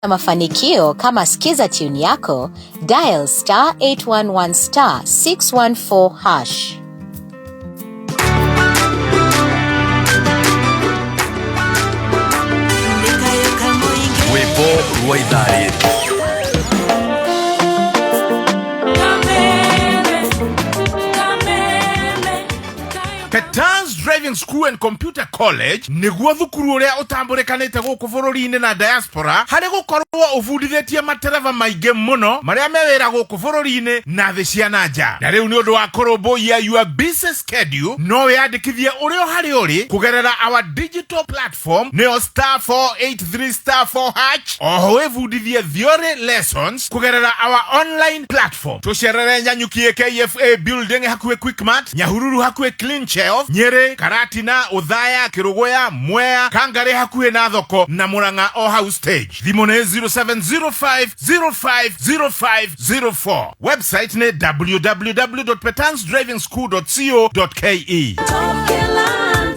Mafanikio kama Skiza tune yako, dial star 811 star 614 hash. Rwĩmbo rwa ithaa rĩrĩ. Petans Driving School and Computer College nĩguo thukuru ũrĩa ũtambũrĩkanĩte gũkũ bũrũri-inĩ na diaspora harĩ gũkorwo ũbundithĩtie matereba maingĩ mũno marĩa me wĩra gũkũ bũrũri-inĩ na thĩ cia na nja. Na rĩu nĩ ũndũ wa kũrũmbũiya your busy schedule, no wĩyandĩkithie ũrĩ o harĩa ũrĩ kũgerera our digital platform, nĩyo star 483 star 4 hash. Oho wĩbundithie theory lessons kũgerera our online platform. Tũcerere Nyanyuki KFA building hakuhĩ Quickmart, Nyahururu hakuhĩ Clean Shelf, Nyĩrĩ, Karatina, Ũthaya, Kĩrũgũya, Mwea, Kangarĩ hakuhĩ na thoko na Mũrang'a o hau stage. Thimũ nĩ 0705 050504. Website nĩ www.petansdrivingschool.co.ke.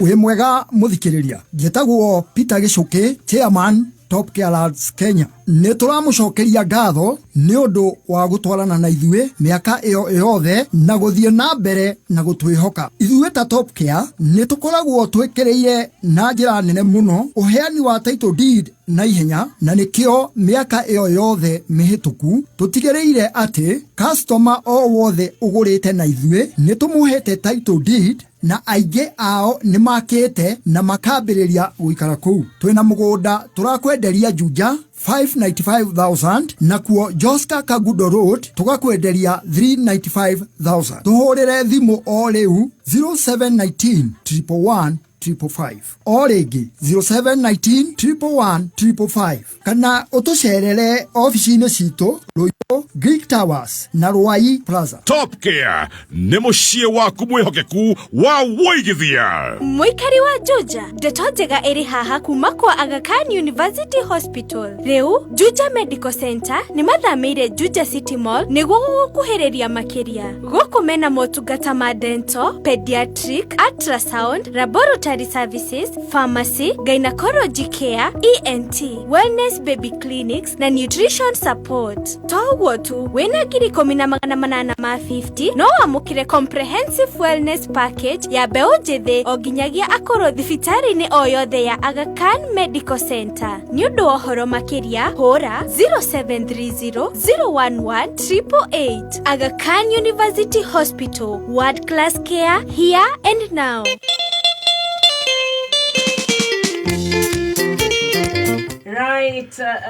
Wĩ mwega mũthikĩrĩria, njĩtagwo Peter Gĩcũkĩ, chairman Top Care Lads Kenya. Nĩ tũramũcokeria ngatho nĩ ũndũ wa gũtwarana na ithuĩ mĩaka ĩyo yothe na gũthiĩ na mbere na gũtwĩhoka. Ithuĩ ta Top Care nĩ tũkoragwo twĩkĩrĩire na njĩra nene mũno ũheani wa title deed na ihenya, na nĩkĩo mĩaka ĩyo yothe mĩhĩtũku tũtigĩrĩire atĩ customer o wothe ũgũrĩte na ithuĩ nĩ tũmũhete title deed, na aingĩ ao nĩ makĩte na makambĩrĩria gũikara kũu. Twĩna mũgũnda tũrakwenderia Juja 595,000, nakuo Joska Kagudo Road tũgakwenderia 395,000. Tũhũrĩre thimũ o rĩu 0719 111 555, o rĩngĩ 0719 111 555, kana ũtũcerere ofici-inĩ citũ Ruiru Greek Towers na Ruai Plaza. Top Care nĩ mũciĩ waku mwĩhokeku wa wũigithia. Mũikari wa Juja, ndeto njega ĩrĩ haha kuma kwa Aga Khan University Hospital. Rĩu Juja Medical Center nĩ mathamĩire Juja City Mall nĩguo gũgũkuhĩrĩria makĩria. Gũkũ mena motungata ma dental, pediatric, ultrasound, laboratory services, pharmacy, gynecology care, ENT, wellness, baby clinics na nutrition support. To ũguo tu, wĩna 10,850 no wamũkĩre comprehensive wellness package ya mbeũ njĩthĩ o nginyagia akũrũ thibitarĩ-inĩ o yothe ya Aga Khan Medical Center. Nĩ ũndũ wa ũhoro makĩria, hũra 0730 011 888. Aga Khan University Hospital, world class care here and now.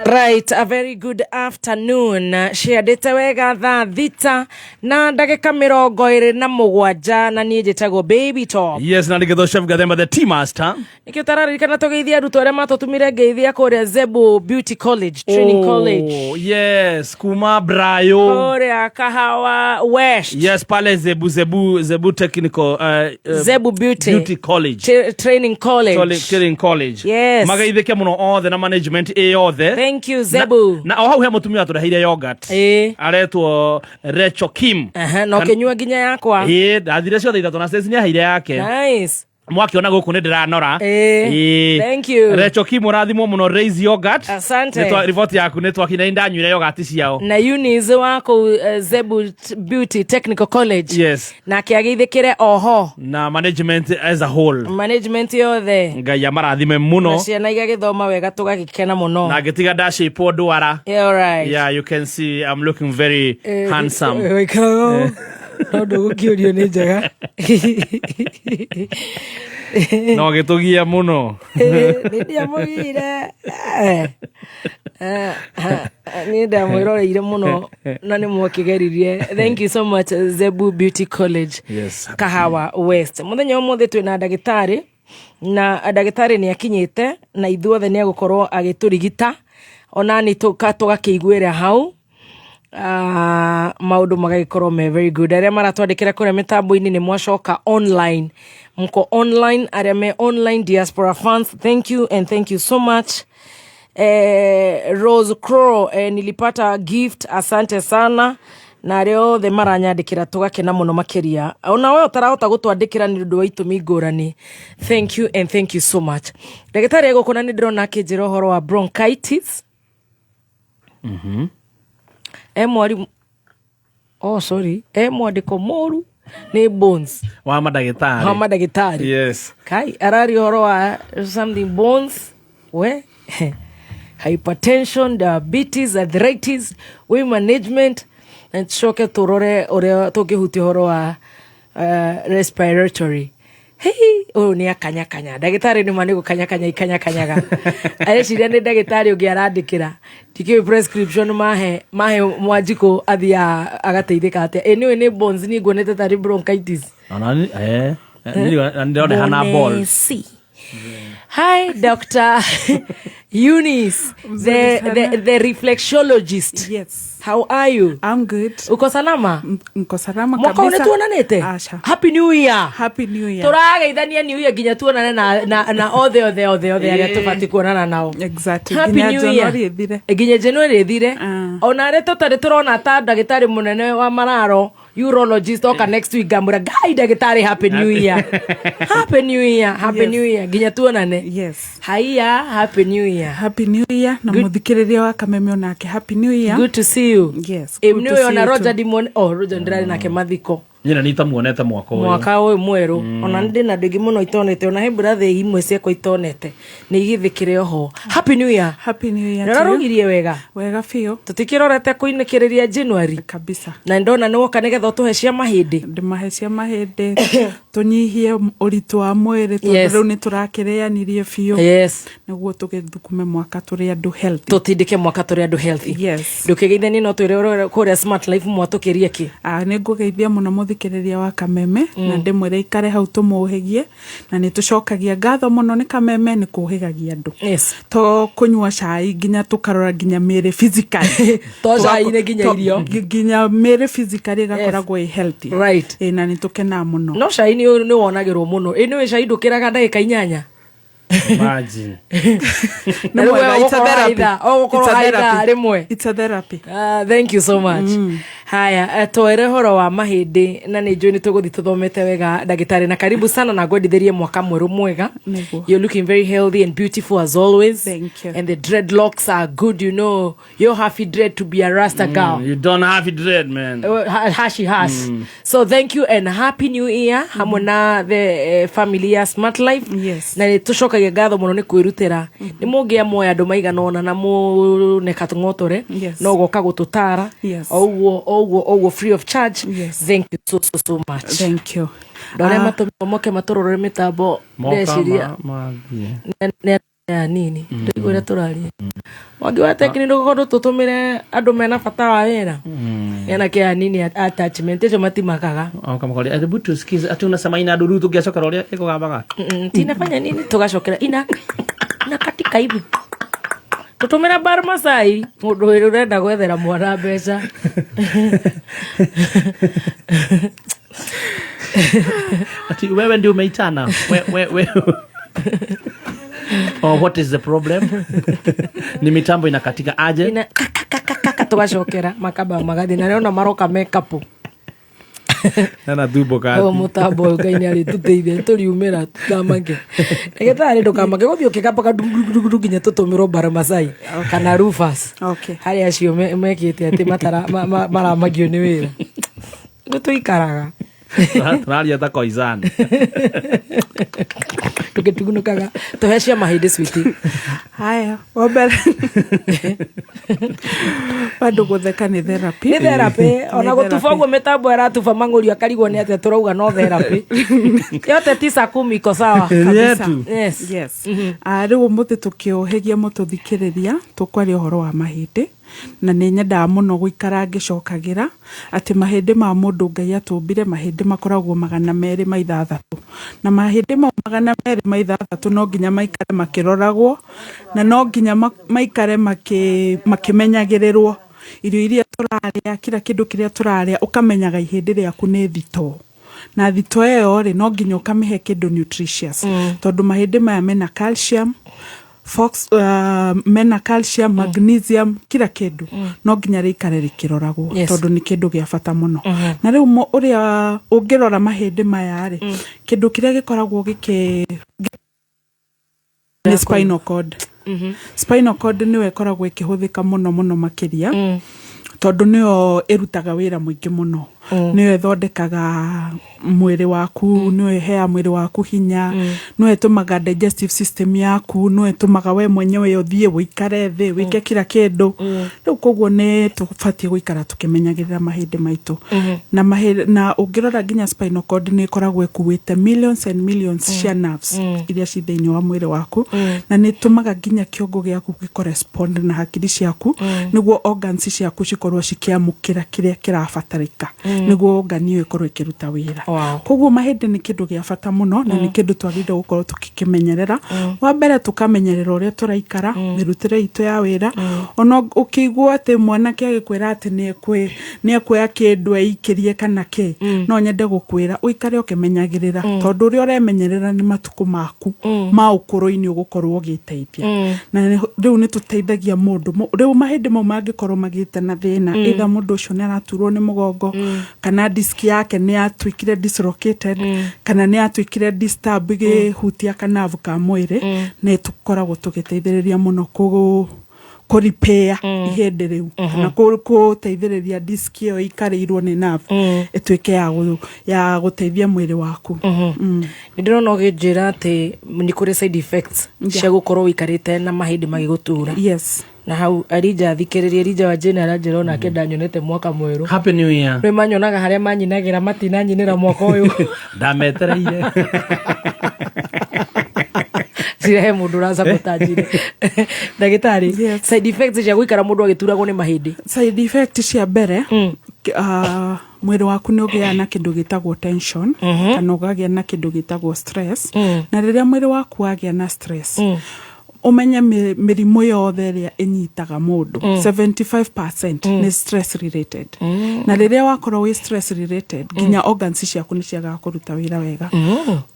Right, a very good afternoon. Ciandĩte wega thaa 6 na ndagĩka 27, na niĩ njĩtagwo Baby Top. Yes, na nĩgetha Chef Gathemba, the tea master. Nĩkĩo tararirikana tũgeithia arutwo arĩa matũtũmire ngeithia kũrĩa Zebu Beauty College, Training College. Yes, kuma Brayo. Kũrĩa Kahawa West. Yes, pale Zebu Technical Zebu Beauty, Beauty College. Training College. Training College. Yes. Mageithĩke mũno othe na management ĩ yothe. Thank you, Zebu. Na o hau he mũtumia watũreheire yogurt. Aretwo Recho Kim. Aha, na ũkĩnyua nginya yakwa. Ĩĩ, ndathire ciothe ithatũ na Stacy nĩ aheire yake. Nice. Mwakiona gũkũ nĩ ndĩranora. Ĩĩ. Thank you. Recho Kim, ũrathimwo mũno. Raise yogurt. Asante. Riboti yaku nĩ twakina, nĩ ndanyuire yogurt ciao. Na Eunice wa kũu Zebu Beauty Technical College. Nake ageithĩkĩre oho. Na management as a whole. Management yothe. Ngai amarathime na mũno. Ciana igagĩthoma wega, tũgagĩkena mũno. Na ngĩtiga ndacĩpwo ndwara. Yeah, all right. Yeah, you can see I'm looking very handsome. Wĩkaraga tondũ gũkĩũrio nĩ njega. No gĩtũgia mũno. Nĩ ndiamũgire, niĩ ndamwĩroreire mũno na nĩ mwakĩgeririe. Thank you so much, Zebu Beauty College. Kahawa West. Mũthenya ũmũthĩ twĩna ndagĩtarĩ, na ndagĩtarĩ nĩ akinyĩte na ithuothe nĩ egũkorwo agĩtũrigita, onani tũgakĩiguĩra hau. Maũndũ magagĩkorwo me very good. Arĩa maratwandĩkĩra kũrĩa mĩtambo-inĩ, nĩ mwacoka online, mko online, arĩa me online, diaspora fans, thank you and thank you so much. Rose Crow, nilipata gift, asante sana. Na arĩa othe maranyandĩkĩra, tũgakena mũno makĩria. Ona we ũtarahota gũtwandĩkĩra nĩ ũndũ wa itũmi ngũrani, thank you and thank you so much. Ndagĩtarĩ egũkũ na nĩ ndĩrona akĩnjĩra ũhoro wa bronchitis. E mwarimũ, oh sorry, e mwandĩko mũru nĩ Bones. Wa mandagĩtarĩ. Wa mandagĩtarĩ. Yes. Kai araria ũhoro wa something bones, we hypertension, diabetes, arthritis, weight management, na tucoke tũrore ũrĩa tũngĩhutia ũhoro wa respiratory. Hei, ũyũ nĩ akanyakanya ndagĩtarĩ, nĩ ma nĩ gũkanyakanya ikanyakanyaga, areciria nĩ ndagĩtarĩ ũngĩ arandĩkĩra, ndikĩũĩ prescription mahe mahe Mwanjikũ athiaga agateithĩka atĩa. Ĩ nĩũĩ nĩ bones, niĩ nguonete tarĩ bronchitis. Ona ndĩrona hana balls. Bonesi. Hi, Dr. Eunice, the reflexologist. Yes. How are you? I'm good. Uko salama? Nko salama Mwaka kabisa. ũyũ nĩtuonanĩte? Asha. Happy New Year. Happy New Year. Tũrageithania New Year nginya tuonane na othe othe othe othe arĩa tũbatiĩ kuonana nao. Exactly. Happy Nginya New Year. January ĩthire. Nginya January ĩthire. Ah. Ona arĩa tũtarĩ tũrona ta ndagĩtarĩ mũnene wa mararo, urologist, oka next week ngamwĩra ngai ndagĩtarĩ, happy new year, happy new year, happy Yes. new year nginya tuonane. Yes. Haiya, happy new year. Happy New Year na muthikĩrĩria wa Kameme onake happy New Year. Good to see you. Yes. Ĩ Good nĩ to ũyũ see ona you too. Roger ndimwone, oh Roger ndĩrarĩ nake mathiko. Nyina nĩ itamuonete mwaka ũyũ. Mwaka ũyũ mwerũ ona ndĩ na andũ aingĩ mũno itonete, ona he burathĩ imwe ciakwa itonete nĩ igĩthĩkĩre oho. Happy new year. Happy New Year nĩ to you. ũrarugirie wega. Wega biũ. Tũtikĩrorete kũinĩkĩrĩria January. Kabisa. Na ndona nĩ woka nĩgetha ũtũhe cia mahĩndĩ. Ndĩmahe cia mahĩndĩ, tũnyihie ũritũ wa mwĩrĩ tondũ Yes. rĩu nĩ tũrakĩrĩanirie biũ. Yes. Nĩguo tũgĩthukume mwaka tũrĩ andũ healthy. Tũtindĩke mwaka tũrĩ andũ healthy. Yes. Ndũkĩgeithanie no twĩre ũrĩa kũrĩa Smart Life mwatũkĩrie kĩ. Ah, nĩ ngũgeithia mũno mũthikĩrĩria wa Kameme na ndĩmwĩre ikare hau tũmũhĩgie, na nĩ tũcokagia ngatho mũno nĩ Kameme nĩ kũhĩgagia andũ. Yes. To kũnyua cai, nginya tũkarora nginya mĩĩrĩ physically. To cai nĩ nginya irio. Nginya mĩĩrĩ physically ĩgakoragwo ĩ healthy. Right. Ĩ, na nĩ tũkenaga mũno. No cai nĩ wonagĩrwo mũno. Ĩ nĩũĩ cai ndũkĩraga ndagĩka 8. Imagine. Na Nĩ rĩu mwega, it's a ũgũkorwo therapy. haitha, ũgũkorwo It's a haitha therapy. rĩmwe. It's a therapy. Thank you so much. Haya, twere horo wa mahĩndĩ, na nĩ njũĩ nĩ tũgũthiĩ tũthomete wega ndagĩtarĩ, na karibu sana na ngwendithĩrie mwaka mwerũ mwega. Nĩguo. You're looking very healthy and beautiful as always. Thank you. And the dreadlocks are good, you know. You have dread to be a rasta girl. You don't have dread, man. Hashi hash. So thank you and happy new year hamwe na the family ya Smart Life. Yes. Na nĩ tũcokagia ngatho mũno nĩ kwĩrutĩra, nĩ mũngĩamuoya andũ maigana ũna na mũne katũng'otore. Yes. No goka gũtũtara. Yes. O ũguo o ũguo o ũguo, free of charge. Yes. Thank you so so so much. Thank you. Andũ arĩa Ah, matũmirwo moke matũrorere mĩtambo, Moka ndeciria mathiĩ. nĩ ya nini ndũigua ũrĩa tũraria wangi wa tekinoronjĩ tũtũmĩre andũ mena bata wa wĩra ena kĩa nini attachment icio matimakaga. Oka makoria, hebu tusikize ati unasema ina dudu, tũngĩacokera ũrĩa ĩkũgambaga. Tinafanya nini, tũgacokera ina nakatika hivi, tũtũmĩra bar Masai mũndũ wĩrĩ ũrenda gwethera mwana mbeca. Ati wewe ndio umeitana we. Oh, what is the problem? Ni mitambo inakatika aje? Ina kakakakaka, tũgacokera makamba magathi na rĩona maroka mekapu. Ena thumbo. Ũyũ mũtambo ũyũ Ngai nĩ arĩtũteithia tũriumĩra tũkamake ndagĩtarĩ ndũkamake gũthiĩ ũkĩgambaga ndundugundu nginya tũtũmĩrwo bara Masai kana Rufus. Okay. Harĩa acio mekĩte atĩ maramagio nĩ wĩra nĩ tũikaraga. Tũraria ta koizan. Tũgĩtugunũkaga tũhe cia mahĩndĩ switi. Haya, wa mbere bado gũtheka nĩ therapy. Nĩ therapy. Ona Nĩ gũtuba therapy. ũguo mĩtambo ĩratuba mang'ũrio akarigwo nĩ atĩa tũrauga, no therapy yote tisa kumi iko sawa. Kabisa. Yetu. Yes. Yes. Ah, rĩu ũmũthĩ tũkĩũhĩgia mũtũthikĩrĩria tũkwaria ũhoro wa mahĩndĩ, na nĩ nyendaga mũno gũikara ngĩcokagĩra atĩ mahĩndĩ ma mũndũ, Ngai atũmbire mahĩndĩ makoragwo 206, na mahĩndĩ mau 206 no nginya maikare makĩroragwo na no nginya maikare makĩmenyagĩrĩrwo, irio iria tũrarĩa, kila kĩndũ kĩrĩa tũrarĩa, ũkamenyaga ihĩndĩ rĩaku nĩ thitoo, na thito ĩyo rĩ, no nginya ũkamĩhe kĩndũ nutritious, tondũ mahĩndĩ maya mena calcium, Fox, mena calcium, magnesium, kila kĩndũ, no nginya rĩikare rĩkĩroragwo. Tondũ nĩ kĩndũ gĩa bata mũno. Na rĩu ũrĩa ũngĩrora mahĩndĩ maya rĩ, kĩndũ kĩrĩa gĩkoragwo gĩkĩ nĩ spinal cord. Spinal cord nĩyo ĩkoragwo ĩkĩhũthĩka mũno mũno makĩria, tondũ nĩyo ĩrutaga wĩra mũingĩ mũno, nĩyo ĩthondekaga mwĩrĩ waku, nĩyo ĩheaga mwĩrĩ waku hinya, nĩyo ĩtũmaga digestive system yaku, nĩyo ĩtũmaga we mwenyewe ũthiĩ ũikare thĩ, wĩke kila kĩndũ. Rĩu koguo nĩ tũbatiĩ gũikara tũkĩmenyagĩrĩra mahĩndĩ maitũ. Na mahĩndĩ, na ũngĩrora nginya spinal cord nĩ ĩkoragwo ĩkuĩte millions and millions cia nerves iria ci thĩinĩ wa mwĩrĩ waku, na nĩ ĩtũmaga nginya kĩongo gĩaku gĩcorrespond na hakiri ciaku, nĩguo organs ciaku cikorwo cikĩamũkĩra kĩrĩa kĩrabatarĩka, nĩguo organ ĩyo ĩkorwo ĩkĩruta wĩra. Koguo mahĩndĩ nĩ kĩndũ gĩa bata mũno, na nĩ kĩndũ twagĩrĩire gũkorwo tũgĩkĩmenyerera. Wa mbere, tũkamenyerera ũrĩa tũraikara, mĩrutĩre itũ ya wĩra. Ona ũkĩigua atĩ mwanake agĩkwĩra atĩ nĩ ekuoya kĩndũ eikĩrie kana kĩ, no nyende gũkwĩra ũikare ũkĩmenyagĩrĩra, tondũ ũrĩa ũremenyerera nĩ matukũ maku ma ũkũrũ-inĩ ũgũkorwo ũgĩteithia. Na rĩu nĩ tũteithagia mũndũ. Rĩu mahĩndĩ mau mangĩkorwo magĩte na thĩna, either mũndũ ũcio nĩ araturwo nĩ mũgongo, kana disk yake nĩ yatuĩkire dislocated, kana nĩ yatuĩkire disturb ĩgĩhutia kanavu ka mwĩrĩ, nĩ tũkoragwo tũgĩteithĩrĩria mũno kũ repair ihĩndĩ rĩu, kana kũteithĩrĩria disk ĩyo ĩikarĩirwo nĩ nerve ĩtuĩke ya gũteithia mwĩrĩ waku. Nĩ ndĩrona ũgĩnjĩra atĩ nĩ kũrĩ side effects cia gũkorwo ũikarĩte na mahĩndĩ magĩgũtura. Yes. Na hau Elija, thikĩrĩria, Elija wa Jane aranjĩra onake ndanyonete mwaka mwerũ. Happy New Year. Rĩ manyonaga harĩa manyinagĩra, matinanyinĩra mwaka ũyũ. Ndametereire. Cirehe mũndũ ũracabotanjire ndagĩtarĩ. Side effects cia gũikara mũndũ agĩturagwo nĩ mahĩndĩ. Side effect cia mbere, mwĩrĩ waku nĩ ũgĩaga na kĩndũ gĩtagwo tension, kana ũgagĩa na kĩndũ gĩtagwo stress. Na rĩrĩa mwĩrĩ waku wagĩa na stress, ũmenye mĩrimũ yothe ĩrĩa ĩnyitaga mũndũ, 75% nĩ stress related. Na rĩrĩa wakorwo wĩ stress related, nginya organs ciaku nĩ ciagaga kũruta wĩra wega.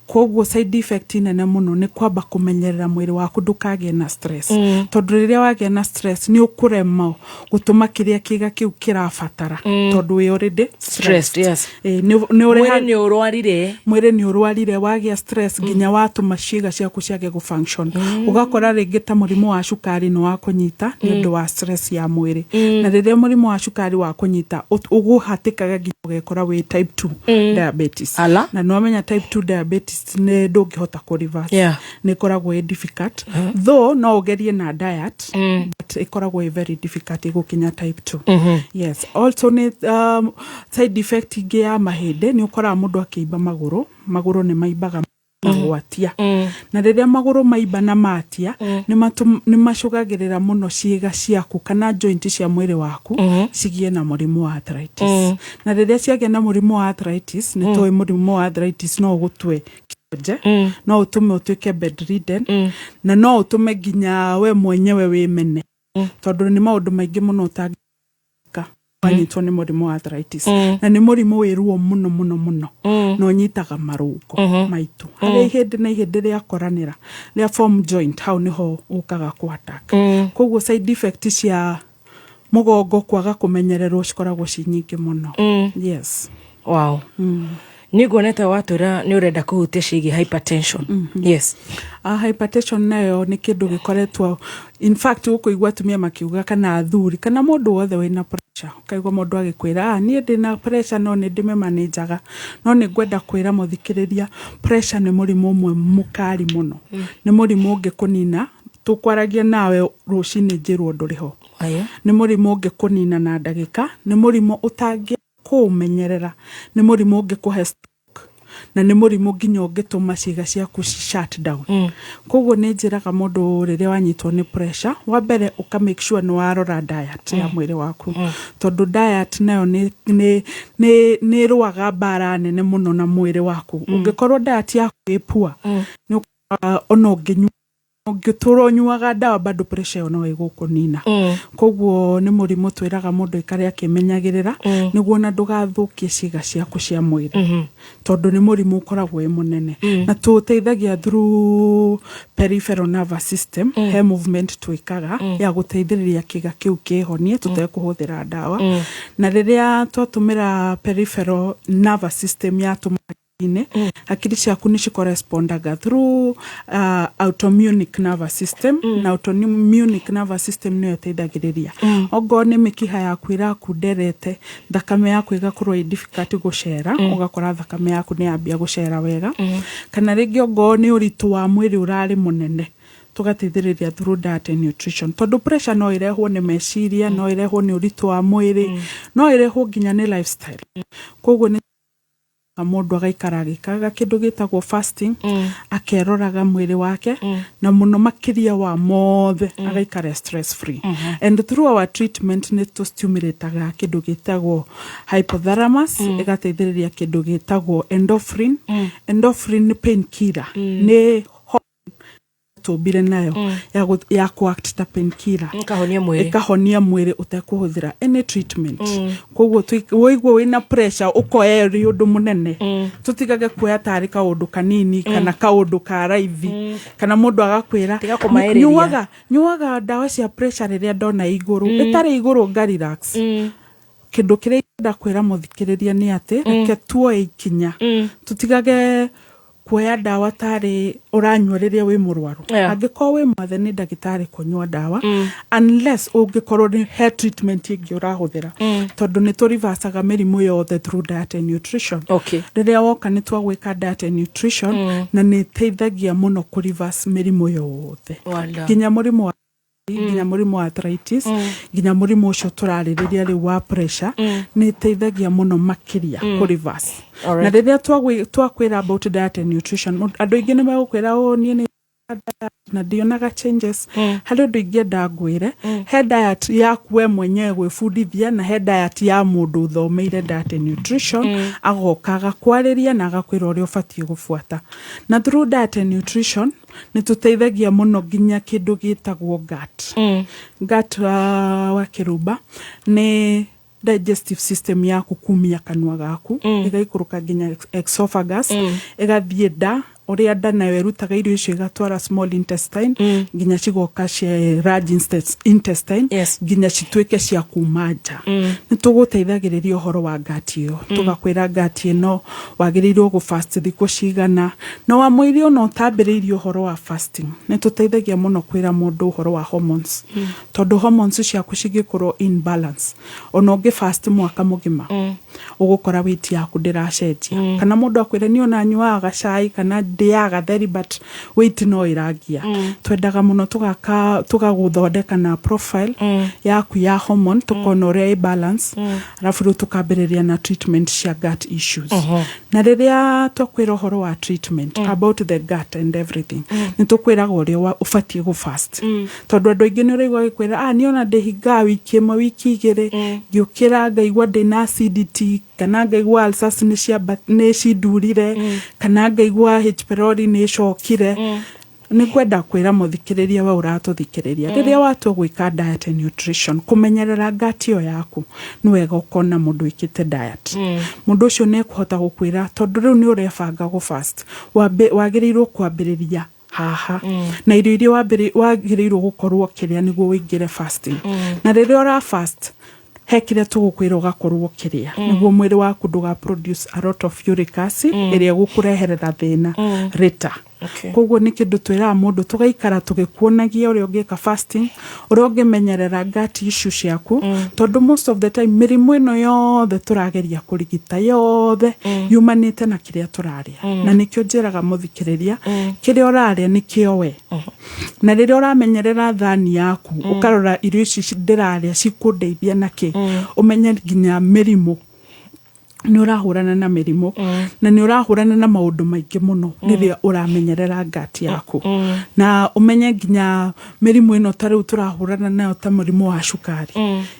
Koguo side effect nene mũno nĩ kwamba kũmenyerera mwĩrĩ waku ndũkagĩe na stress, tondũ rĩrĩa wagĩa na stress nĩ ũkũrema gũtũma kĩrĩa kĩga kĩu kĩrabatara, tondũ wĩ already stressed. Nĩ Mwĩrĩ nĩ ũrwarire. Mwĩrĩ nĩ ũrwarire. Wagĩa stress, nginya watũma ciĩga ciaku ciage gũfunction. Ũgakora rĩngĩ ta mũrimũ wa cukari nĩ wakũnyita nĩ ũndũ wa stress ya mwĩrĩ. Na rĩrĩa mũrimũ wa cukari wakũnyita, ũgũhatĩkaga nginya ũgekora wĩ type 2 diabetes. Ala. Na nĩwamenya type 2 diabetes nĩ ndũngĩhota kũ reverse. Nĩ ĩkoragwo ĩ difficult, though no ũgerie na diet, but ĩkoragwo ĩ very difficult ĩgũkinya type 2. Yes, also nĩ side effect ingĩ ya mahĩndĩ, nĩ ũkoraga mũndũ akĩimba magũrũ. Magũrũ nĩ maimbaga na gwatia, na rĩrĩa magũrũ maimba na matia, nĩ macũgagĩrĩra mũno ciĩga ciaku kana joint cia mwĩrĩ waku cigĩe na mũrimũ wa arthritis. Na rĩrĩa ciagĩa na mũrimũ wa arthritis, nĩ tũĩ mũrimũ wa arthritis no ũgũtue kĩonje, no ũtũme ũtuĩke bedridden, na no ũtũme nginya we mwenyewe wĩmene, tondũ nĩ maũndũ maingĩ mũno ũtangĩka wanyitwo nĩ mũrimũ wa arthritis. Na nĩ mũrimũ wĩ ruo mũno mũno mũno, na ũnyitaga marũngo maitũ harĩa ihĩndĩ na ihĩndĩ rĩakoranĩra, rĩa form joint, hau nĩho ũkaga kũ attack. Koguo side effect cia mũgongo kwaga kũmenyererwo cikoragwo ci nyingĩ mũno. Yes. Wow, nĩ nguonete watwĩra nĩ ũrenda kũhutia ciĩgiĩ hypertension. Yes. Hypertension nayo nĩ kĩndũ gĩkoretwo, in fact, ũkũigua atumia makiuga, kana athuri, kana mũndũ wothe wĩna pressure, ũkaigua mũndũ agĩkwĩra, "Ah, niĩ ndĩna pressure no nĩ ndĩmĩmanĩnjaga." No nĩ ngwenda kwĩra mũthikĩrĩria, pressure nĩ mũrimũ ũmwe mũkari mũno, nĩ mũrimũ ũngĩkũnina. Tũkwaragia nawe rũcinĩ njĩrwo ndũrĩ ho. Aya. Nĩ mũrimũ ũngĩkũnina na ndagĩka, nĩ mũrimũ ũtangĩ kũũmenyerera, nĩ mũrimũ ũngĩkũhe stroke, na nĩ mũrimũ nginya ũngĩtũma ciĩga ciaku ci shut down. Koguo nĩ njĩraga mũndũ, rĩrĩa wanyitwo nĩ pressure, wa mbere ũka make sure nĩ warora diet ya mwĩrĩ waku, tondũ diet nayo nĩ ĩrũaga mbara nene mũno na mwĩrĩ waku. Ũngĩkorwo diet yaku ĩ poor, nĩ ũkoraga ona ũngĩnyua, ũngĩtũra ũnyuaga ndawa, bado pressure ĩyo no ĩgũkũnina. Koguo nĩ mũrimũ twĩraga mũndũ aikare akĩmenyagĩrĩra, nĩguo ona ndũgathũkie ciĩga ciaku cia mwĩrĩ, tondũ nĩ mũrimũ ũkoragwo wĩ mũnene. Na tũteithagia through peripheral nervous system, he movement twĩkaga ya gũteithĩrĩria kĩga kĩu kĩhonie tũtekũhũthĩra ndawa. Na rĩrĩa twatũmĩra peripheral nervous system yatũma Inĩ hakiri ciaku nĩ cicorrespondaga through autonomic nervous system, na autonomic nervous system nĩyo ĩteithagĩrĩria ongorwo nĩ mĩkiha yaku ĩrakunderete, thakame yaku ĩgakorwo ĩ difficult gũcera, ũgakora thakame yaku nĩ yambia gũcera wega. Kana rĩngĩ ongorwo nĩ ũritũ wa mwĩrĩ ũrarĩ mũnene, tũgateithĩrĩria through diet and nutrition, tondũ pressure no ĩrehwo nĩ meciria, no ĩrehwo nĩ ũritũ wa mwĩrĩ, no ĩrehwo nginya nĩ lifestyle. Koguo nĩ mũndũ agaikara agĩkaga kĩndũ gĩtagwo fasting, akeroraga mwĩrĩ wake, na mũno makĩria wa mothe agaikara stress free. And through our treatment nĩ tũstimulataga kĩndũ gĩtagwo hypothalamus, ĩgateithĩrĩria kĩndũ gĩtagwo endorphin. Endorphin nĩ pain killer, nĩ tũmbire nayo ya kũ-act ta pain killer. Ĩkahonia mwĩrĩ. Ĩkahonia mwĩrĩ ũtekũhũthĩra any treatment. Koguo waigua wĩna pressure, ũkoya ĩrĩ ũndũ mũnene, tũtigage kuoya tarĩ kaũndũ kanini kana kaũndũ ka raithi, kana mũndũ agakwĩra, Tiga kũmaĩrĩria. Nyuaga ndawa cia pressure rĩrĩa ndona igũrũ, ĩtarĩ igũrũ nga relax. Kĩndũ kĩrĩa ingĩenda kwĩra mũthikĩrĩria nĩ atĩ reke tuoe ikinya, tũtigage kuoya ndawa tarĩ ũranyua rĩrĩa wĩ mũrwaru. Angĩkorwo wĩ mwathe nĩ ndagĩtarĩ kũnyua ndawa, unless ũngĩkorwo nĩ he treatment ĩngĩ ũrahũthĩra, tondũ nĩ tũrivacaga mĩrimũ yothe through diet and nutrition. Rĩrĩa woka nĩ twagwĩka diet and nutrition, na nĩ ĩteithagia mũno kũreverse mĩrimũ yothe, nginya mũrimũ wa nginya mũrimũ wa arthritis, nginya mũrimũ ũcio tũrarĩrĩria rĩu wa pressure. Nĩ ĩteithagia mũno makĩria kũ reverse. Na rĩrĩa twakwĩra about diet and nutrition, andũ aingĩ nĩ megũkwĩra, "Oh, niĩ nĩ diet na ndionaga changes." Harĩ ũndũ ingĩenda ngwĩre: he diet yaku we mwenyewe gwĩbundithia, na he diet ya mũndũ ũthomeire diet and nutrition, agoka agakwarĩria na agakwĩra ũrĩa ũbatiĩ gũbuata. Na through diet and nutrition nĩ tũteithagia mũno nginya kĩndũ gĩtagwo gut. Gut, wa kĩrumba, nĩ digestive system yaku, kumia kanua gaku ĩgaikũrũka nginya esophagus, ĩgathiĩ nda, ũrĩa nda nayo ĩrutaga irio icio ĩgatwara small intestine, nginya cigoka cia large intestine, nginya cituĩke cia kuma nja. Nĩ tũgũteithagĩrĩria ũhoro wa gut ĩyo, tũgakwĩra gut ĩno wagĩrĩirwo gũ fast thikũ cigana, na wa mwĩrĩ ona ũtambĩrĩirie ũhoro wa fasting. Nĩ tũteithagia mũno kwĩra mũndũ ũhoro wa hormones, tondũ hormones ciaku cingĩkorwo in balance, ona ũngĩ fast mwaka mũgima, ũgũkora weight yaku ndĩracenjia. Kana mũndũ akwĩre, "Niĩ ona nyuaga gacai kana ndĩaga gatheri, but weight no ĩrangia." Twendaga mũno tũgaka tũgagũthondeka na profile yaku ya hormone, tũkona ũrĩa ĩ balance, arabu rĩu tũkambĩrĩria na treatment cia gut issues. Na rĩrĩa twakwĩra ũhoro wa treatment about the gut and everything, nĩ tũkwĩraga ũrĩa ũbatiĩ gũ fast, tondũ andũ aingĩ nĩ ũraigua gĩkwĩra, "Ah, niĩ ona ndĩhingaga wiki ĩmwe, wiki 2, ngĩũkĩra ngaigua ndĩna acidity, kana ngaigua ulcers nĩ cindurire, kana ngaigua H pylori nĩ ĩcokire." Nĩ kwenda kwĩra mũthikĩrĩria we ũratũthikĩrĩria, rĩrĩa watua gwĩka diet and nutrition, kũmenyerera gut ĩyo yaku, nĩ wega ũkona mũndũ wĩkĩte diet. Mũndũ ũcio nĩ ekũhota gũkwĩra, tondũ rĩu nĩ ũrebanga gũ fast, wagĩrĩirwo kwambĩrĩria haha na irio iria wagĩrĩirwo gũkorwo ũkĩrĩa nĩguo ũingĩre fasting. Na rĩrĩa ũra fast, he kĩrĩa tũgũkwĩra ũgakorwo ũkĩrĩa nĩguo mwĩrĩ waku ndũga produce a lot of uric acid ĩrĩa ĩgũkũreherera thĩna later. Koguo nĩ kĩndũ twĩraga mũndũ, tũgaikara tũgĩkuonagia ũrĩa ũngĩka fasting, ũrĩa ũngĩmenyerera gut issue ciaku, tondũ most of the time mĩrimũ ĩno yothe tũrageria kũrigita yothe yumanĩte na kĩrĩa tũrarĩa. Na nĩkĩo njĩraga mũthikĩrĩria, kĩrĩa ũrarĩa nĩkĩo we. Na rĩrĩa ũramenyerera thani yaku, ũkarora irio ici ndĩrarĩa cikũndeithia nakĩ, ũmenye nginya mĩrimũ nĩ ũrahũrana na mĩrimũ, na nĩ ũrahũrana na maũndũ maingĩ mũno rĩrĩa ũramenyerera gut yaku. Na ũmenye nginya mĩrimũ ĩno ta rĩu tũrahũrana nayo, ta mũrimũ wa cukari,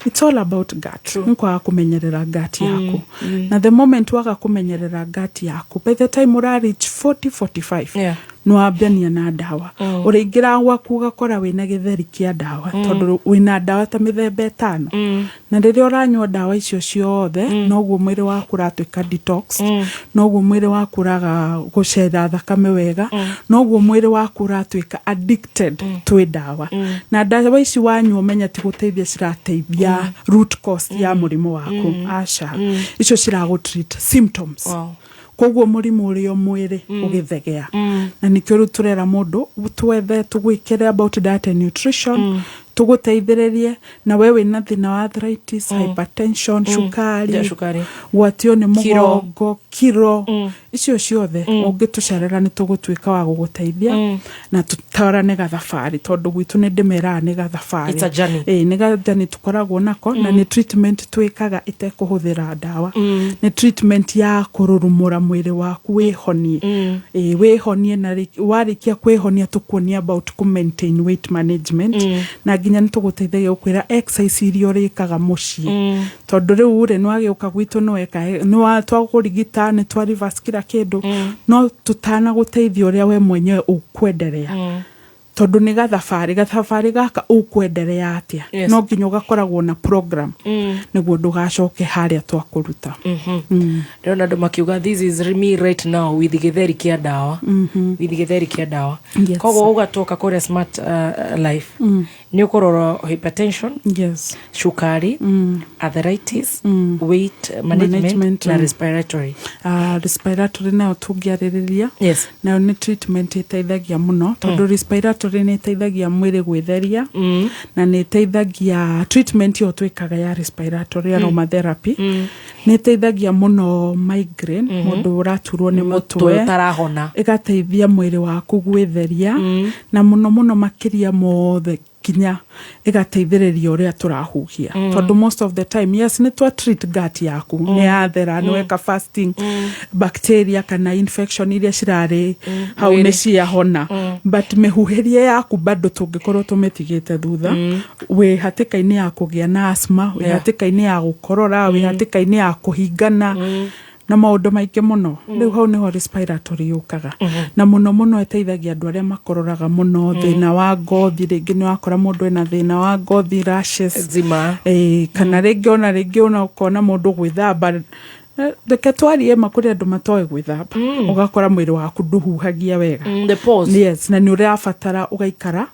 it's all about gut. Nĩ kwaga kũmenyerera gut yaku. Na the moment waga kũmenyerera gut yaku, by the time ũra reach 40, 45, nĩ wambania na ndawa. Ũrĩingĩra gwaku ũgakora wĩna gĩtheri kĩa ndawa, tondũ wĩna ndawa ta mĩthemba 5. Na rĩrĩa ũranyua ndawa icio ciothe, noguo mwĩrĩ waku ũratuĩka detox, noguo mwĩrĩ waku ũraga gũcera thakame wega, noguo mwĩrĩ waku ũratuĩka addicted twĩ ndawa. Na ndawa ici wanyua, ũmenye ti gũteithia cirateithia root cause ya mũrimũ waku, aca, icio ciragũ treat symptoms. Koguo mũrimũ ũrĩ o mwĩrĩ ũgĩthegea, na nĩkĩo rĩu tũrera mũndũ twethe tũgwĩkĩre about diet and nutrition, tũgũteithĩrĩrie. Na we wĩna thĩna wa arthritis, hypertension, cukari, Yeah, cukari. Gwatio nĩ Kiro. Mũgongo, kiro, icio ciothe ũngĩtũcerera nĩ tũgũtuĩka wa gũgũteithia na tũtwarane gathabarĩ, tondũ gwitũ nĩ ndĩmeraga nĩ gathabarĩ. It's a journey. Ĩĩ, nĩ gajani tũkoragwo nako, na nĩ treatment twĩkaga ĩtekũhũthĩra ndawa. Nĩ treatment ya kũrurumũra mwĩrĩ waku wĩhonie. Ĩĩ, wĩhonie, na warĩkia kwĩhonia tũkuonia about kũ maintain weight management, na nginya nĩ tũgũteithagia gũkwĩra exercise iria ũrĩkaga mũciĩ, tondũ rĩu rĩ nĩwagĩũka gwitũ, nĩweka nĩwa twagũrigita, nĩ twa reverse kila kĩndũ, no tũtanagũteithia ũrĩa we mwenyewe ũkwenderea, tondũ nĩ gathabarĩ gaka ũkwenderea atĩa. No nginya ũgakoragwo na program nĩguo ndũgacoke harĩa twakũruta. Ndĩrona andũ makiuga, "This is me right now with gĩtheri kĩa ndawa, with gĩtheri kĩa ndawa." Koguo ũgatoka kũrĩa Smart Life nĩ ũkũrora hypertension, cukari, arthritis, weight management, Management, na respiratory. Respiratory nayo tũngĩarĩrĩria, nayo nĩ treatment ĩteithagia mũno, tondũ respiratory nĩ ĩteithagia mwĩrĩ gwĩtheria, na nĩ ĩteithagia treatment ĩyo twĩkaga ya respiratory aromatherapy nĩ ĩteithagia mũno migraine, mũndũ ũraturwo nĩ mũtwe mũtwe, ũtarahona. Ĩgateithia mwĩrĩ waku gwĩtheria, na mũno mũno makĩria mothe nginya ĩgateithĩrĩria ũrĩa tũrahuhia, tondũ most of the time, yes, nĩ twa treat gut yaku, nĩ yathera, nĩ weka fasting, bacteria kana infection iria cirarĩ hau mwĩrĩ. Nĩ ciahona, but mĩhuhĩrie yaku bado tũngĩkorwo tũmĩtigĩte thutha, wĩ hatĩka-inĩ ya kũgĩa na asthma, wĩ hatĩka-inĩ ya gũkorora, wĩ hatĩka-inĩ ya kũhingana na maũndũ maingĩ mũno. Rĩu hau nĩho respiratory yũkaga, na mũno mũno ĩteithagia andũ arĩa makororaga mũno, thĩna wa ngothi. Rĩngĩ nĩ wakora mũndũ ena thĩna wa ngothi, rashes, Eczema. Ĩĩ, kana rĩngĩ ona rĩngĩ ona ũkona mũndũ gwĩthamba. Reke twarie ma, kũrĩ andũ matoĩ gwĩthamba, ũgakora mwĩrĩ waku ndũhuhagia wega. The pores. Yes, na nĩ ũrabatara ũgaikara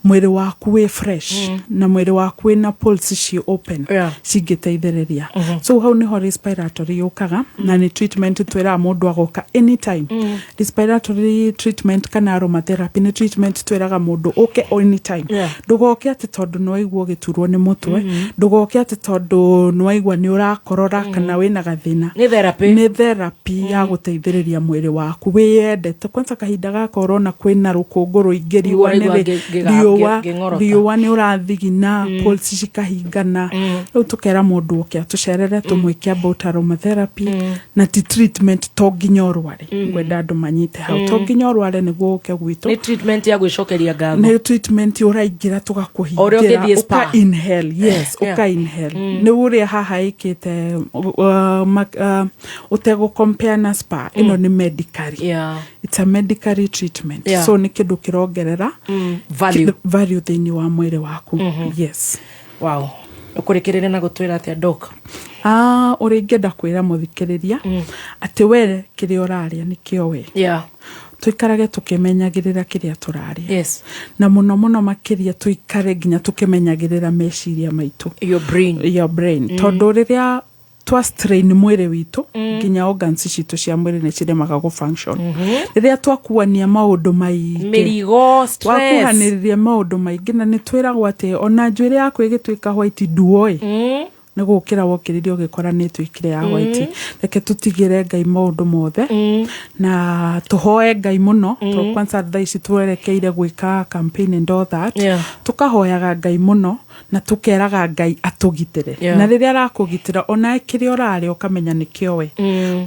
mwĩrĩ waku wĩ fresh na mwĩrĩ waku wĩna pulse ci open cingĩteithĩrĩria. So hau nĩho respiratory yũkaga, na nĩ treatment twĩraga mũndũ agoka anytime. Respiratory treatment kana aromatherapy nĩ treatment twĩraga mũndũ ũke anytime. Ndũgoke atĩ tondũ nĩwaigua ũgĩturwo nĩ mũtwe, ndũgoke atĩ tondũ nĩwaigua nĩ ũrakorora kana wĩna gathĩna. Nĩ therapy. Nĩ therapy ya gũteithĩrĩria mwĩrĩ waku wĩyendete. Kwanza kahinda gaka ũrona kwĩna rũkũngũ rũingĩ, riũa Ũraigua nĩ riũa ngĩng'orota. Riũa nĩ ũrathigina, pulse cikahingana. Rĩu tũkera mũndũ oke atũcerere tũmwĩke about aromatherapy, na ti treatment to nginya ũrware. Ngwenda andũ manyite hau, to nginya ũrware nĩguo ũke gwitũ. Nĩ treatment ya gwĩcokeria ngatho. Nĩ treatment ũraingĩra O ũrĩa tũgakũhingĩra ũngĩthiĩ spa. Ũka inhale, yes. Ũka inhale nĩ ũrĩa haha ĩkĩte ũtegũ compare na spa ĩno nĩ medically. It's a medically treatment. So nĩ kĩndũ kĩrongerera Value. Value thĩinĩ wa mwĩrĩ waku, yes. Wow, ũkũrĩkĩrĩria na gũtwĩra atĩa, doc? Ah, ũrĩa ingĩenda kwĩra mũthikĩrĩria atĩ we kĩrĩa ũrarĩa nĩkĩo we tũikarage tũkĩmenyagĩrĩra kĩrĩa tũrarĩa, na mũno mũno makĩria tũikare nginya tũkĩmenyagĩrĩra meciria maitũ. Your brain. Your brain, tondũ rĩrĩa twa strain mwĩrĩ witũ, nginya organs citũ cia mwĩrĩ nĩ ciremaga gũ function. Rĩrĩa twakuania maũndũ maingĩ, mĩrigo, stress, wakuhanĩrĩria maũndũ maingĩ, na nĩ twĩragwo atĩ ona njuĩrĩ yaku ĩgĩtuĩka white nduoĩ, nĩ gũkĩra wokĩrire ũgĩkora nĩ ĩtuĩkire ya white. Reke tũtigĩre Ngai maũndũ mothe na tũhoe Ngai mũno, tondũ kwanza thaa ici twerekeire gwĩka campaign and all that, tũkahoyaga Ngai mũno na tũkeraga Ngai atũgitĩre. Na rĩrĩa arakũgitĩra, ona kĩrĩa ũrarĩa ũkamenya nĩkĩo we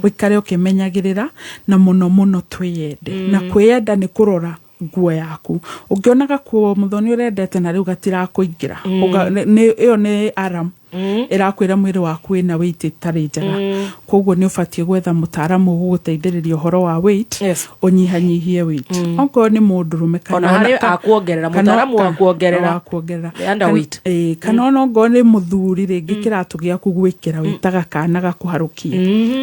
ũikare ũkĩmenyagĩrĩra, na mũno mũno twĩyende. Na kwĩyenda nĩ kũrora nguo yaku, ũngĩona gakuo mũthoni ũrendete na rĩu gatirakũingĩra, ĩyo nĩ alarm ĩrakwĩra mwĩrĩ waku wĩna weight ĩtarĩ njega. Koguo nĩ ũbatiĩ gwetha mũtaaramu ũgũgũteithĩrĩria ũhoro wa weight, ũnyihanyihie weight, okorwo nĩ mũndũrũme kana Ona harĩ akuongerera, mũtaaramu wa kuongerera. Wa kuongerera. Underweight. Ĩĩ, kana ona okorwo nĩ mũthuri, rĩngĩ kĩratũ gĩaku gwĩkĩra wĩtaga kana gakũharũkie,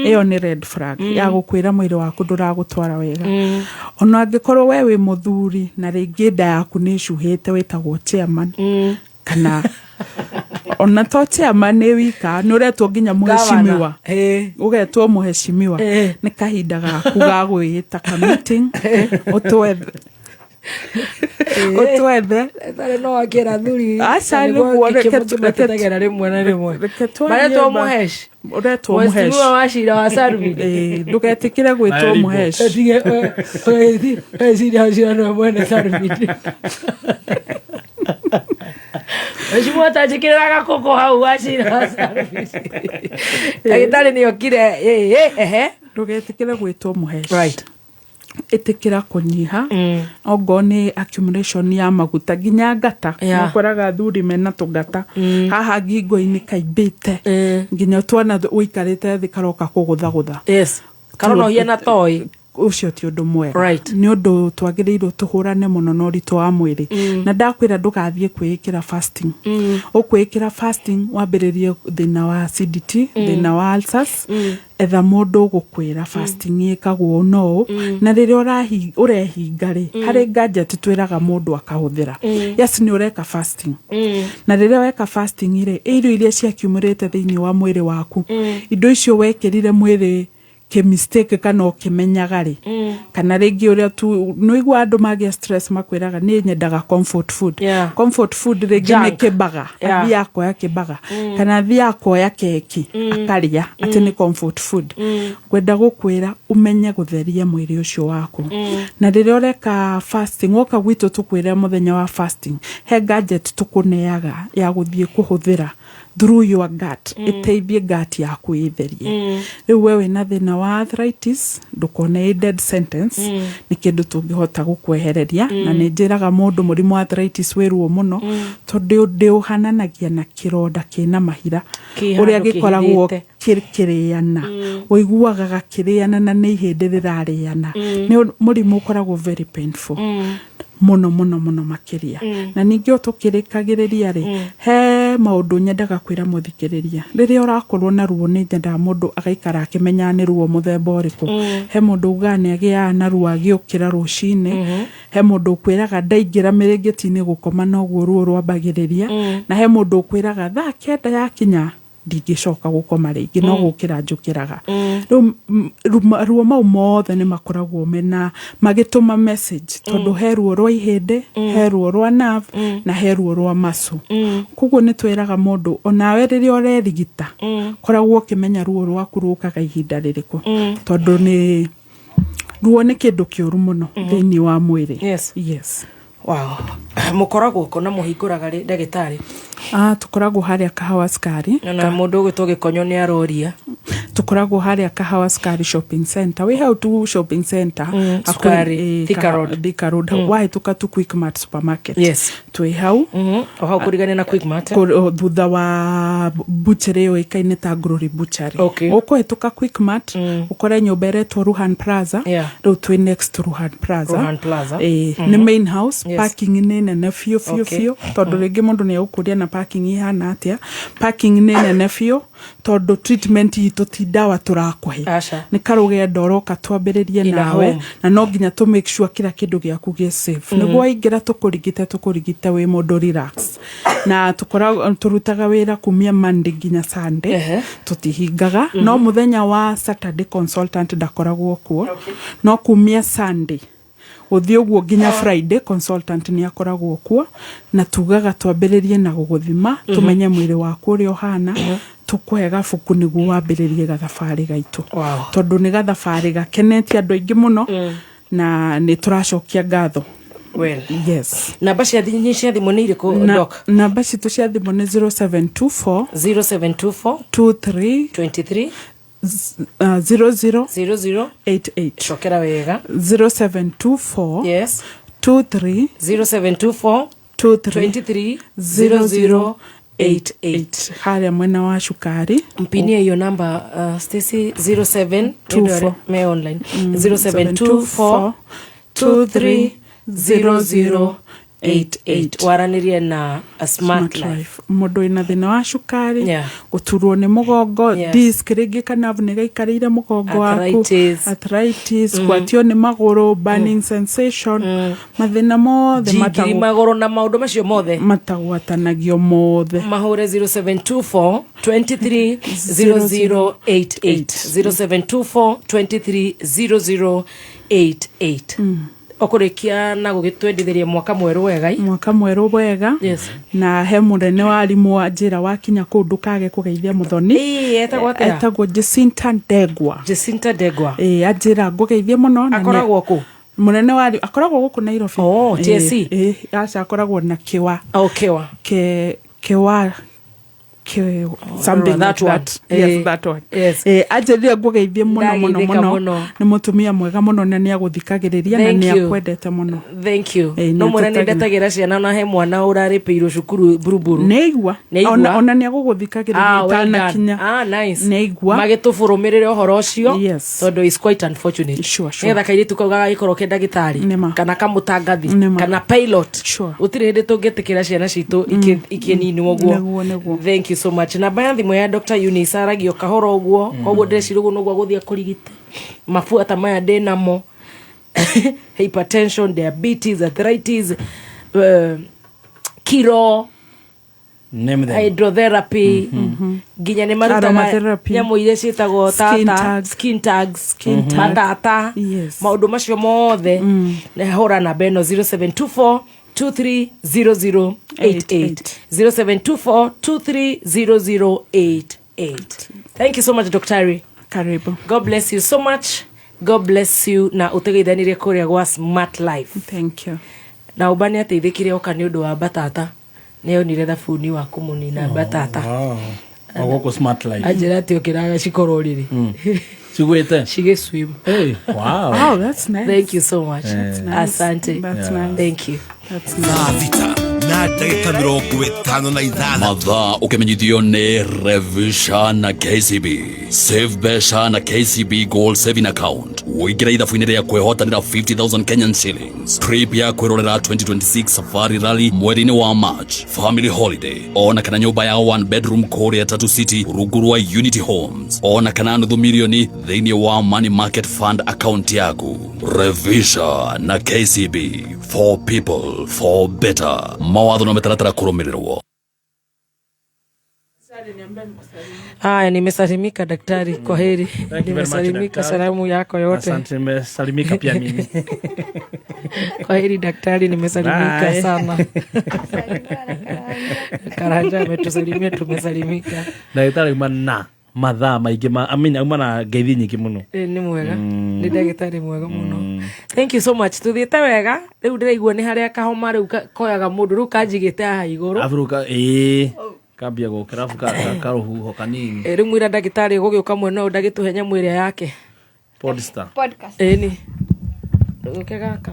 ĩyo nĩ red flag ya gũkwĩra mwĩrĩ waku ndũragũtwara wega. Ona angĩkorwo we wĩ mũthuri na rĩngĩ nda yaku nĩ ĩcuhĩte, wĩtagwo chairman, kana Ona to chairman nĩ wika, nĩ ũretwo nginya mheshimiwa. Ĩĩ. Ũgetwo mheshimiwa. Eh. Nĩ kahinda gaku ga gwĩta ka meeting, ũtwethe, ũtwethe. Ndagĩtarĩ no akĩra thuri. Aca, nĩguo, Reke rĩmwe na rĩmwe. Reke twarie. Maretwo mũhesh. Ũretwo mũhesh. Mheshimiwa wa cira wa Sarvin. Ĩĩ, ndũgetĩkĩre gwĩtwo Maeribo. mũhesh. Tige weciria ũcio nĩwe mwene Sarvin. Mheshimiwa atanjĩkĩrĩra gakũkũ hau wa cira wa Sarvin. Ndagĩtarĩ nĩokire. Ĩĩ, ehe. Ndũgetĩkĩre gwĩtwo mũhesh. Right. Ĩtĩkĩra kũnyiha, ongorwo nĩ accumulation ya maguta nginya ngata. Ũkoraga athuri mena tũngata haha ngingo-inĩ kaimbĩte, nginya twana ũikarĩte thĩ karoka kũgũthagũtha. Yes. Karonohia na toy. Ũcio ti ũndũ mwega. Right. Nĩ ũndũ twagĩrĩirwo tũhũrane mũno na ũritũ wa mwĩrĩ. Na ndakwĩra ndũgathiĩ kwĩĩkĩra fasting. Ũkwĩĩkĩra fasting wambĩrĩrie thĩna wa acidity, thĩna wa ulcers. Etha mũndũ ũgũkwĩra fasting ĩkagwo ũũ na ũũ. Na rĩrĩa ũrehinga rĩ, harĩ gadget twĩraga mũndũ akahũthĩra. Yes, nĩ ũreka fasting. Na rĩrĩa weka fasting rĩ, irio iria ciakiumĩrĩte thĩinĩ wa mwĩrĩ waku, indo icio wekĩrire mwĩrĩ kĩmistake kana ũkĩmenyaga rĩ, kana rĩngĩ ũrĩa tu nĩũigua andũ magĩa stress makwĩraga niĩ nyendaga comfort food. Comfort food rĩngĩ nĩ Junk. kĩbaga. Athiaga kuoya kĩbaga kana athiaga kuoya keki akarĩa atĩ nĩ comfort food. Ngwenda gũkwĩra ũmenye gũtheria mwĩrĩ ũcio waku. Na rĩrĩa ũreka fasting, woka gwitũ tũkwĩre mũthenya wa fasting, he gadget tũkũneaga ya gũthiĩ kũhũthĩra through your gut, ĩteithie gut yaku ĩtherie. Rĩu we wĩna thĩna wa arthritis, ndũkone ĩ dead sentence. Nĩ kĩndũ tũngĩhota gũkwehereria. Na nĩ njĩraga mũndũ mũrimũ wa arthritis wĩ ruo mũno, tondũ ndĩũhananagia na kĩronda kĩna mahira Kĩ ũrĩa handũ gĩkoragwo kĩhithĩte. kĩrĩana, ũiguaga gakĩrĩana na nĩ ihĩndĩ rĩrarĩana. Nĩ mũrimũ ũkoragwo very painful mũno mũno mũno makĩria. Na ningĩ o tũkĩrĩkagĩrĩria rĩ, he maũndũ nyendaga kwĩra mũthikĩrĩria. Rĩrĩa ũrakorwo na ruo, nĩ nyendaga mũndũ agaikara akĩmenyaga nĩ ruo mũthemba ũrĩkũ. He mũndũ ugaga nĩ agĩaga na ruo agĩũkĩra rũcinĩ, he mũndũ ũkwĩraga ndaingĩra mĩrĩngĩti-inĩ gũkoma noguo ruo rwambagĩrĩria, na he mũndũ ũkwĩraga thaa 9 yakinya ndingĩcoka gũkoma rĩngĩ, no gũkĩra njũkĩraga. Rĩu ruo mau mothe nĩ makoragwo mena magĩtũma message, tondũ he ruo rwa ihĩndĩ, he ruo rwa nerve, na he ruo rwa muscle. Koguo nĩ twĩraga mũndũ onawe rĩrĩa ũrerigita, koragwo ũkĩmenya ruo rwaku rũkaga ihinda rĩrĩkũ, tondũ nĩ ruo nĩ kĩndũ kĩũru mũno thĩinĩ wa mwĩrĩ. Yes. Yes. Wow. Mũkoragwo kũ na mũhingũraga rĩ, ndagĩtarĩ? Ah, tũkoragwo harĩa Kahawa Sukari. Na mũndũ ũgwĩtwo Gĩkonyo nĩ aroria. Tũkoragwo harĩa Kahawa Sukari Shopping Center, wĩ hau tu shopping center. Sukari, Thika Road. Thika Road, wahĩtũka tu Quickmart supermarket. Twĩ hau. O hau kũrigania na Quickmart. Thutha wa butchery yũĩkaine ta Glory Butchery. Ũkũhĩtũka Quickmart, ũkore nyũmba ĩretwo Ruhan Plaza. Rĩu twĩ next to Ruhan Plaza. Ruhan Plaza. Ĩĩ, nĩ main house. Parking nĩ nene biũ biũ biũ, tondũ rĩngĩ mũndũ nĩ egũkũria na parking ihana atĩa. Parking nĩ nene biũ, tondũ treatment itũ ti ndawa tũrakũhe. Aca. Nĩ karũgendo ũroka twambĩrĩrie In a nawe, home. na no nginya tũ make sure kila kĩndũ gĩaku gĩ safe, nĩguo waingĩra tũkũrigite wĩ mũndũ relax. Na tũrutaga wĩra kumia Monday nginya Sunday. Tũtihingaga, no mũthenya wa Saturday consultant ndakoragwo kuo, no kumia Sunday gũthiĩ ũguo nginya Friday consultant nĩ akoragwo kuo. Na tugaga twambĩrĩrie na gũgũthima, tũmenye mwĩrĩ waku ũrĩa ũhana, tũkũhe gabuku nĩguo wambĩrĩrie gathabarĩ gaitũ. Tondũ nĩ gathabarĩ gakenetie andũ aingĩ mũno, na nĩ tũracokia ngatho. Well. Yes. Namba cia thimũ nĩ irĩkũ, doc? Namba citũ cia thimũ nĩ 0724 0724 23 23 00 00 88. Cokera wega. 0724 Yes. 23 0724 23 23 00 88. Harĩa mwena wa cukari. Mpinie hiyo namba, Stacy, 07 24. Me online. 0724 23 00. 88 waranĩrie na a Smart Life. Mũndũ wĩna thĩna wa cukari, gũturwo nĩ mũgongo, disc rĩngĩ kana nĩ gaikarĩire mũgongo waku, Arthritis. Arthritis, gwatio nĩ magũrũ, burning sensation, mathĩna mothe njingiri magũrũ na maũndũ macio mothe matagwatanagio mothe. Mahũre 0724 23 0088, 0724 23 0088. Ũkũrĩkia na gũgĩtwendithĩria mwaka mwerũ wegai. Mwaka mwerũ wega. Na he mũnene wa arimũ wa njĩra wakinya kũu ndũkage kũgeithia mũthoni. Ĩĩ, etagwo atĩa? Etagwo Jacinta Ndegwa. Jacinta Ndegwa. Ĩĩ, anjĩra ngũgeithie mũno na Akoragwo kũ? Mũnene wa arimũ akoragwo gũkũ Nairobi. Oh, TSC? Ĩĩ, aca, akoragwo na Kĩwa. Oh, Kĩwa. Kewa ke something that like one. that. Yes, that one. Anjĩrire ngũgeithie mũno mũno. Ndageithĩka Mũno. mũno. Nĩ mũtumia mwega mũno na nĩ agũthikagĩrĩria na Thank nĩ you. akwendete mũno. Thank you. No Nĩ mwene nĩ tũtagĩra. ndetagĩra ciana na he mwana ũrarĩpĩirwo cukuru buruburu. Nĩ aigua. Nĩ aigua. Ona nĩ agũgũthikagĩrĩria Ah, well done. itanakinya. Ah, nice. Nĩ aigua. Magĩtũbũrũmĩrĩre ũhoro ũcio. Tondũ is quite unfortunate. Sure. Nĩgetha kairĩtu kau gagagĩkorwo ke ndagĩtarĩ Nĩma. kana kamũtangathi Nĩma. kana pilot, gũtirĩ hĩndĩ tũngĩtĩkĩra ciana citũ ikĩninwo ũguo. Nĩguo. Thank you so much. Namba ya thimũ ya Dr. Eunice aragio kahora ũguo, koguo ndĩreciria ũguo noguo agũthiĩ akũrigite mabua ta maya ndĩnamo, hypertension, diabetes, arthritis, kiro, Name them. Hydrotherapy, nginya nä marutaga Aromatherapy. nyamå iria ciätagwo Skin tata tags. Skin tags. Skin tag. Matata. Maå ndå macio mothe hå namba ä no 0724 230088, 0724 230088. Thank you so much, Daktari. Karibu. God bless you so much. God bless you na ũtegeithanirie kũrĩa gwa Smart Life. Thank you. Na ũba nĩ ateithĩkire oka nĩ ũndũ wa batata, nĩ onire thabuni wa kũmũnina batata. O gũkũ Smart Life. Anjĩra atĩ ũkĩraga cikorwo rĩrĩ Cigwĩte. Cigĩ swim. Hey, wow. Oh, that's nice. Thank you so much. That's nice. Asante. That's nice. Thank you. That's Thaa 6 na ndagĩka 56. Mathaa ũkĩmenyithio nĩ Revisha na KCB. Save mbeca na KCB Gold Saving Account, ũingĩre ithabu-inĩ rĩa kwĩhotanĩra 50,000 Kenyan shillings, trip ya kwĩrorera 2026 Safari Rally mweri-inĩ wa March, family holiday, ona kana nyũmba ya one bedroom kũrĩa Tatu City rungu rwa Unity Homes, ona kana nuthu milioni thĩinĩ wa Money Market Fund account yaku. Revisha na KCB, for people, for better. Mawatho na mĩtaratara kũrũmĩrĩrwo. Haya, nimesalimika, daktari, kwa heri. Thank you very much, Nimesalimika, daktari. salamu yako yote. Asante, nimesalimika pia mimi. Kwa heri, daktari, nimesalimika Bye. sana. Karanja ametusalimia, tumesalimika. Ndagĩtarĩ auma na mathaa maingĩ ma, I mean, auma na ngeithi nyingĩ mũno. Ĩ, nĩ mwega, nĩ ndagĩtarĩ mwega mũno. Thank you so much. Tũthiĩte wega. Rĩu ndĩraigua nĩ harĩa kahoma rĩu koyaga mũndũ rĩu kanjigĩte haha igũrũ. Arabu rĩu ĩĩ, kambia gũkĩra arabu karũhuho kanini. Ĩ, rĩu mwĩra ndagĩtarĩ gũgĩũka mwena ũyũ ndagĩtũhe nyamũ ĩrĩa yake. Podstar. Ĩni gũke gaka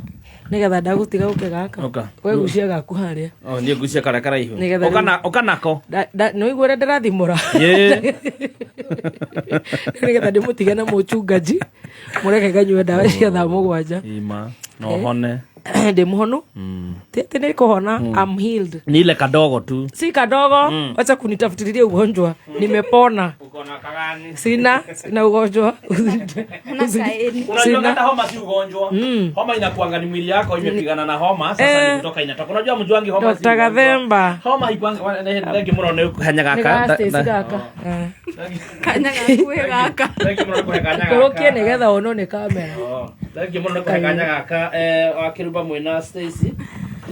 nĩgetha ndagũtiga gũke gaka. Ũka. Wegucia gaku harĩa. Oh, niĩ ngucia karĩa karaihu. Nĩgetha Ũka rĩu- ũka nako. Nĩ ũigua ũrĩa ndĩrathimũra. Ĩĩ. Nĩgetha ndĩmũtige na mũchungaji mũreke nganyue ndawa cia thaa 7. Ima na ũhone. Ndĩ mũhonu. Ti atĩ nĩ kũhona. I'm healed. Ni ile kadogo tu. Si kadogo. Wacha kunitafutilia ugonjwa, nimepona. Sina ugonjwa. Unajua Sina. hata homa si ugonjwa. Homa inakuanga ni mwili yako imepigana na homa, sasa ni kutoka inatoka. Unajua mjuangi homa si Dr. ugonjwa. Gathemba. Homa ikuanga thengi mũno nĩ kũhenya Nĩ gaka. ga Stacy gaka. Kanya gakuhĩ gaka. Thengi mũno nĩ kũhe kanya gaka. Kũrũkie nĩgetha wonwo nĩ kamera. Thengi mũno nĩ kũhe kanya gaka, wa kĩrumba mwĩna Stacy.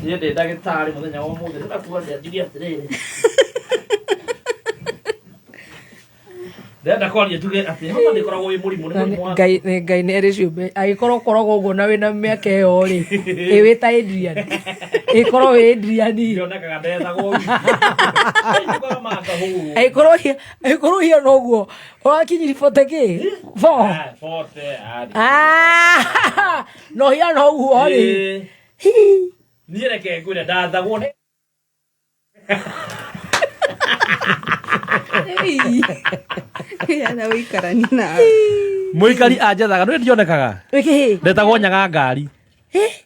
Niĩ ndĩ ndagĩtarĩ mũthenya wa ũmũthĩ. Ndĩrenda kuga atĩa, njuge atĩrĩrĩ. Ndĩrenda kwaria njuge atĩ homa ndĩkoragwo ĩ mũrimũ, nĩ Na mũrimũ wa Ngai nĩ Ngai nĩ erĩ ciũmbe angĩkorwo ũkoragwo ũguo na wĩna mĩaka ĩyo rĩ, ĩ wĩ ta Adrian, ĩkorwo wĩ Adrian. Ndionekaga ndethagwo. Angĩkorwo hiana ũguo ũrakinyiri 40 kĩ four. 40, Ah, no hiana ũguo rĩ. Ĩĩ. Niĩ reke ngwĩre ndathagwo nĩ Yana wĩikarani nawe. Mũikari anjathaga nĩ ndionekaga. Wĩkĩ? Ndetagwo nyaga ngari,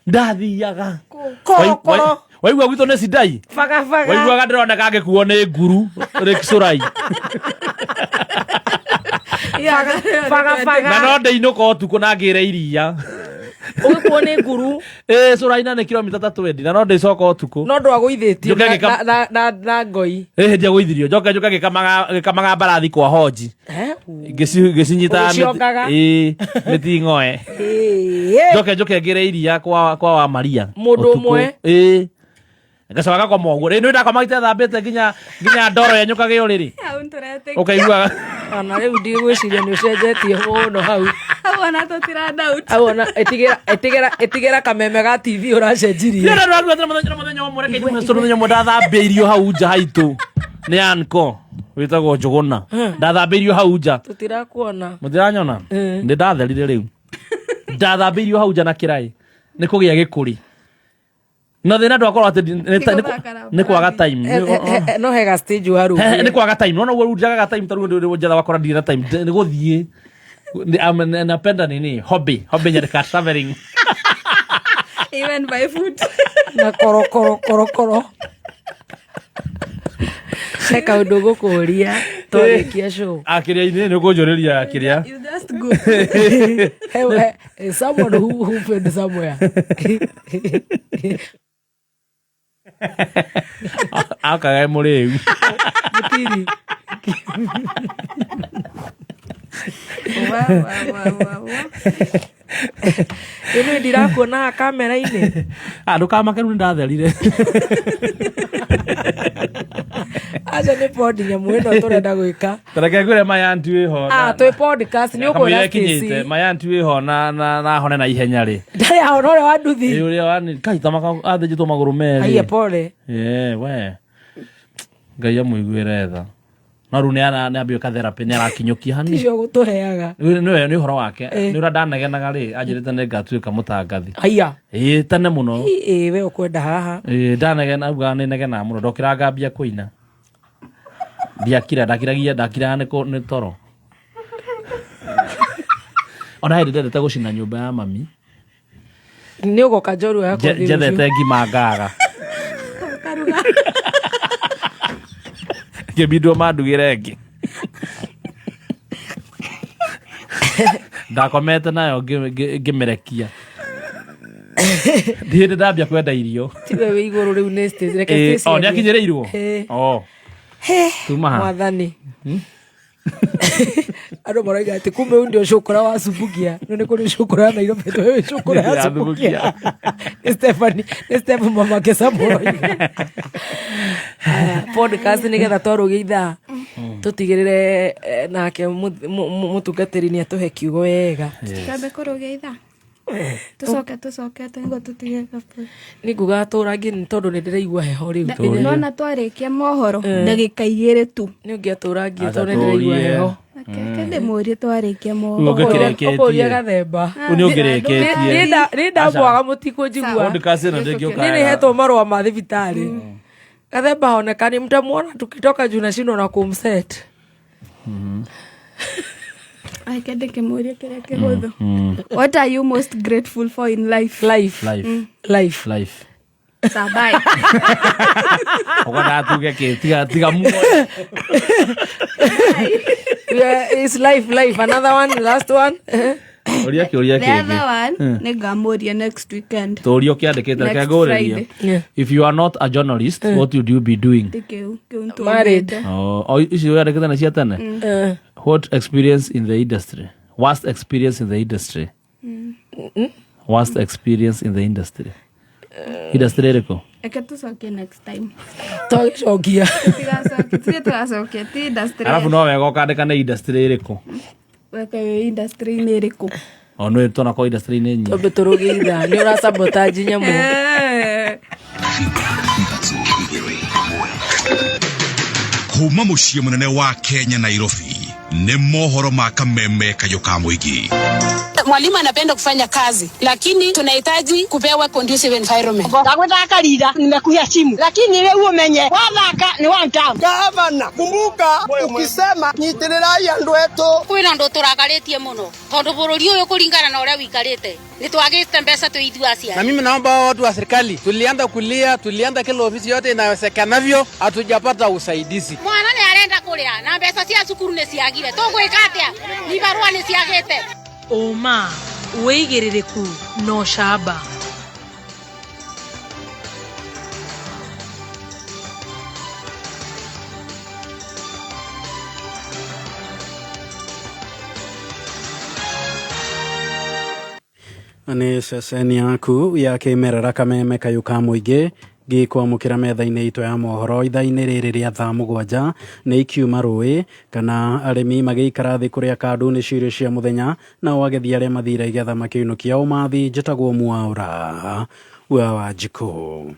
ndathiaga Korokoro. Waigua gwitũ nĩ Sidai. Bagabaga. Waiguaga ndĩroneka ngĩkuo nĩ nguru rĩkicũrai. Bagabaga. Na no ndĩinũka ũtukũ na ngĩre iria. Ũgĩkuo nĩ nguru. Ĩĩ cũrai na nĩ kilomita ta 20 na no ndĩcoka ũtukũ. No ndwagũithĩtio Njũke na ngoi. Ĩhĩ ndiagũithirio. Njoke njũke ngĩkamaga mbarathi kwa Honji. Eh? Ngĩcinyitaga Ũgĩciongaga? Ĩĩ mĩting'oe. Ĩĩ. Njoke njũke ngĩre iria kwa wa Maria. Mũndũ Ũtukũ. ũmwe? Ĩĩ. Ngacoka ngakoma ũguo. Rĩu nĩ ndakoma itethambĩte nginya ndoro yenyũkage ũrĩrĩ. Hau nĩtũretĩkia. Ũkaiguaga. Ona rĩu ndigwĩciria nĩ ũcenjetie mũno hau. Hau ona tũtira doubt. Hau ona ĩtigĩra ĩtigĩra ĩtigĩra kameme ga TV ũracenjirie. Nĩ ndĩraruga mũthenya ũmwe reke njuge story mũthenya ũmwe ndathambĩirio hau nja haitũ nĩ anko wĩtagwo Njũgũna. Ndathambĩirio hau nja. Tũtirakuona. Mũtiranyona? Nĩ ndatherire rĩu. Ndathambĩirio hau nja na kĩraĩ. Nĩ kũgĩa gĩkũri. Na thĩna ndwakorwo atĩ nĩ kwaga time. No hega stage warũgire. Nĩ kwaga time. Nona ũguo rĩu njagaga time ta rĩu ndĩ njetha wakora ndirĩ na time. Nĩ gũthiĩ. Napenda nini? Hobby. Hobby nyandĩka traveling. Even by foot. Na korokoro korokoro. He kaũndũ ngũkũria twarĩkia show. Akĩrĩa-inĩ nĩ ũkũnjũrĩria kĩrĩa. You just go. He, someone who went somewhere. Akaga mũrĩu. Mũtiri. Wa, wa, wa, wa, wa. Ĩno ndirakuona kamera-inĩ. Ah, ndũkamake rĩu nĩ ndatherire. Aca nĩ pod nyamũ ĩno tũrenda gwĩka. Tareke ngwĩre mayanti wĩho. Ah, twĩ podcast nĩ ũkwĩra Stacy. Mayanti wĩho na hone na ihenya rĩ. Ndarĩ ahona ũrĩa wa nduthi. Ĩ ũrĩa wa kai tamaka athĩnjĩtwo magũrũ merĩ. Aiya pole. Ĩĩ we. Ngai amũiguĩre tha. No rĩu nĩ ambia gwĩka therapy nĩ arakinyũkia hanini. Ticio gũtũheaga. Nĩ nĩ ũhoro wake. Nĩ ũrĩa ndanegenaga rĩ anjĩrĩte nĩ ngatuĩka mũtangathi. Aiya. Ĩĩ tene mũno. Ĩĩ we ũkwenda haha. Ĩĩ ndanegena augaga nĩ negenaga mũno ndokĩra ngambia kũina. Ndiakira ndakiragia ndakiraga nĩ toro. Ona hĩndĩ ndendete gũcina nyũmba ya mami. Nĩ ũgoka njorua ya kũthiĩ Njethete ngima ngaga. Ngĩbindwo mandugĩre ĩngĩ. Ndakomete nayo ngĩmĩrekia. Ndihĩndĩ ndambia kwenda irio. Tiwe wĩ igũrũ rĩu nĩ Stacy. Reke Stacy O nĩ akinyĩrĩirwo. Ĩĩ. O. Tuma haha. Mwathani. Andũ maroiga atĩ kumbe ũyũ ndio cũkũra wa Subukia. No nĩ kũrĩ cũkũra ya Nairobi tũĩ cũkũra ya Ya Subukia. Nĩ Stephanie, nĩ Steph mama Kesamu ũroiga. Aya, podcast nĩgetha twarũgia ithaa tũtigĩrĩre nake mũtungatĩri nĩ atũhe kiugo wega. Twambe kũrũgia ithaa. Tũcoke tũcoke nĩguo tũtige gaburi. Nĩ nguga tũrangie nĩ tondũ nĩ ndĩraigua heho rĩu. Nona twarĩkia mohoro ndagĩka igĩrĩ tu. Nĩ ũngĩatũrangie Aca tondũ nĩ ndĩraigua tũrie. heho. Reke ndĩmũrie twarĩkia mohoro. Ũngĩkĩrĩkĩtie. Ũkũria gathemba. Rĩu nĩ ũngĩrĩkĩtie. Nĩ ndamwaga mũtikũnjigua. Podcast ĩno ndĩngĩũka Nĩ wega. nĩhetwo marũa ma thibitarĩ. Gathemba haonekani mtamuona tukitoka juu nashindwa na kumset. Reke ndĩkĩmũrie kĩrĩa kĩhũthũ. What are you most grateful for in life? Life. Life. Life. Life. Sabai. Ũkwendaga tuge kĩ tiga tiga muoyo. Yeah, it's life, life. Another one, last one. Ũria kĩũria The kĩngĩ. other one nĩ ngamũria next weekend. Tũũria ũkĩandĩkĩte reke Next ngũrĩrie. Friday. Yeah. If you are not a journalist, what would you be doing? Ti kĩu kĩu Married. nĩtũugĩte. Oh, icio ũrandĩkĩte nĩ cia tene? What experience in the industry? Worst experience in the industry? Worst experience in the industry? Industry ĩrĩkũ? Reke tũcokie next time. Twagĩcokia. Tũtigacokia, tirĩ tũracokia ti industry. Arabu no wega ũkandĩka nĩ industry ĩrĩkũ. Weke wĩ industry-inĩ ĩrĩkũ? O nĩ tuonakorwo industry nĩ nyingĩ. Twambe tũrũgie ithaa. Nĩ ũrasabotage nyamũ. Kuma mũciĩ mũnene wa Kenya Nairobi. Nĩ mohoro ma kameme kayũ ka mũingĩ. Mwalimu anapenda kufanya kazi, lakini tunahitaji kupewa conducive environment. Ndagwĩthaka rira nimekuhia simu lakini rĩu ũmenye wathaka nĩ one time. Gavana, kumbuka ukisema nyitĩrĩrai andũ etũ. Kwĩna ũndũ tũrakarĩtie mũno tondũ bũrũri ũyũ kũringana na ũrĩa wikarĩte nĩ twagĩte mbeca twĩ ithuĩ aciari. Na mimi naomba watu wa serikali, tulianza kulia, tulianza kila ofisi yote inawezekanavyo, hatujapata usaidizi. Mwana nĩ arenda kũrĩa na mbeca cia cukuru nĩ ciagire, tũgwĩka atĩa? Ibarũa nĩ ciagĩte. Ũma, wĩigĩrĩrĩku na ũcamba. Nĩ ceceni yaku ya kĩmerera kameme kayũ ka mũingĩ gĩkwamũkĩra metha-inĩ itũ ya mohoro ithaa-inĩ rĩrĩ rĩa thaa 7 nĩ ikiuma rũĩ kana arĩmi magĩikara thĩ kũrĩa kandu nĩ cirio cia mũthenya nao agethi arĩa mathire igetha makĩinũkia ũmathi. Njĩtagwo Mwaũra wa Wanjikũ.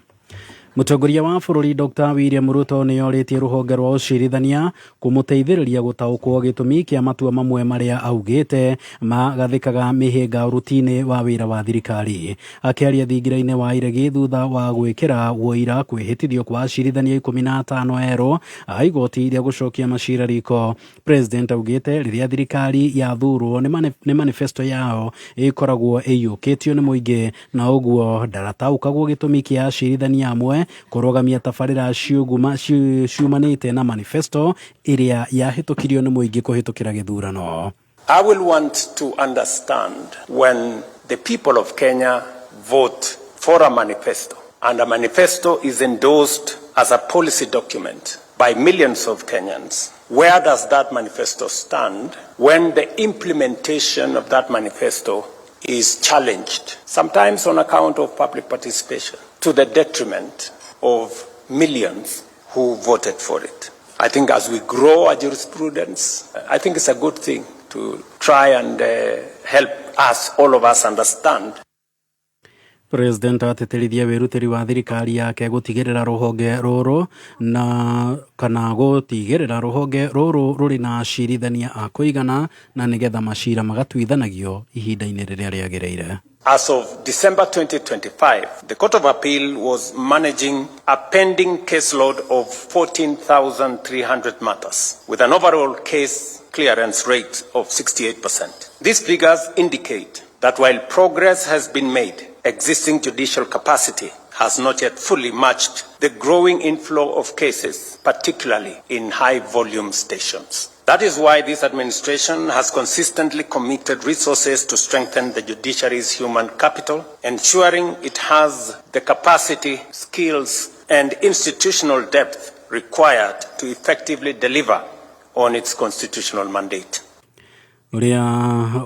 Mũtongoria wa bũrũri Dr. William Ruto nĩ orĩtie rũhonge rwa ũcirithania kũmũteithĩrĩria gũtaũkwo gĩtũmi kĩa matua mamwe marĩa augĩte magathĩkaga mĩhĩnga ũruti-inĩ wa wĩra wa thirikari. Akĩaria thingira-inĩ wa iregi thutha wa gwĩkĩra wũira kwĩhĩtithio kwa acirithania 15 erũ a igoti rĩa gũcokia macira riko, President augĩte rĩrĩa thirikari yathurwo nĩ manifesto yao ĩkoragwo ĩiyũkĩtio nĩ mũingĩ na ũguo ndarataũkagwo gĩtũmi kĩa acirithania amwe kũrũgamia tabarĩra ciumanĩte na manifesto ĩrĩa yahĩtũkirio nĩ mũingĩ kũhĩtũkĩra gĩthurano. I will want to understand when the people of Kenya vote for a manifesto and a manifesto is endorsed as a policy document by millions of Kenyans. Where does that manifesto stand when the implementation of that manifesto is challenged, sometimes on account of public participation, to the detriment of millions who voted for it? I think as we grow our jurisprudence, I think it's a good thing to try and help us, all of us, understand. President ateterithia wĩrutĩri wa thirikari yake gũtigĩrĩra rũhonge rũrũ na kana gũtigĩrĩra rũhonge rũrũ rũrĩ na acirithania a kũigana na nĩgetha macira magatuithanagio ihinda-inĩ rĩrĩa rĩagĩrĩire. As of December 2025, the Court of Appeal was managing a pending caseload of 14,300 matters, with an overall case clearance rate of 68%. These figures indicate that while progress has been made, existing judicial capacity has not yet fully matched the growing inflow of cases, particularly in high-volume stations. That is why this administration has consistently committed resources to strengthen the judiciary's human capital, ensuring it has the capacity, skills, and institutional depth required to effectively deliver on its constitutional mandate. Ũrĩa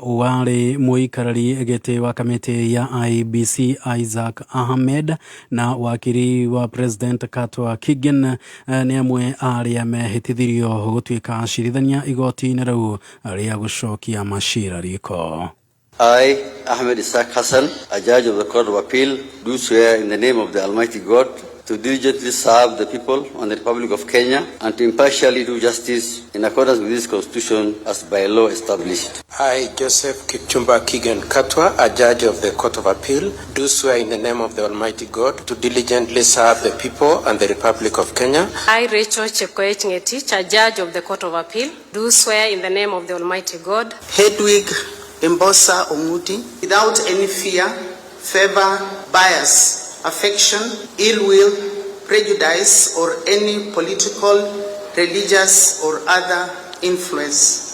warĩ mũikarĩri gĩtĩ wa kamĩtĩ ya IEBC Isaac Ahmed na wakiri wa President Katwa Kigen nĩ amwe arĩa mehĩtithirio gũtuĩka acirithania igoti-inĩ rĩu rĩa gũcokia macira riko. I, Ahmed Isaac Hassan, a judge of the Court of Appeal, do swear in the name of the Almighty God to diligently serve the people and the Republic of Kenya and to impartially do justice in accordance with this Constitution as by law established. I, Joseph Kipchumba Kigen Katwa, a judge of the Court of Appeal, do swear in the name of the Almighty God to diligently serve the people and the Republic of Kenya. I, Rachel Chepkoech Ngetich, a judge of the Court of Appeal, do swear in the name of the Almighty God. Hedwig Imbosa Onguti, without any fear, favor, bias, affection, ill will, prejudice, or any political, religious, or other influence.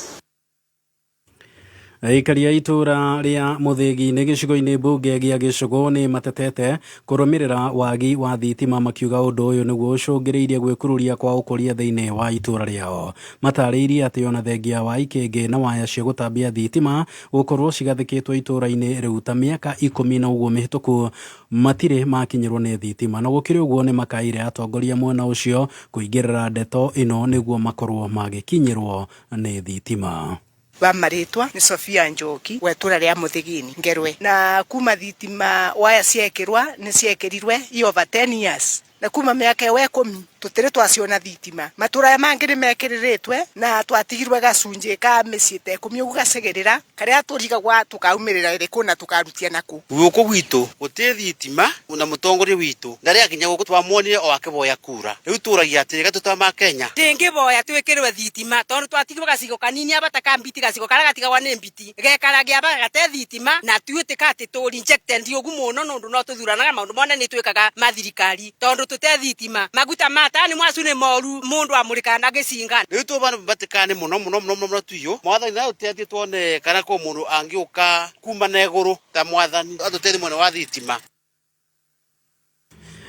Aikari a itũra rĩa Mũthĩgi-inĩ gĩcigo-inĩ mbunge gĩa Gĩcũgũ nĩ matetete kũrũmĩrĩra wagi wa thitima makiuga ũndũ ũyũ nĩguo ũcũngĩrĩirie gwĩkururia kwa ũkũria thĩinĩ wa itũra rĩao. Matarĩirie atĩ ona thengia wa ikĩngĩ na waya cia gũtambia thitima gũkorwo cigathĩkĩtwo itũra-inĩ rĩu ta mĩaka 10 na ũguo mĩhĩtũku matirĩ makinyĩrwo nĩ thitima, na gũkĩrĩ ũguo nĩ makaire atongoria mwena ũcio kũingĩrĩra ndeto ĩno nĩguo makorwo magĩkinyĩrwo nĩ thitima. Wa marĩtwa nĩ Sofia Njoki wa itũra rĩa Mũthigini Ngerwe, na kuma thitima waya ciekĩrwa nĩ ciekĩrirwe i over 10 years, na kuma mĩaka ĩyo 10 Tutire twaciona thitima. Matura aya mangi ni mekiriritwe na twatigirwe gacunjĩ ka mĩciĩ ta 10 ũguo gacegerera karia turigagwa tukaumirira iriku na tukarutia naku. Guku gwitu guti thitima na mutongoria witu ndari akinya guku twamwonire o akiboya kura. Riu turagia atiri gatutama Kenya. Ndingiboya twikirwe thitima tondu twatigirwe gacigo kanini aba ta mbiti gacigo karia gatigagwa ni mbiti gekaragia aba gate thitima na tuitika ati tu rejected ugu muno nundu no tuthuranaga maundu mone ni twikaga ma thirikari tondu tute thitima maguta mata ni mwacu ni moru mundu amurikana na gicinga. Riu tu bandu batikane muno muno muno muno tuyo mwathani na utetie tuone kana ko mundu angiuka kuma na iguru ta mwathani atutethi mwena wa thitima.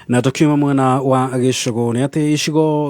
Na tukiuma mwena wa gĩcigo nĩ atĩ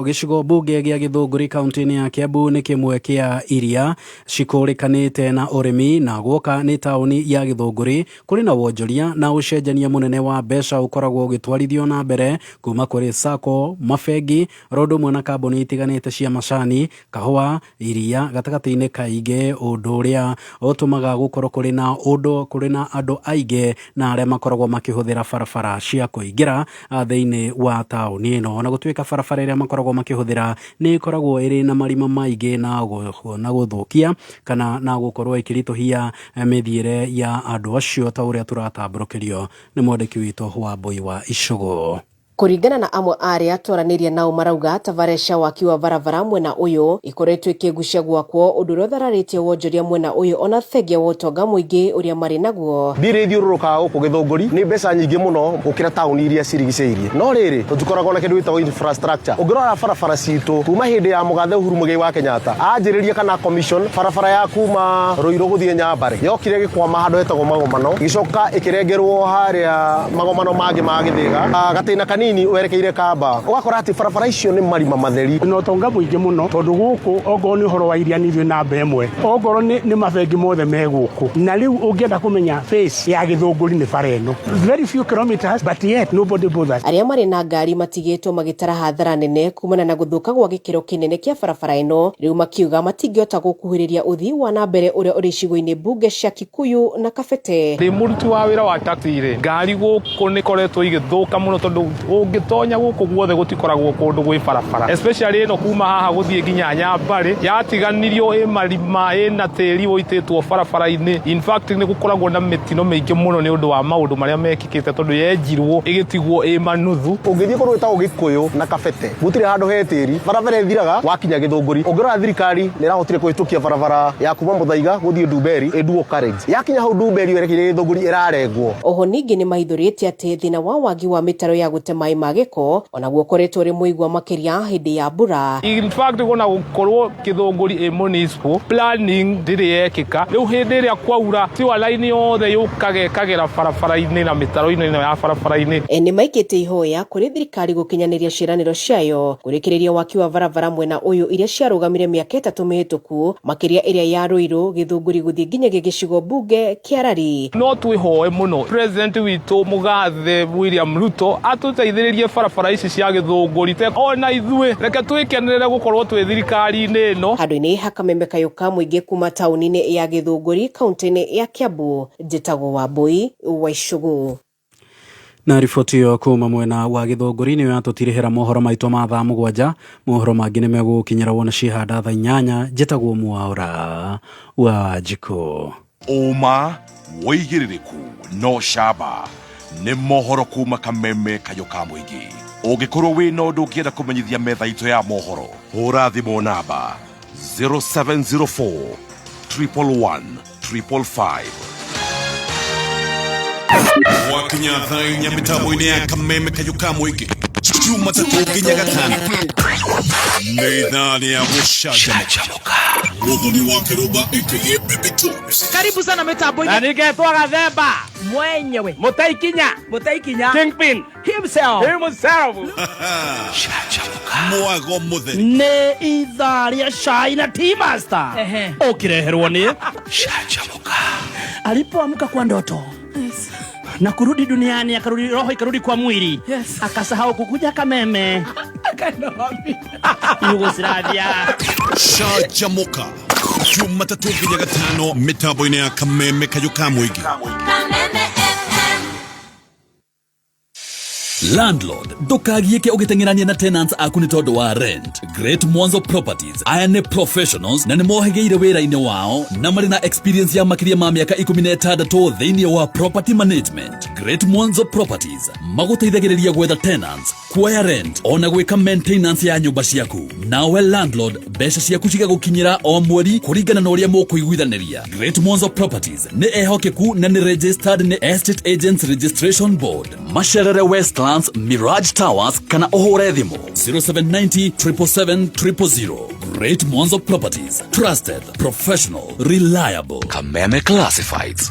gĩcigo mbunge gĩa Gĩthũngũri kaunti-inĩ ya Kiambu nĩ kĩmwe kĩa iria cikũrĩkanĩte na ũrĩmi na guoka nĩ taũni ya Gĩthũngũri kũrĩ na wonjoria na ũcenjania mũnene wa mbeca ũkoragwo ũgĩtwarithio na mbere kuma kũrĩ sacco, mabengi, oro ũndũ ũmwe na kambuni itiganĩte cia macani, kahũa, iria gatagatĩ-inĩ kaingĩ, ũndũ ũrĩa ũtũmaga gũkorwo kũrĩ na ũndũ kũrĩ na andũ aingĩ na arĩa makoragwo makĩhũthĩra barabara cia kũingĩra thĩinĩ wa taũni ĩno. Ona gũtuĩka barabara ĩrĩa makoragwo makĩhũthĩra nĩ ĩkoragwo ĩrĩ na marima maingĩ na gũthũkia kana na gũkorwo ĩkĩritũhia mĩthiĩre ya andũ acio ta ũrĩa tũratambũrũkĩrio nĩ mwandĩki witũ wa Mbui wa Icũgũ. Kũringana na amwe arĩa twaranĩria nao marauga tabarĩra waki wa barabara mwena ũyũ ikoretwo ĩkĩgucia gwakwo ũndũ ũrĩa ũthararĩtie wonjoria mwena ũyũ ona thengia wa ũtonga mũingĩ ũrĩa marĩ naguo. Mbirũ ithiũrũrũkaga gũkũ Gĩthũngũri nĩ mbeca nyingĩ mũno gũkĩra taũni iria cirigicĩirie, no rĩrĩ tũtikoragwo na kĩndũ gĩtagwo infrastructure. Ũngĩrora barabara citũ kuma hĩndĩ ya mũgathe Uhuru Muigai wa Kenyatta anjĩrĩria kana commission barabara ya kuma Ruiru gũthiĩ Nyambare yokire gĩkwama handũ hetagwo Magomano, gĩcoka ĩkĩrengerwo harĩa Magomano mangĩ ma Gĩthĩga gatĩna kanini werekeire Kamba, ũgakora atĩ barabara icio nĩ marima matheri na ũtonga mũingĩ mũno tondũ gũkũ ongorwo nĩ ũhoro wa iria nĩ ithuĩ namba ĩmwe, ongorwo nĩ mabengi mothe me gũkũ. Na rĩu ũngĩenda kũmenya face ya Gĩthũngũri nĩ bara ĩno, very few kilometers but yet nobody bothers. Arĩa marĩ na ngari matigĩtwo magĩtara hathara nene kumana na gũthũka gwa gĩkĩro kĩnene kĩa barabara ĩno, rĩu makiuga matingĩhota gũkuhĩrĩria ũthii wa na mbere ũrĩa ũrĩ icigo-inĩ mbunge cia Kikuyu na Kabete. Ndĩ mũruti wa wĩra wa taxi rĩ, ngari gũkũ nĩ ikoretwo igĩthũka mũno tondũ ũngĩtonya gũkũ guothe gũtikoragwo kũndũ gwĩ barabara, especially ĩno kuma haha gũthiĩ nginya Nyambare yatiganirio ĩ marima ĩna tĩri ũitĩtwo barabara-inĩ. In fact nĩ gũkoragwo na mĩtino mĩingĩ mũno nĩ ũndũ wa maũndũ marĩa mekĩkĩte tondũ yenjirwo ĩgĩtigwo ĩ manuthu. Ũngĩthiĩ kũndũ gwĩtagwo Gĩkũyũ na Kabete gũtirĩ handũ he tĩri, barabara ĩthiraga wakinya Gĩthũngũri. Ũngĩrora thirikari nĩ ĩrahotire kũhĩtũkia barabara ya kuma Mũthaiga gũthiĩ Ndumberi ĩ dual carriage, yakinya hau Ndumberi werekeire Gĩthũngũri ĩrarengwo. Oho ningĩ nĩ mahithũrĩtie atĩ thĩna wa wagi wa mĩtaro ya gũte maĩ ma gĩko onaguo ũkoretwo ũrĩ mũigua makĩria hĩndĩ ya mbura. In fact ona gũkorwo Gĩthũngũri ĩ municipal planning ndĩrĩ yekĩka, rĩu hĩndĩ ĩrĩa kwaura sewer line yothe yũkaga ĩkagera barabara-inĩ na mĩtaro-inĩ ĩno ya barabara-inĩ. Nĩ maikĩte ihoya kũrĩ thirikari gũkinyanĩria ciĩranĩro ciayo kũrĩkĩrĩria waki wa barabara mwena ũyũ iria ciarũgamire mĩaka 3 mĩhĩtũku, makĩria ĩrĩa ya Ruiru Gĩthũngũri gũthiĩ nginyagia gĩcigo mbunge kĩa Rari. No twĩhoe mũno president witũ mũgathe William Ruto atũteithĩrĩrie barabara ici cia Gĩthũngũri, ona ithuĩ reke twĩkenerere gũkorwo twĩ thirikari-inĩ ĩno. Handũ-inĩ ha Kameme Kayũ ka mũingĩ kuma taũni-inĩ ya Gĩthũngũri kaunti-inĩ ya Kiambu, njĩtagwo Wambui wa Icũgũ. Na riboti ĩyo kuma mwena wa Gĩthũngũri nĩyo yatũtirihĩra mohoro maitũ ma thaa 7. Mohoro mangĩ nĩ megũgũkinyĩra wona cihanda thaa 8. Njĩtagwo Mwaũra wa Njikũ. Ũma wĩigĩrĩrĩku no camba nĩ mohoro kuma Kameme Kayũ ka mũingĩ. Ũngĩkorwo wĩna ũndũ ũngĩenda kũmenyithia metha itũ ya mohoro, hũra thimũ namba 0704 111 555. Wakinya thaa 4 mĩtambo-inĩ ya Kameme Kayũ ka mũingĩ Jumatatũ nginya Gatano nĩ ithaa rĩa gũcanjamũka. Mũthoni wa Kĩrũmba aka Baby Tones. Karibu sana mitambo-inĩ. Na ningetwo Gathemba mwenyewe, Mũtaikinya, Mũtaikinya Kingpin himself, himself. Mwago mũtheri nĩ ithaa rĩa cai na tea master ũkĩreherwo nĩ Canjamũka. Alipoamka kwa ndoto na kurudi duniani, akarudi roho ikarudi kwa mwili. Yes. Akasahau kukuja Kameme. Akaenda wapi? Yugoslavia. Canjamũka Jumatatũ nginya Gatano mĩtambo-inĩ ya Kameme Kayũ ka mũingĩ. Kameme FM. Landlord, ndũkagiĩke ũgĩteng'erania na tenants aku nĩ tondũ wa rent. Great Mwanzo Properties aya nĩ professionals na nĩ mohĩgĩire wĩra-inĩ wao na marĩ na experience ya makĩria ma mĩaka 16 thĩinĩ wa property management. Great Mwanzo Properties magũteithagĩrĩria gwetha tenants, kuoya rent ona gwĩka maintenance ya nyũmba ciaku. Nawe landlord, mbeca ciaku cigagũkinyĩra o mweri kũringana na ũrĩa mũkũiguithanĩria. Great Mwanzo Properties nĩ ehokeku na nĩ registered nĩ Estate Agents Registration Board. Macerere Westlands, Mirage Towers kana ũhũre thimũ 0790 777 000. Great Mwanzo Properties, trusted, professional, reliable. Kameme Classifieds.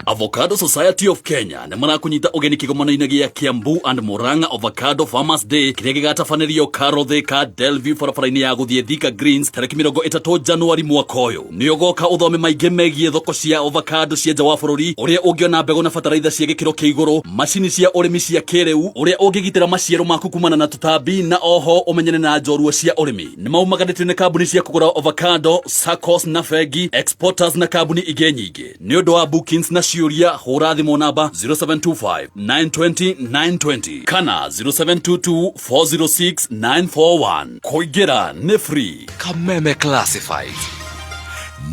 Avocado Society of Kenya nĩ marakũnyita ũgeni kĩgomano-inĩ gĩa Kiambu and Murang'a Avocado Farmers Day kĩrĩa gĩgatabanĩrio Karothika Delview barabara-inĩ ya gũthiĩ Thika Greens tarĩki 30 Januari mwaka ũyũ. Nĩ ũgoka ũthome maingĩ megiĩ thoko cia avocado cia nja wa bũrũri, ũrĩa ũngĩona mbegũ na bataraitha cia gĩkĩro kĩa igũrũ, macini cia ũrĩmi cia kĩrĩu, ũrĩa ũngĩgitĩra maciaro maku kumana na tũtambi na oho ũmenyane na njorua cia ũrĩmi. Nĩ maumaganĩtio nĩ kambuni cia kũgũra avocado, SACCOS na bengi, exporters na kambuni ingĩ nyingĩ. Nĩ ũndũ wa bookings na ciũria hũra thimũ namba 0725 920 920 kana 0722 406 941. Kũingĩra nĩ free. Kameme Classifieds.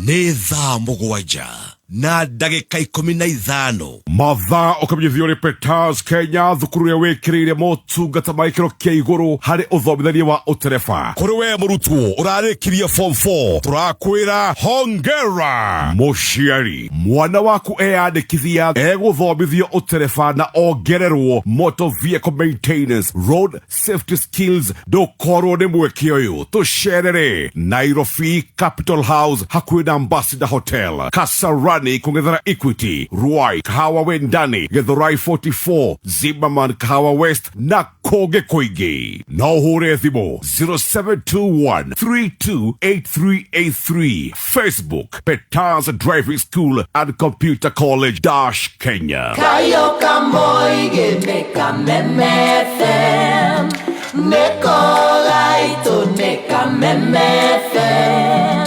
Nĩ thaa 7 na ndagĩka 15. Mathaa ũkamenyithio nĩ Peters Kenya, thukuru ĩrĩa wĩkĩrĩire motungata ma gĩkĩro kĩa igũrũ harĩ ũthomithania wa ũtereba. Kũrĩ we mũrutwo ũrarĩkirie form 4, tũrakwĩra hongera. Mũciari, mwana waku eyandĩkithia egũthomithio ũtereba na ongererwo motor vehicle maintenance, road safety skills. Ndũkorwo nĩ mweke ũyũ, tũcerere Nairobi Capital House hakuhĩ na Ambassador Hotel, Kasarani kũng'ethera Equity, Ruai, Kahawa Wendani, Githurai 44, Zimmerman, Kahawa West na kũngĩ kũingĩ. No ũhũre thimũ 0721 328383, Facebook Peters Driving School and Computer College dash Kenya. Kayo kamoige ne Kameme FM Neko gaito ne Kameme FM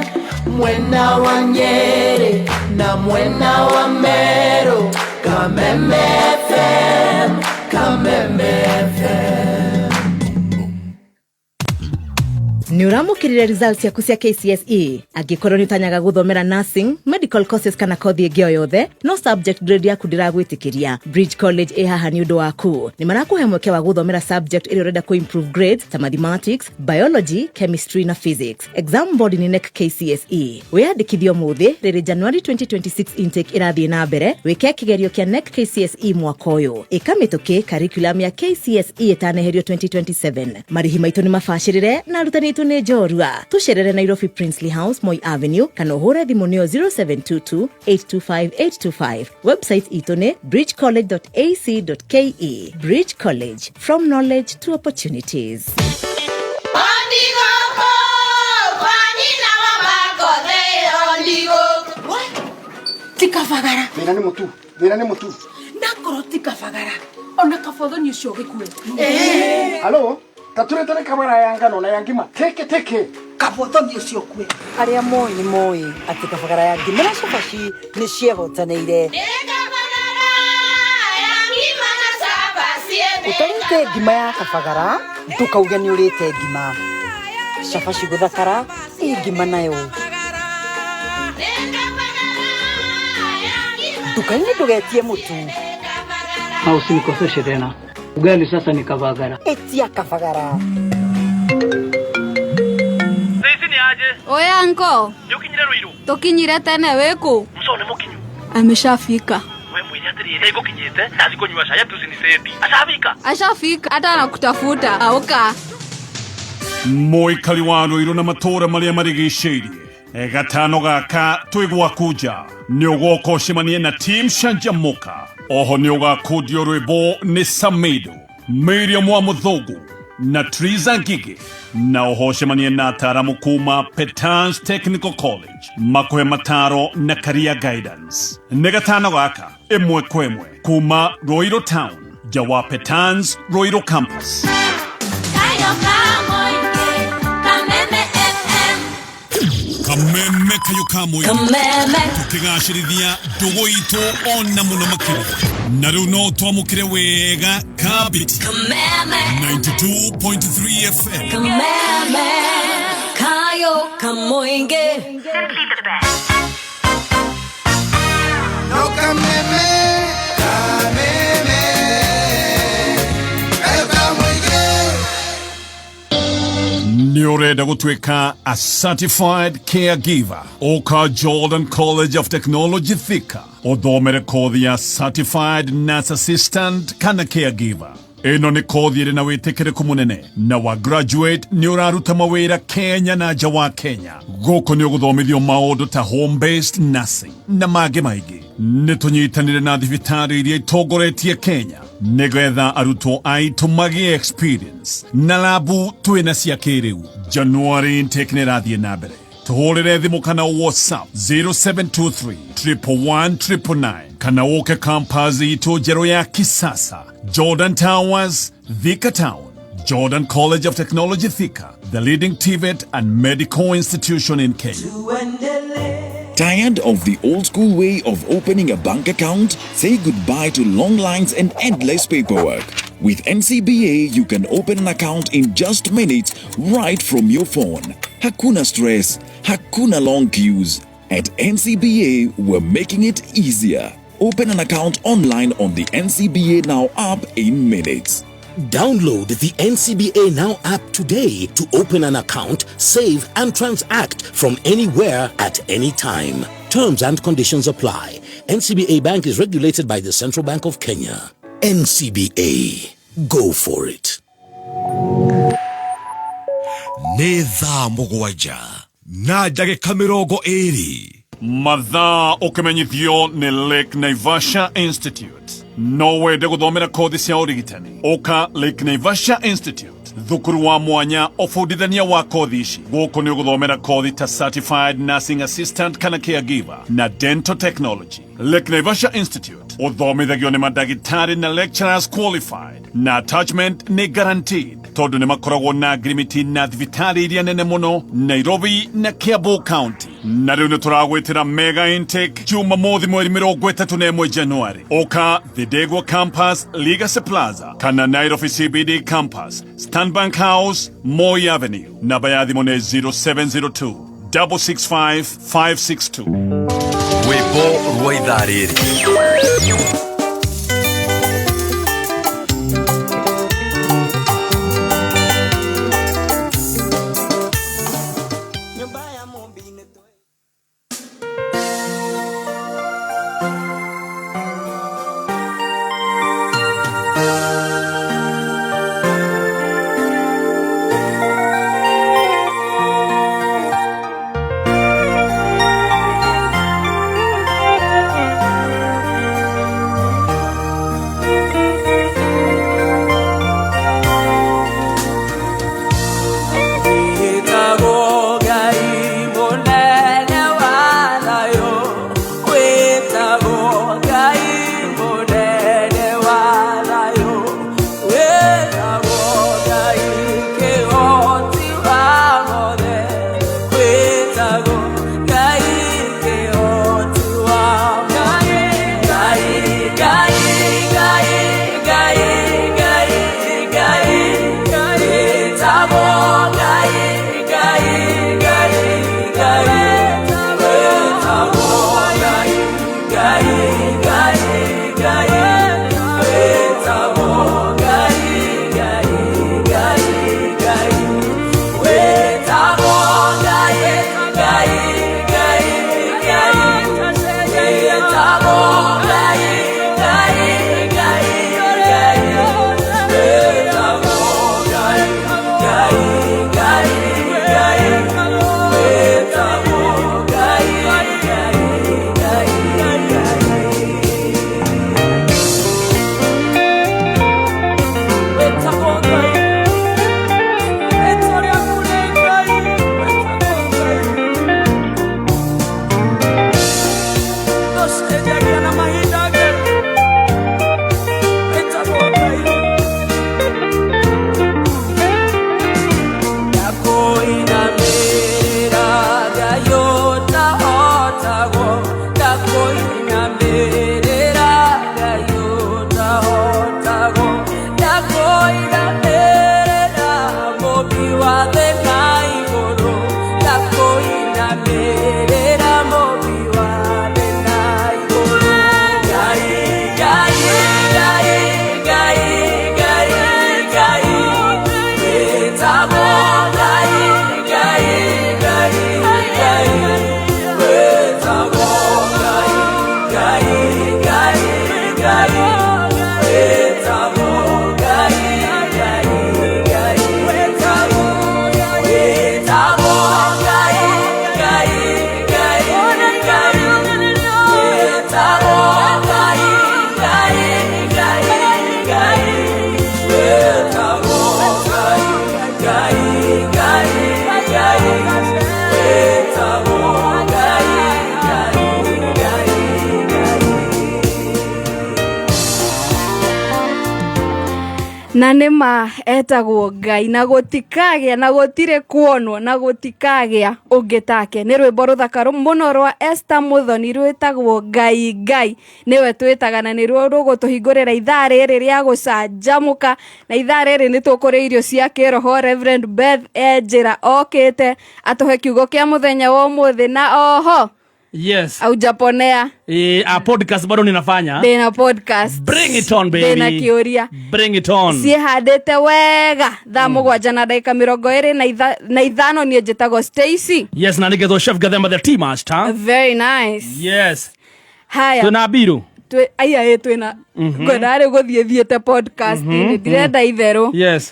Mwena wa Nyeri na mwena wa Meru Kameme FM Kameme FM. Nä å ramå kä rire results ciaku cia KCSE? Angĩkorwo nĩ ũtanyaga gũthomera nursing, medical courses kana kothi ĩngĩ o yothe, no subject grade yaku ndĩragwĩtĩkĩria, Bridge College ĩ haha nĩ ũndũ waku. Nĩ marakũhe mweke wa gũthomera subject ĩrĩa ũrenda kũ improve grades ta mathematics, biology, chemistry na physics. Exam board nĩ KNEC KCSE. Wĩyandĩkithie ũmũthĩ rĩrĩ January 2026 intake ĩrathiĩ na mbere, wĩke kĩgerio kĩa KNEC KCSE mwaka ũyũ. Ĩka mĩtũkĩ curriculum ya KCSE ĩtaneherio 2027. Marĩhi maitũ nĩ mabacĩrĩre na arutani aitũ nĩ njorua. Tũcerere Nairobi Princely House, Moi Avenue, kana ũhũre thimũ nĩyo 0722 825 825. Website itũ nĩ bridgecollege.ac.ke. Bridge College, from knowledge to opportunities. Ondigoko, kwanyina wa makothe ondigoko. Ti kabagara. Thĩna nĩ mũtu, thĩna nĩ mũtu. Nakorwo ti kabagara ona kabothoni ũcio gĩkue. Halo, tatũrĩte kabara ya ngano na ya ngima teke teke. Kabothoni ũcio kue. Arĩa moĩ nĩ moĩ atĩ kabagara ya ngima na cabaci nĩ ciehotanĩire. Ũtarĩte ngima ya kabagara ndũkauge nĩ ũrĩte ngima. Cabaci gũthakara ĩ ngima nayo. Nduka-inĩ ndũgetie mũtu. Na usinikoseshe tena. Ugali sasa ni kavagara. Ĩtia kabagara. Ici nĩ aje? Oya anko. Nĩ ũkinyire Ruiru? Tũkinyire tene wĩkũ? Mũco nĩ mũkinyu. Ameshafika. We mwĩre atĩrĩrĩ, nĩngũkinyĩte ndathi kũnyua cai ati usiniseti. Ashafika? Ashafika hata anakutafuta. Auka. Mũikari wa Ruiru na matũũra marĩa marigicĩirie, gatano gaka twĩ gwaku nja nĩ ũgoka ũcemanie na team Canjamũka. Oho nĩ ũgakundio rwĩmbo nĩ Samido, Miriam wa Mũthũngũ na Triza Ngigi, na oho ũcemanie na ataaramu kuma Petans Technical College makũhe mataro na career guidance. Nĩ gatano gaka ĩmwe kwa ĩmwe kuma Ruiru Town nja wa Petans Ruiru Campus. Kayo kamoige Kameme FM. Kameme kayo ka mũingĩ. Kameme. Tũkĩgacĩrithia ndũgũ itũ ona mũno makĩria. Na rĩu no twamũkĩre wega Kabiti. Kameme. 92.3 FM. Kameme. Kayo kamoinge. No kameme, kameme, kayo kamoinge. Nĩ ũrenda gũtuĩka a certified caregiver, ũka Jordan College of Technology Thika ũthomere kothi ya certified nurse assistant kana caregiver. Ĩno nĩ kothi ĩrĩ na wĩtĩkĩrĩku mũnene, na wa graduate nĩ ũraruta mawĩra Kenya na nja wa Kenya. Gũkũ nĩ ũgũthomithio maũndũ ta home based nursing na mangĩ maingĩ. Nĩ tũnyitanĩre na thibitarĩ iria itongoretie Kenya nĩgetha arutwo aitũ magĩe experience, na labu twĩna cia kĩrĩu. January intake nĩ ĩrathiĩ na mbere. Tũhũrĩre thimũ kana WhatsApp 0723 111 999, kana ũke campus itũ njerũ ya kisasa, Jordan Towers, Thika Town. Jordan College of Technology Thika, the leading TVET and medical institution in Kenya. Tired of the old school way of opening a bank account? Say goodbye to long lines and endless paperwork. With NCBA, you can open an account in just minutes right from your phone. Hakuna stress, hakuna long queues. At NCBA, we're making it easier. Open an account online on the NCBA Now app in minutes. Download the NCBA Now app today to open an account, save, and transact from anywhere at any time. Terms and conditions apply. NCBA Bank is regulated by the Central Bank of Kenya. NCBA. Go for it. Nĩ thaa 7:20. Mathaa ũkĩmenyithio nĩ Lake Naivasha Institute. No wende gũthomera kothi cia ũrigitani, ũka Lake Naivasha Institute, thukuru wa mwanya ũbundithania wa kothi ici. Gũkũ nĩ ũgũthomera kothi ta certified nursing assistant kana caregiver na dental technology. Lake Naivasha Institute ũthomithagio nĩ mandagĩtarĩ na lecturers qualified, na attachment nĩ guaranteed tondũ nĩ makoragwo na ngirimiti na thibitarĩ iria nene mũno Nairobi na Kiambu County. Na rĩu nĩ tũragwĩtĩra mega intake Jumamothi mweri 31 Januari. Ũka Thidegwa Campus, Legacy Plaza, kana Nairobi CBD Campus, Stanbank House, Moi Avenue. Namba ya thimũ nĩ 0702 665 562. Rwĩmbo rwa ithaa rĩrĩ. Wĩtagwo Ngai mũnene. Na nĩ ma etagwo Ngai na gũtikagĩa na gũtirĩ kuonwo na gũtikagĩa ũngĩ take. Nĩ rwĩmbo rũthaka mũno rwa Esther Muthoni rwĩtagwo Ngai Ngai, nĩwe twĩtaga na nĩruo rũgũtũhingũrĩra ithaa rĩrĩ rĩa gũcanjamũka. Na ithaa rĩrĩ nĩ tũkũrĩa irio cia kĩroho. Reverend Beth e njĩra okĩte atũhe kiugo kĩa mũthenya wa ũmũthĩ, na oho Yes. aujaponea. A podcast bado ninafanya. Ndĩna podcast. Bring it on, baby. Ndĩna kĩũria. Bring it on. Ciĩhandĩte wega thaa 7:25 . Niĩ njĩtagwo Stacy. Yes, na nigetwo Chef Gathemba the tea master. Very nice. Yes. Haya. Twina biru. Aya, ĩ twĩna ngwenda rĩu gũthiĩ thiĩte podcast-inĩ, ndirenda itherũ.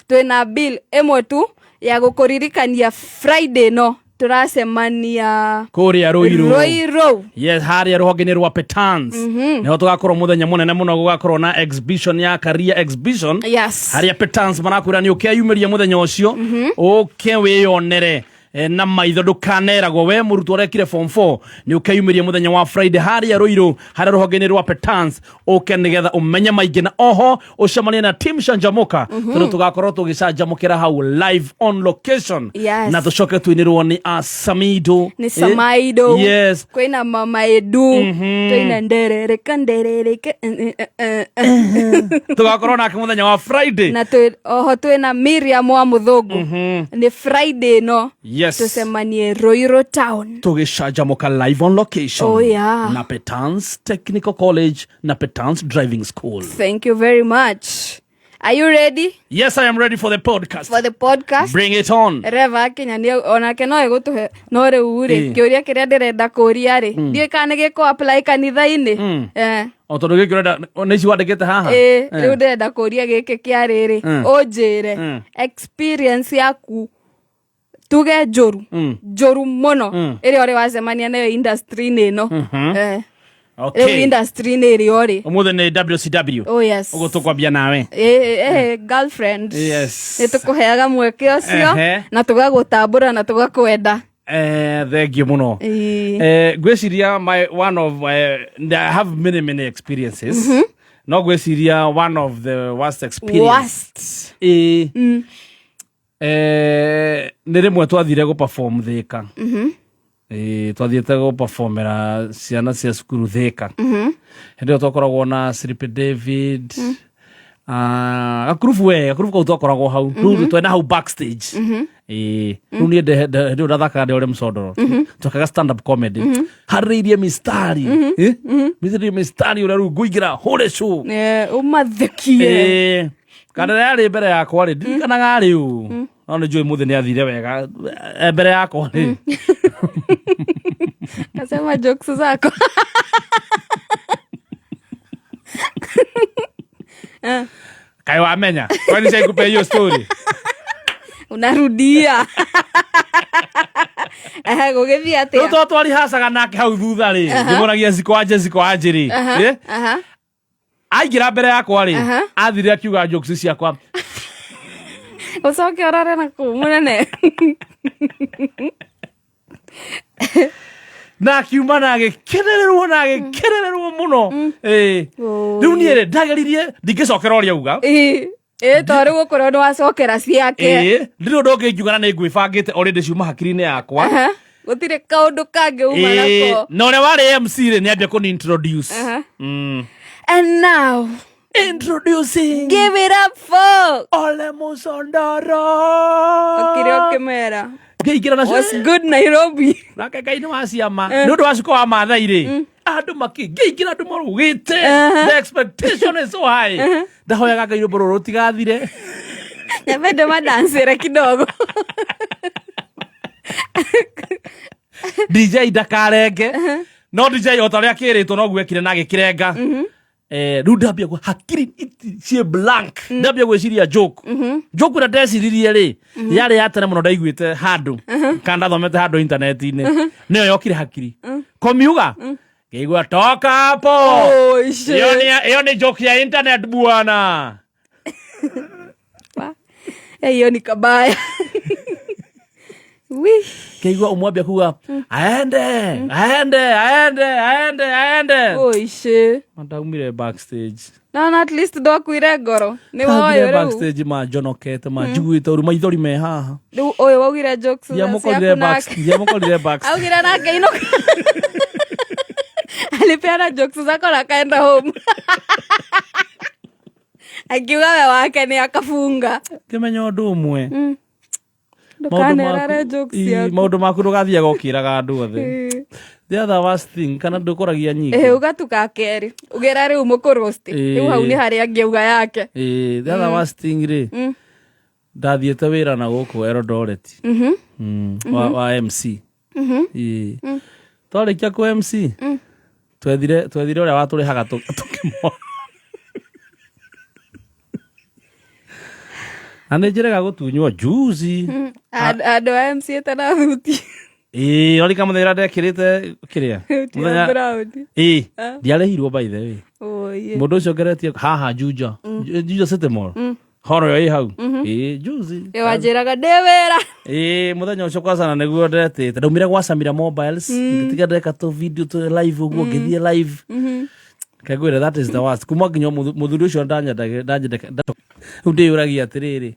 Twĩna bill ĩmwe tu ya gũkũririkania Friday no tũracemania Kũrĩa Ruiru. Ruiru. Yes, harĩa rũhonge-inĩ rwa Petans. Nĩho tũgakorwo mũthenya mũnene mũno, gũgakorwo na exhibition ya career exhibition. Harĩa Petans marakwĩra nĩ ũkeyumĩria mũthenya ũcio, ũke wĩyonere na maitho, ndũkaneragwo. We mũrutwo ũrekire form 4, nĩ ũkeyumĩria mũthenya wa Friday harĩa Ruiru, harĩa rũhonge-inĩ rwa Petans, ũke nĩgetha ũmenye maingĩ na oho ũcemanie na team Canjamuka, tondũ tũgakorwo tũgĩcanjamũkĩra hau live on location. Na tũcoke tũinĩrwo nĩ Asamido. Nĩ Samaido. Yes. Kwĩna Mama Edu, twĩna nderereka nderereka eh. Tũgakorwo nake mũthenya wa Friday. Na oho twĩna Miriam wa Mũthũngũ. Nĩ Friday no tũcemanie Ruiru town. Tũgĩcanjamũka live on location. Oh, yeah. Na Petans Technical College na Petans Driving School. Thank you very much. Are you ready? Yes, I am ready for the podcast. For the podcast. Bring it on. Reva Kenya nĩ onake no ĩgũtũhe, no rĩu rĩ, kĩũria kĩrĩa ndĩrenda kũria rĩ, ndiũĩ kana nĩ gĩkũ apply kanitha-inĩ. O tondũ gĩkĩ ũrenda nĩ ici wandĩkĩte haha. Ĩ, rĩu ndĩrenda kũria gĩkĩ kĩa rĩrĩ, ũnjĩre experience yaku, tuge njũru, njũru mũno, ĩrĩa ũrĩ wacemania nayo industry-inĩ ĩno. Rĩu industry-inĩ ĩrĩa ũrĩ. Ũmũthĩ nĩ WCW. Oh yes. Ũguo tũkwambia nawe. Girlfriend, Yes. nĩ tũkũheaga mweke ũcio na tũgagũtambũra na tũgakwenda. Thank you mũno. Ngwĩciria my one of I have many many experiences, no ngwĩciria one of the worst experience. Worst. Ĩ, nĩ rĩmwe twathire gũ perform Thĩka. Ĩ, twathiĩte gũ performera ciana cia cukuru Thĩka. Hĩndĩ ĩyo twakoragwo na Sleepy David. Ah, gakurubu, we gakurubu kau twakoragwo hau rĩu twena hau backstage. Ĩ, rĩu niĩ hĩndĩ ĩyo ndathakaga ndĩ ũrĩa mũcondoro, twekaga stand up comedy, harĩrĩirie mistari. Eh? Mistari mistari ũrĩa rĩu ngũingĩra hũre show. Ũmathekie. Ĩ, kana yarĩ mbere yakwa rĩ, ndirikanaga rĩu, no nĩ njũĩ mũthĩ nĩ athire wega. Mbere yakwa rĩ, Kasema jokes zako. Kaĩ wamenya kwani shaikupe hiyo story? Unarudia. Ehe, gũgĩthiĩ Rĩu atĩa? to twarihacaga nake hau thutha rĩ, ngĩmũragia ziko anje ziko anje rĩ. Eh? Aingĩra mbere yakwa rĩ, athire akiuga jokes ciakwa. Ũcoke ũrore na kũu mũnene. Na akiuma na agĩkenererwo na agĩkenererwo mũno. Ĩ. Rĩu niĩ rĩ, ndageririe ndingĩcokera ũrĩa auga. Ĩ, to rĩu ũkorwo nĩ wacokera ciake. Ĩ, ndirĩ ũndũ ũngĩ ingiuga na nĩ ngwĩbangĩte already ciuma hakiri-inĩ yakwa. Gũtirĩ kaũndũ kangĩ uma nako. Na ũrĩa warĩ MC rĩ, nĩ ambia kũni introduce. And now introducing, give it up for Ole Musondoro. Ũkĩrĩ ũkĩmera ngĩingĩra na What's good Nairobi. Nake Ngai nĩ wa ciama, nĩ ũndũ wa cuka wa Maathai rĩ, andũ makĩ ngĩingĩra andũ marugĩte. The expectation is so high. Ndahoyaga Ngai rwĩmbo rũrũ rũtigathire. Nyambe madancĩre kidogo. DJ ndakarenge, no DJ o ta ũrĩa kĩrĩtwo noguo ekire na agĩkĩrenga. Rĩu ndambia hakiri ciĩ blank, ndambia gwĩciria joke, joke ĩrĩa ndeciririe rĩ, yarĩ ya tene mũno, ndaiguĩte handũ kana ndathomete handũ intaneti-inĩ, nĩyo yokire hakiri komiuga ngĩigua toka hapo. Oh, shit. Hiyo ni joke ya internet bwana. Hiyo ni kabaya. Wi. Ngĩigua ũmwe ambia kuga aende, aende, aende, aende, aende. Oici. Mandaumire backstage. No, at least ndwakuire ngoro. Nĩ Ndaumire woyo rĩu. backstage manjonokete, manjiguĩte ũru, maithori me haha. Rĩu ũyũ waugire jokes Ndiamũkorire ciaku back- nake. ndiamũkorire backstage. Augire nake inuka. Alipeana jokes zako na akaenda home. Akiuga we wake nĩ akafunga. Ngĩmenya ũndũ ũmwe. Ndũkanerare jokes ciaku. Maũndũ maku ndũgathiaga ũkĩraga andũ othe. The other worst thing, kana ndũkoragia nyingĩ. Ĩĩ uga tu ka kerĩ. Ugĩra rĩu mũkũrosti. Ĩĩ. Rĩu hau nĩ harĩa angĩauga yake. Ĩĩ, the other worst thing rĩ, ndathiĩte wĩra na gũkũ Eldoret. Wa MC. Ĩĩ. Twarĩkia kũ MC, twethire ũrĩa watũrĩhaga tũkĩmona. Na nĩ njĩrega gũtunywo juzi. Andũ a MC ĩte na thuti. Ĩĩ, orika mũthenya ũrĩa ndekĩrĩte kĩrĩa? Thuti ya Mũthenya- brown. Ĩĩ, Ah. ndiarĩhirwo by the way. Oye. Mũndũ ũcio ngeretie haha Juja. Juja City Mall. Horo ĩyo ĩ hau. Ĩĩ, juzi. Ĩ wanjĩraga ndĩ wĩra. Ĩĩ, mũthenya ũcio kwacana nĩguo ndetĩte. Ndaumire gwa Samira Mobiles, ngĩtiga ndeka tũ video tũ live ũguo, ngĩthiĩ live. Kengwĩre that is the worst. Kuma nginya mũthuri ũcio ndanyendeke. Rĩu ndĩyũragia atĩrĩrĩ,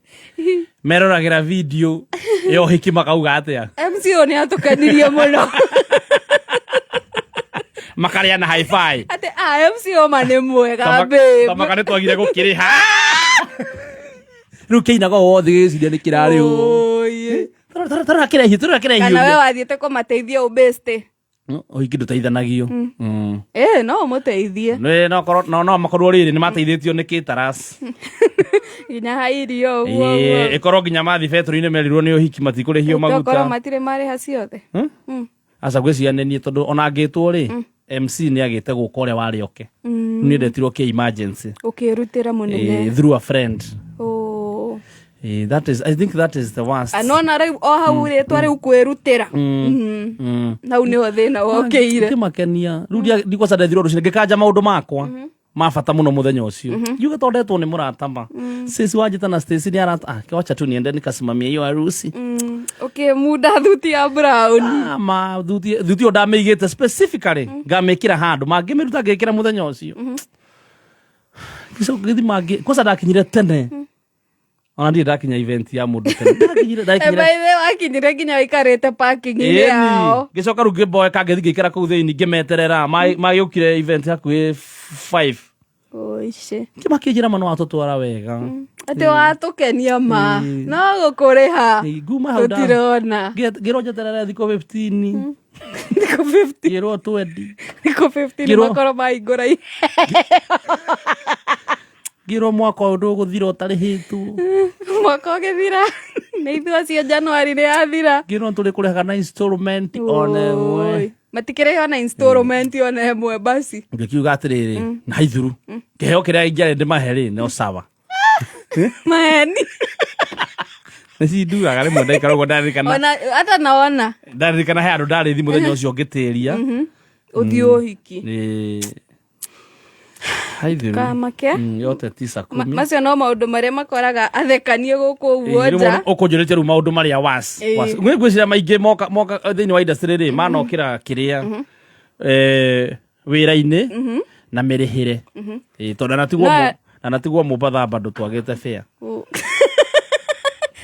meroragĩra video ya ũhiki makauga atĩa? MC ũyũ nĩ atũkenirie mũno. Makarĩa na hi-fi. Atĩ a MC ũyũ ma nĩ mwega babe. Tamaka nĩ twagire gũkĩrĩha. Rĩu kĩinaga o wothe gĩgĩciria nĩ kĩrarĩhwo. Oye. Tarora kĩraihu, tarora kĩraihu. Kana we wathiĩte kũmateithia ũbĩste. Ũhiki ndũteithanagio. Ĩ no ũmũteithie. Nĩ no korwo no makorwo rĩrĩ nĩ mateithĩtio nĩ caterers. Nginya ha irio ũguo Ĩĩ, ũguo. ĩkorwo nginya mathi betũrũ-inĩ merirwo nĩ ũhiki matikũrĩhio Tokorwo maguta. matirĩ marĩha ciothe. Aca ngwĩciria nĩ niĩ tondũ ona ngĩtwo rĩ, MC nĩ agĩte gũka ũrĩa warĩ oke. Niĩ ndetirwo kĩ emergency. Ũkĩrutĩra mũnene. Ĩĩ, through a friend. Oh. Ĩĩ, that is, I think that is the worst. Anona rĩu o hau rĩtwa rĩu kwĩrutĩra. Hau nĩho thĩna wokĩire. Ngĩmakenia. Rĩu ndikwaca ndethirwo rũcinĩ ngĩkanja maũndũ makwa ma bata mũno mũthenya ũcio. Ngiuga tondũ ndetwo nĩ mũrata ma. Stacy wanjĩta na Stacy nĩ arata. Ah, wacha tu niende nikasimamia hiyo harusi. Ũkĩmunda thuti ya brown. Ah, ma thuti ĩyo ndamĩigĩte specifically ngamĩkĩra handũ mangĩmĩruta ngĩkĩra mũthenya ũcio. Ngĩcoka ngĩthiĩ mangĩ kwanza ndakinyire tene. Ona ndirĩ ndakinya event ya mũndũ tene. Ndakinyire Eh, ndakinyire by the way, wakinyire nginya waikarĩte parking-inĩ Ĩni. yao. Ngĩcoka rĩu ngĩmboeka ngĩthiĩ ngĩikara kũu thĩinĩ ngĩmeterera. Magĩũkire event hakuhĩ 5. Oici. Kĩmakĩnjĩra ma nĩwatũtwara wega. Atĩ watũkenia ma. No gũkũrĩha. Nguma hau Tũtirona. Ngĩrwo njeterere thikũ 15. Thikũ 15. Ngĩrwo 20. Thikũ 15 makorwo mahingũra Ngĩrwo mwaka ũyũ ndũgũthira ũtarĩhĩtwo. Mwaka ũgĩthira. Nĩ ithuĩ acio January nĩ yathira. Ngĩrwo tũrĩ kũrĩhaga na installment ona ĩmwe. Oi. Matikĩrĩha na installment ona ĩmwe basi. Ngĩkiuga atĩrĩrĩ, na ithuru. Kĩheo kĩrĩa ingĩarĩ ndĩmahe rĩ, no sawa. Maheni. Nĩ cinduaga rĩmwe ndaikara ũguo ndaririkana. Ona hata naona. Ndaririkana he handũ ndarĩ thi mũthenya ũcio ngĩtĩria. Ũthiĩ ũhiki. Ĩĩ. Haithuru. Kamake. Yote tisa kumi. Macio no maũndũ marĩa makoraga athekanie gũkũ ũguo Ĩĩ, rĩu nja. ũkũnjũrĩtie rĩu maũndũ marĩa was Ĩĩ. was. Ngwĩ ngwĩciria maingĩ moka moka thĩinĩ wa industry rĩ manokĩra kĩrĩa wĩra-inĩ na mĩrĩhĩre. Ĩĩ, tondũ anatigwo Mombatha bado twagĩte fare.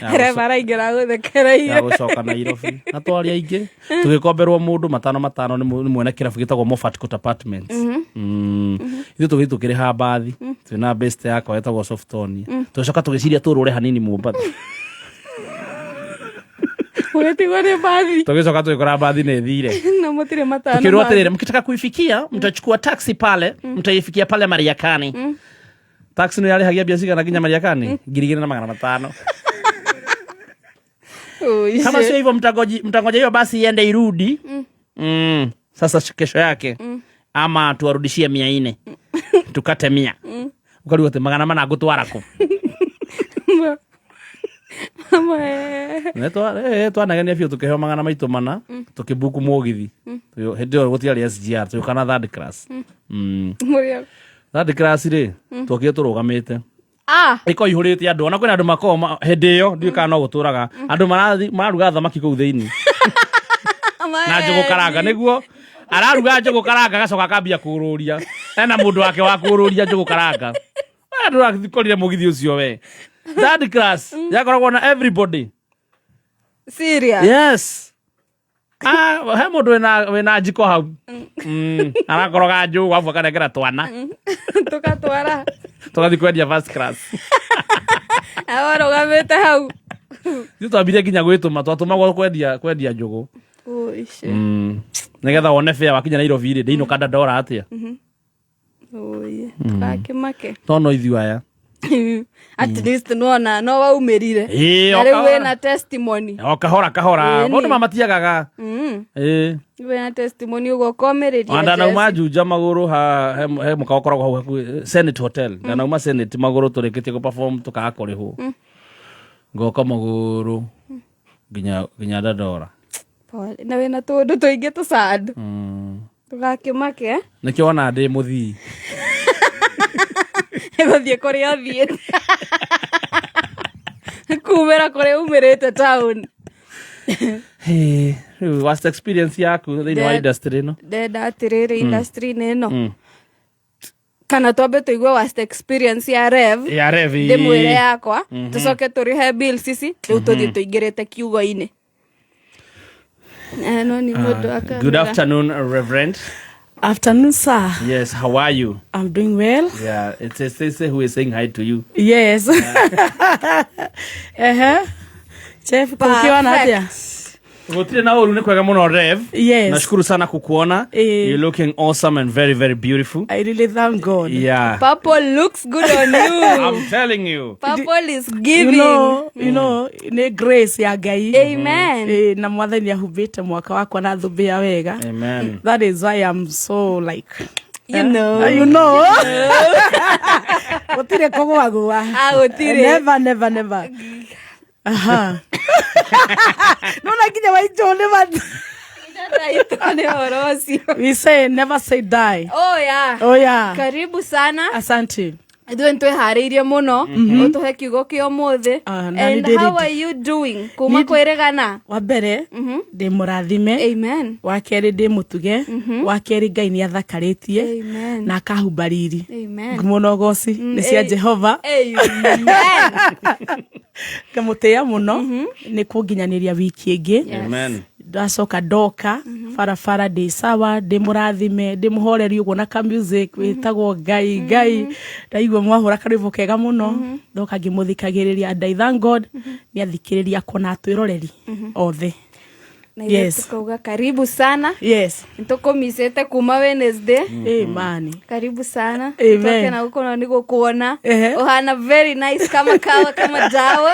Ya Reba araingĩra gũthekereire. ya gũcoka Nairobi na twarĩ aingĩ tũgĩkomberwo mũndũ matano matano nĩ mwene kĩrabu gĩtagwo Moffat Court Apartments. Ithuĩ tũgĩthiĩ tũkĩrĩha mbathi twĩna best yakwa ĩtagwo Softonia. Tũgĩcoka tũgĩciria tũrũre hanini Mombatha. Mũgĩtigwo nĩ mbathi. Tũgĩcoka tũgĩkora mbathi nĩ ĩthire. Na mũtirĩ matano. Tukirwo mangĩ. atĩrĩrĩ, mkitaka kuifikia mtachukua taxi pale, mtaifikia pale Mariakani. Taxi nĩ yarĩhagia mbia cigana nginya Mariakani? 2500. Oi, Kama sio hivyo mtangoja hiyo basi iende irudi. Sasa kesho yake ama tuwarudishie 400. Tukate 100. Ukarigwo atĩ 400 ngũtwara kũ? Mama, eh. Nĩ twanegenia biũ tũkĩheo 400 tũkĩbuku mũgithi. Hĩndĩ ĩyo gũtiarĩ SGR, tũgĩũka na third class. Mũrĩa- Third class rĩ, twokire tũrũgamĩte. Ah. Ĩkoragwo ihũrĩte andũ, ona kwĩna andũ makoragwo hĩndĩ ĩyo ndiũĩ kana no gũtũraga andũ mararuga thamaki kũu thĩinĩ na njũgũ karanga, nĩguo araruga njũgũ karanga agacoka akambia kũũrũria, ena mũndũ wake wa kũũrũria njũgũ karanga. Ndũrakorire mũgithi ũcio we third class yakoragwo na everybody. Serious? Yes. Ah, he mũndũ wĩna njiko hau. Arakoroga njũgũ afu akanengera twana. Tukatwara. Tũgathiĩ kwendia first class. Awarũgamĩte hau. Ithuĩ twambire nginya gwĩtũma, twatũmagwo kwendia njũgũ. Ũici. Nĩgetha wone fare wakinya Nairobi rĩ, ndĩinũka ndandora atĩa. Ũiye. Tukakĩmake. Tono ithuĩ aya. At least nona no waumĩrire. Ĩĩ, Na o rĩu kahora. wĩna testimony. O kahora kahora. Ĩĩ, Maũndũ nĩ. mamatiagaga. Ĩĩ. Wĩna testimony ũguo ũkomĩrĩria. Ona ndanauma Jesse. Juja magũrũ ha he mũkawa ũkoragwo hau hakuhĩ Senate Hotel. Ndanauma Senate magũrũ tũrĩkĩtie kũ perform tũkaga kũrĩhwo. Ngoka magũrũ nginya Dandora. Pole. Na wĩna tũũndũ tũingĩ tũcand. Tũgakĩmake. Nĩkĩo wona ndĩ mũthii. Gũthiĩ kũrĩa ũthiĩte. Kumĩra kũrĩa umĩrĩte town. Hey, rĩu worst experience yaku thĩinĩ wa industry ĩno? Ndenda atĩrĩrĩ industry-inĩ ĩno. Kana twambe tũigue worst experience ya Rev. Ya Rev, ĩĩ. Ndĩmwĩre yakwa. Tũcoke tũrĩhe bills ici, rĩu tũthiĩ tũingĩrĩte kiugo-inĩ. No nĩ mũndũ akamwĩra. Good afternoon, Reverend. Afternoon, sir. Yes, how are you? I'm doing well. Yeah, it's a Stacey who is saying hi to you. Yes. Chef, kukiwa na atia? Gũtirĩ na ũru, nĩ kwega mũno, Rev. Yes. Nashukuru sana kukuona. You're looking awesome and very, very beautiful. I really thank God. Yeah. Purple looks good on you. I'm telling you. Purple is giving. You know, nĩ grace ya Ngai. Amen. Na Mwathani ahumbĩte mwaka wakwa na thũmbĩ ya wega. Amen. That is why I'm so like You know. You know. Gũtirĩ kũgũagũa. Ah, gũtirĩ. Never, never, never. Aha. Nona nginya waitũ nĩ Nĩ ũhoro ũcio. We say never say die. Oh yeah. Oh yeah. Karibu sana. Asante. Ithuĩ nĩtwĩharĩirie mũno ũtũhe kiugo kĩa ũmũthĩ. Ah, na And nĩ ndĩ how ready. are you doing kuma kwĩrĩgana? Wa mbere ndĩ mũrathime. Amen. Wa kerĩ ndĩ mũtuge. Wa kerĩ Ngai nĩ athakarĩtie Amen. na akahumba riri. Amen. Ngumo na ũgoci nĩ cia Jehova. Amen. Ngamũtĩĩa mũno nĩ kũnginyanĩria wiki ĩngĩ. Amen. Ndacoka ndoka barabara ndĩ sawa, ndĩ mũrathime, ndĩ mũhoreri ũguo na ka music wĩtagwo Ngai Ngai. Ndaigua mwahũra karwĩmbo kega mũno, ndoka ngĩmũthikagĩrĩria and I thank God nĩ athikĩrĩria akwa na atwĩroreri othe. Na ithuĩ tukauga karibu sana. Yes. Nĩtũkũmicĩte kuma Wednesday. Amen. Karibu sana. Amen. Twakena gũkorwo nĩ gũkuona. Ehe. Ũhana very nice kama kawa kama dawa.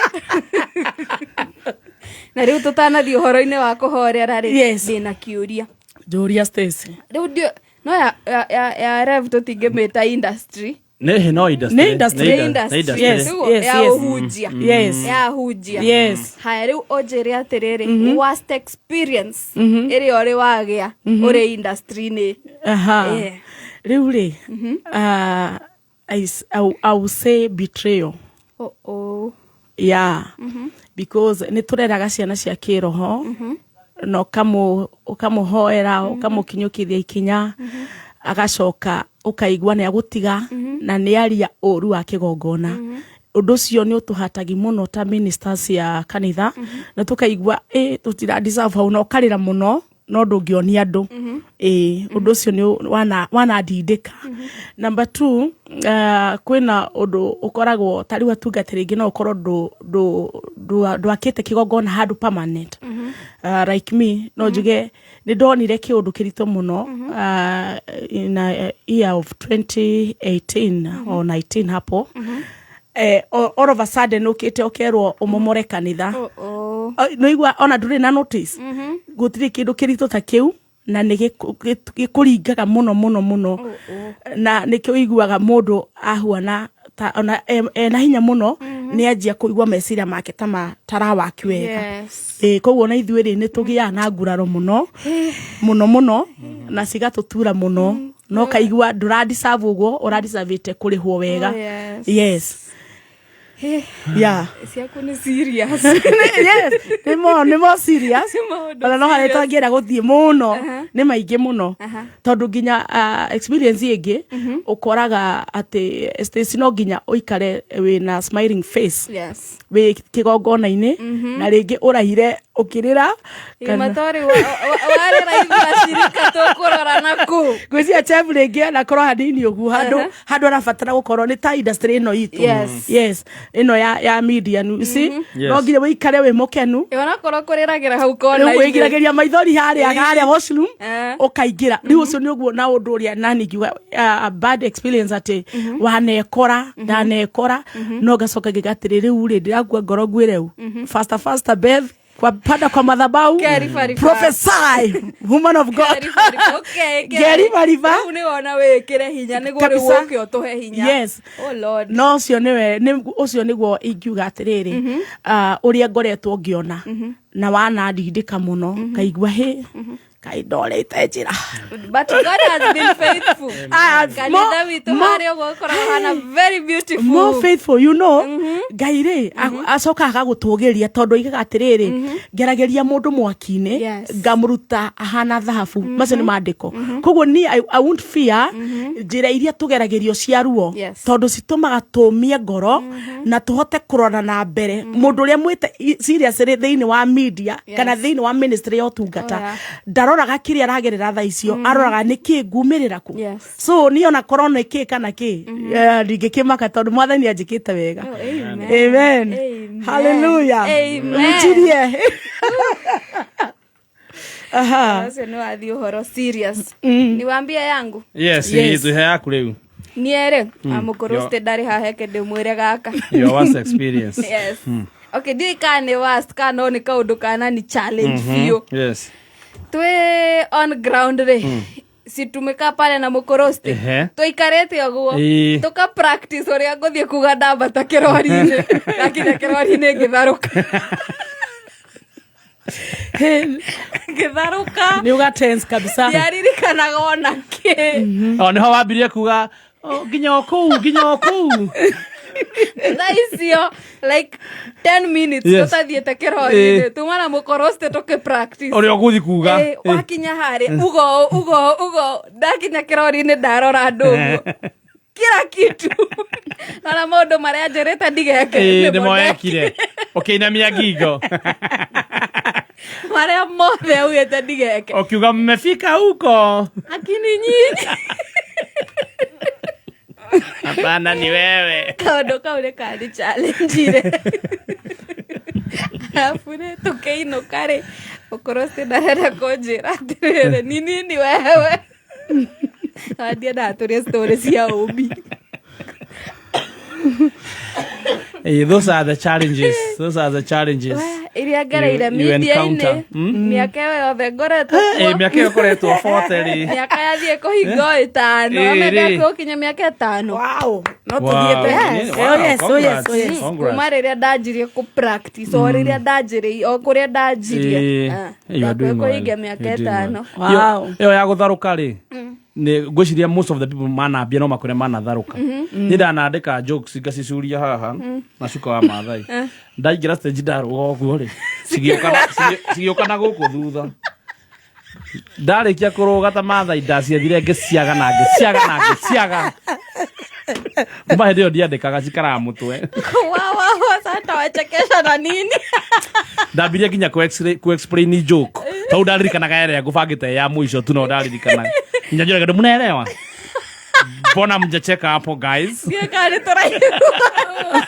Na rĩu tũtanathiĩ ũhoro-inĩ wa kũhorera rĩ, Yes. ndĩna kĩũria. Njũria, Stacy. Rĩu ndio no ya Rev tũtingĩmĩta industry. Nĩ no industry. Nĩ industry. Nĩ industry. Yes, Nĩguo, yes, ya yes. ũhunjia. Yes. Ya hunjia. Yes. Haya, rĩu ũnjĩre atĩrĩrĩ, worst experience ĩrĩa ũrĩ wagĩa ũrĩ industry-inĩ. Aha. Rĩu rĩ, I will say betrayal. Oh, oh. Yeah. Because nĩ tũreraga ciana cia kĩroho na ũkamũhoera, ũkamũkinyũkithia ikinya, agacoka ũkaigua nĩ agũtiga na nĩ aria ũru wa kĩgongona. Ũndũ ũcio nĩ ũtũhatagi mũno ta ministers ya kanitha, na tũkaigua ĩ tũtira deserve hau, na ũkarĩra mũno no ndũngĩonia andũ. Ĩ ũndũ ũcio nĩ wanandindĩka. Number two, kwĩna ũndũ ũkoragwo ta rĩu atungatĩri aingĩ no ũkorwo ndwakĩte kĩgongona handũ permanent. Like me, no njuge nĩ ndonire kĩũndũ kĩritũ mũno in a year of 2018 or 19 hapo. All of a sudden ũkĩte ũkerwo ũmomore kanitha. Oh, oh. Nĩigua ona ndũrĩ na notice. Gũtirĩ kĩndũ kĩritũ ta kĩu na nĩ gĩkũringaga mũno mũno mũno, na nĩkĩo ũiguaga mũndũ ahuana ta ona ena hinya mũno, nĩ anjia kũigua meciria make ta matarawaki wega. Ĩ koguo na ithuĩ rĩ, nĩ tũgĩaga na nguraro mũno mũno mũno na cigatũtura mũno, no kaigua ndũradiserve ũguo ũradiservĩte kũrĩhwo wega. Oh, yes. Yes. Yeah. Ciaku nĩ serious. Yes, nĩ mo serious. Nĩ maũndũ Ona no harĩa serious. tangĩenda gũthiĩ mũno Aha. nĩ maingĩ mũno Aha. tondũ nginya experience ĩngĩ ũkoraga atĩ Stacy no nginya ũikare wĩna smiling face Yes. wĩ kĩgongona-inĩ na rĩngĩ ũrahire ũkĩrĩra Matori warĩra ithuĩ acirika tũkũrora naku. Ngwĩciria chef rĩngĩ anakorwo hanini ũguo handũ Aha. handũ arabatara gũkorwo nĩ ta industry ĩno itũ. Yes. Yes, ĩno ya media, you see. Mhm. Yes. No nginya wĩikare wĩ mũkenu. Onakorwo kũrĩragĩra hau Rĩu kona-inĩ. wĩgiragĩria maithori harĩa harĩa washroom Eh. ũkaingĩra. Rĩu ũcio nĩ ũguo na ũndũ ũrĩa nani ngiuga a bad experience atĩ wanekora ndanekora no ngacoka ngiuga atĩrĩ rĩu rĩ ndĩrakua ngoro ngwĩre u faster faster Beth kwa panda kwa madhabahu. Keri bariba. Prophesy, woman of God. Keri bariba. Okay, Keri bariba. Rĩu nĩ wona wĩkĩre hinya nĩguo rĩu Kabisa. ũke ũtũhe hinya. Yes. Oh Lord. No ũcio nĩwe ũcio nĩguo ingiuga atĩrĩrĩ ũrĩa ngoretwo ngĩona na wanandindĩka mũno ngaigua hĩ kaĩ ndorĩte njĩra. But God has been faithful. Ah, Kanitha witũ harĩa ũguo ũkoragwo hana very beautiful. More faithful, you know. Ngai rĩ acoka agagũtũgĩria tondũ oigaga atĩrĩrĩ ngeragĩria mũndũ mwaki-inĩ Yes. ngamũruta ahana thahabu. Macio nĩ mandĩko koguo niĩ I won't fear njĩra iria tũgeragĩrio cia ruo Yes. tondũ citũmaga tũmie ngoro na tũhote kũrora na mbere mũndũ ũrĩa mwĩte serious thĩinĩ wa media Yes. kana thĩinĩ wa ministry ya ũtungata Oh, yeah. ndaroraga kĩrĩa aragerera thaa icio aroraga nĩkĩ ngumĩrĩra kũ. Yes. So niĩ ona korwo nĩ kĩ kana kĩ ndingĩkĩmaka tondũ mwathani anjĩkĩte wega. Oh, amen. Amen. Amen. Hallelujah. Amen. Mwichirie. Aha. Ũcio nĩ wathiĩ ũhoro serious. Niwambie yangu. Yes. Yes. Tuhe yaku rĩu. Niĩ rĩ amũkũrũ mm. Ndarĩ haha heke ndĩmwĩre gaka. Your worst experience. Yes. Okay, ndiũĩ kana nĩ worst kana no nĩ kaũndũ kana ni challenge biũ. Yes. Twĩ on ground rĩ situmekaa pale na mũkũrũsti Ehe. tũikarĩte ũguo Ĩĩ. tũka practice ũrĩa ngũthiĩ kuga ndambata kĩrori-inĩ ndakinya kĩrori-inĩ ngĩtharũka ngĩtharũka Nĩ ũga tense kabisa. ndiaririkanaga ona kĩ. O nĩho wambirie kuga "Oh, nginya o kũu nginya o kũu." Thaa icio like 10 minutes Yes. tũtathiĩte kĩrori-inĩ tuma na mũkoroste tũkĩ practice ũrĩa ũgũthi kuga. Ĩ, wakinya harĩa ugo ugo ugo ndakinya kĩrori-inĩ ndarora andũ ũguo kila kitu nona maũndũ marĩa njĩrĩte ndigeke Ĩ, nĩmo nĩmo ekire ũkĩinamia ngingo. Marĩa mothe augĩte ndigeke. Ũkiuga mmefika huko. Lakini nyinyi. Hapana, ni wewe. Kaũndũ kau nĩ karĩ challenge-ire arabu rĩ tũkĩinũka rĩ ũkorwo ci ndarenda kũnjĩra atĩrĩrĩ ni nini wewe Na ndiendaga tũrĩe story cia ũmbi. Those are the challenges. Those are the challenges. Iria ngereire You media-inĩ encounter. Mm. mĩaka ĩyo yothe ngoretwo kuo. Mĩaka ĩyo ũkoretwo 40 rĩ. Mĩaka yathiĩ kũhinga ĩtano amende gũkinya mĩaka ĩtano. Wow. No Wow. tũthiĩte. Yes. Oh yes, oh yes, oh yes. Congrats. Congrats. Kuma rĩrĩa ndanjirie kũ practice o rĩrĩa ndanjĩrĩi o kũrĩa ndanjirie. Ah, You are doing well. kũhingia mĩaka You're doing ĩtano. well. Wow. Ĩyo ya gũtharũka rĩ nĩ ngwĩciria most of the people manambia no makwĩre manatharũka. Niĩ ndanandĩka jokes ngacicuria haha na cuka wa mathai ndaingĩra stage ndarũga ũguo rĩ cigĩũka na gũkũ thutha ndarĩkia kũrũga ta mathai ndaciethire ngĩciaga na ngĩciaga na ngĩciaga kuma hĩndĩ ĩyo ndiandĩkaga cikaraga mũtwe. Wa, wa, wa, sasa wachekesha na nini? Ndambirie nginya ku explain joke tondũ ndaririkanaga ĩrĩa ngũbangĩte ya mũico tu no ndaririkanaga nginya njũraga andũ mnaelewa mbona mjacheka hapo guys. Ndiũĩ kana nĩ tũraiguana.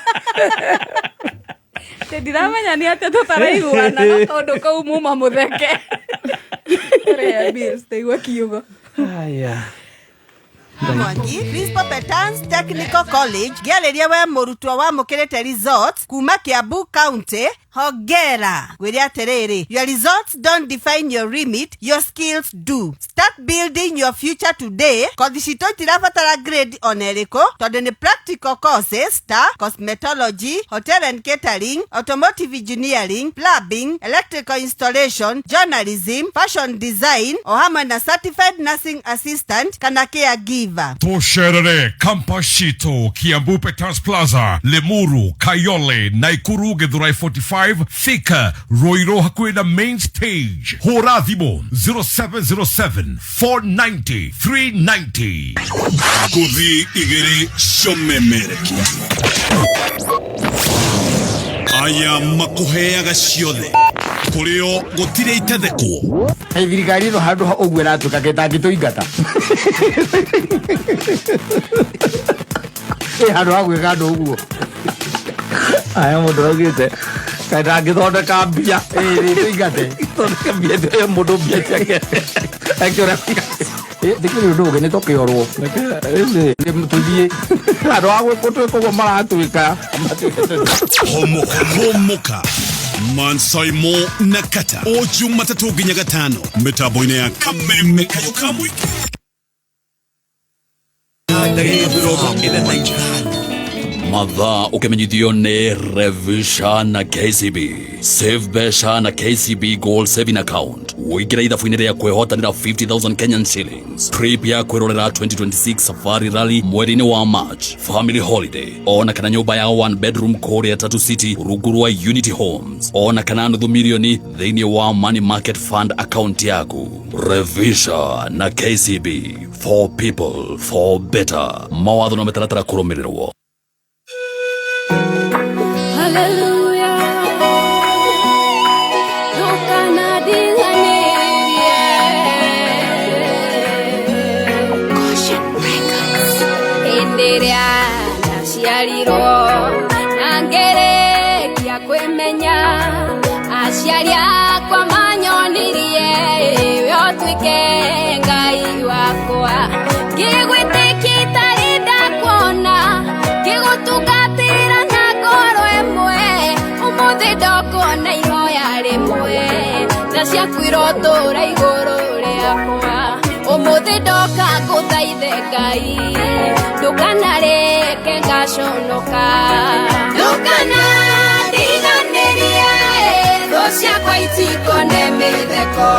Atĩ ndiramenya nĩ atĩa tũtaraiguana no kaũndũ kau muma mũtheke. Tũrĩhe bills tũigue kiugo. Aya. Mwangi Crispo Petans Technical College ngĩarĩria we mũrutwo wamũkĩrĩte results kuma Kiambu County Hongera. Ngwĩre atĩrĩrĩ, your results don't define your remit, your skills do. Start building your future today. Kothi citũ itirabatara grade ona ĩrĩkũ tondũ nĩ practical courses ta cosmetology, hotel and catering, automotive engineering, plumbing, electrical installation, journalism, fashion design o hamwe na certified nursing assistant kana caregiver. Tũcerere campus citũ Kiambu Peters Plaza, Limuru, Kayole, Naikuru, Githurai 45, Thika, Ruiru hakuhĩ na main stage. Hũra thimũ 0707 490 390. Ngũthi igĩrĩ ciomemerekia aya makũheaga ciothe kũrĩo gũtirĩ itathekwo. Thirikari ĩno handũ ha ũguo ĩratwĩka gĩtangĩtũingata ĩ handũ ha gwĩka andũ ũguo. Aya mũndũ augĩte kaĩ ndangĩthondeka mbia. Tũingate. Thondeka mbia ĩyo mũndũ mbia ciake akĩũra. Ndĩkĩrĩ ũndũ ũngĩ nĩ tũkĩorwo tũthiĩ handũ ha gwĩkwo ũguo maratwĩka. Homoka Mansaimo na Kata o Jumatatũ nginya gatano mĩtambo-inĩ ya Kameme Kayũ ka Mũingĩ. Mathaa ũkĩmenyithio nĩ Revisha na KCB. Save mbeca na KCB Gold Saving Account. Ũingĩre ithabu-inĩ rĩa kwĩhotanĩra 50,000 Kenyan shillings. Trip ya kwĩrorera 2026 Safari Rally mweri-inĩ wa March. Family holiday. Ona kana nyũmba ya one bedroom kũrĩa Tatu City rungu rwa Unity Homes. Ona kana nuthu milioni thĩinĩ wa Money Market Fund account yaku. Revisha na KCB. For people, for better. Mawatho na mĩtaratara kũrũmĩrĩrwo. Hallelujah. Ndũkanandiganĩrie. Goshen Records. Hĩndĩ ĩrĩa ndaciarirwo na ngĩrĩkia kwĩmenya, aciari akwa manyonirie we ũtuĩke Ngai wakwa. Ngĩgwĩtĩkia itarĩ ndakuona, ngĩgũtungatĩra na ngoro ĩmwe, ũmũthĩ ndokona ihoya rĩmwe, tha ciaku irotũra igũrũ rĩakwa. Ũmũthĩ ndoka ngũthaithe Ngai, ndũkanareke ngaconoka. Ndũkanandiganĩrie, thũ ciakwa itikone mĩtheko.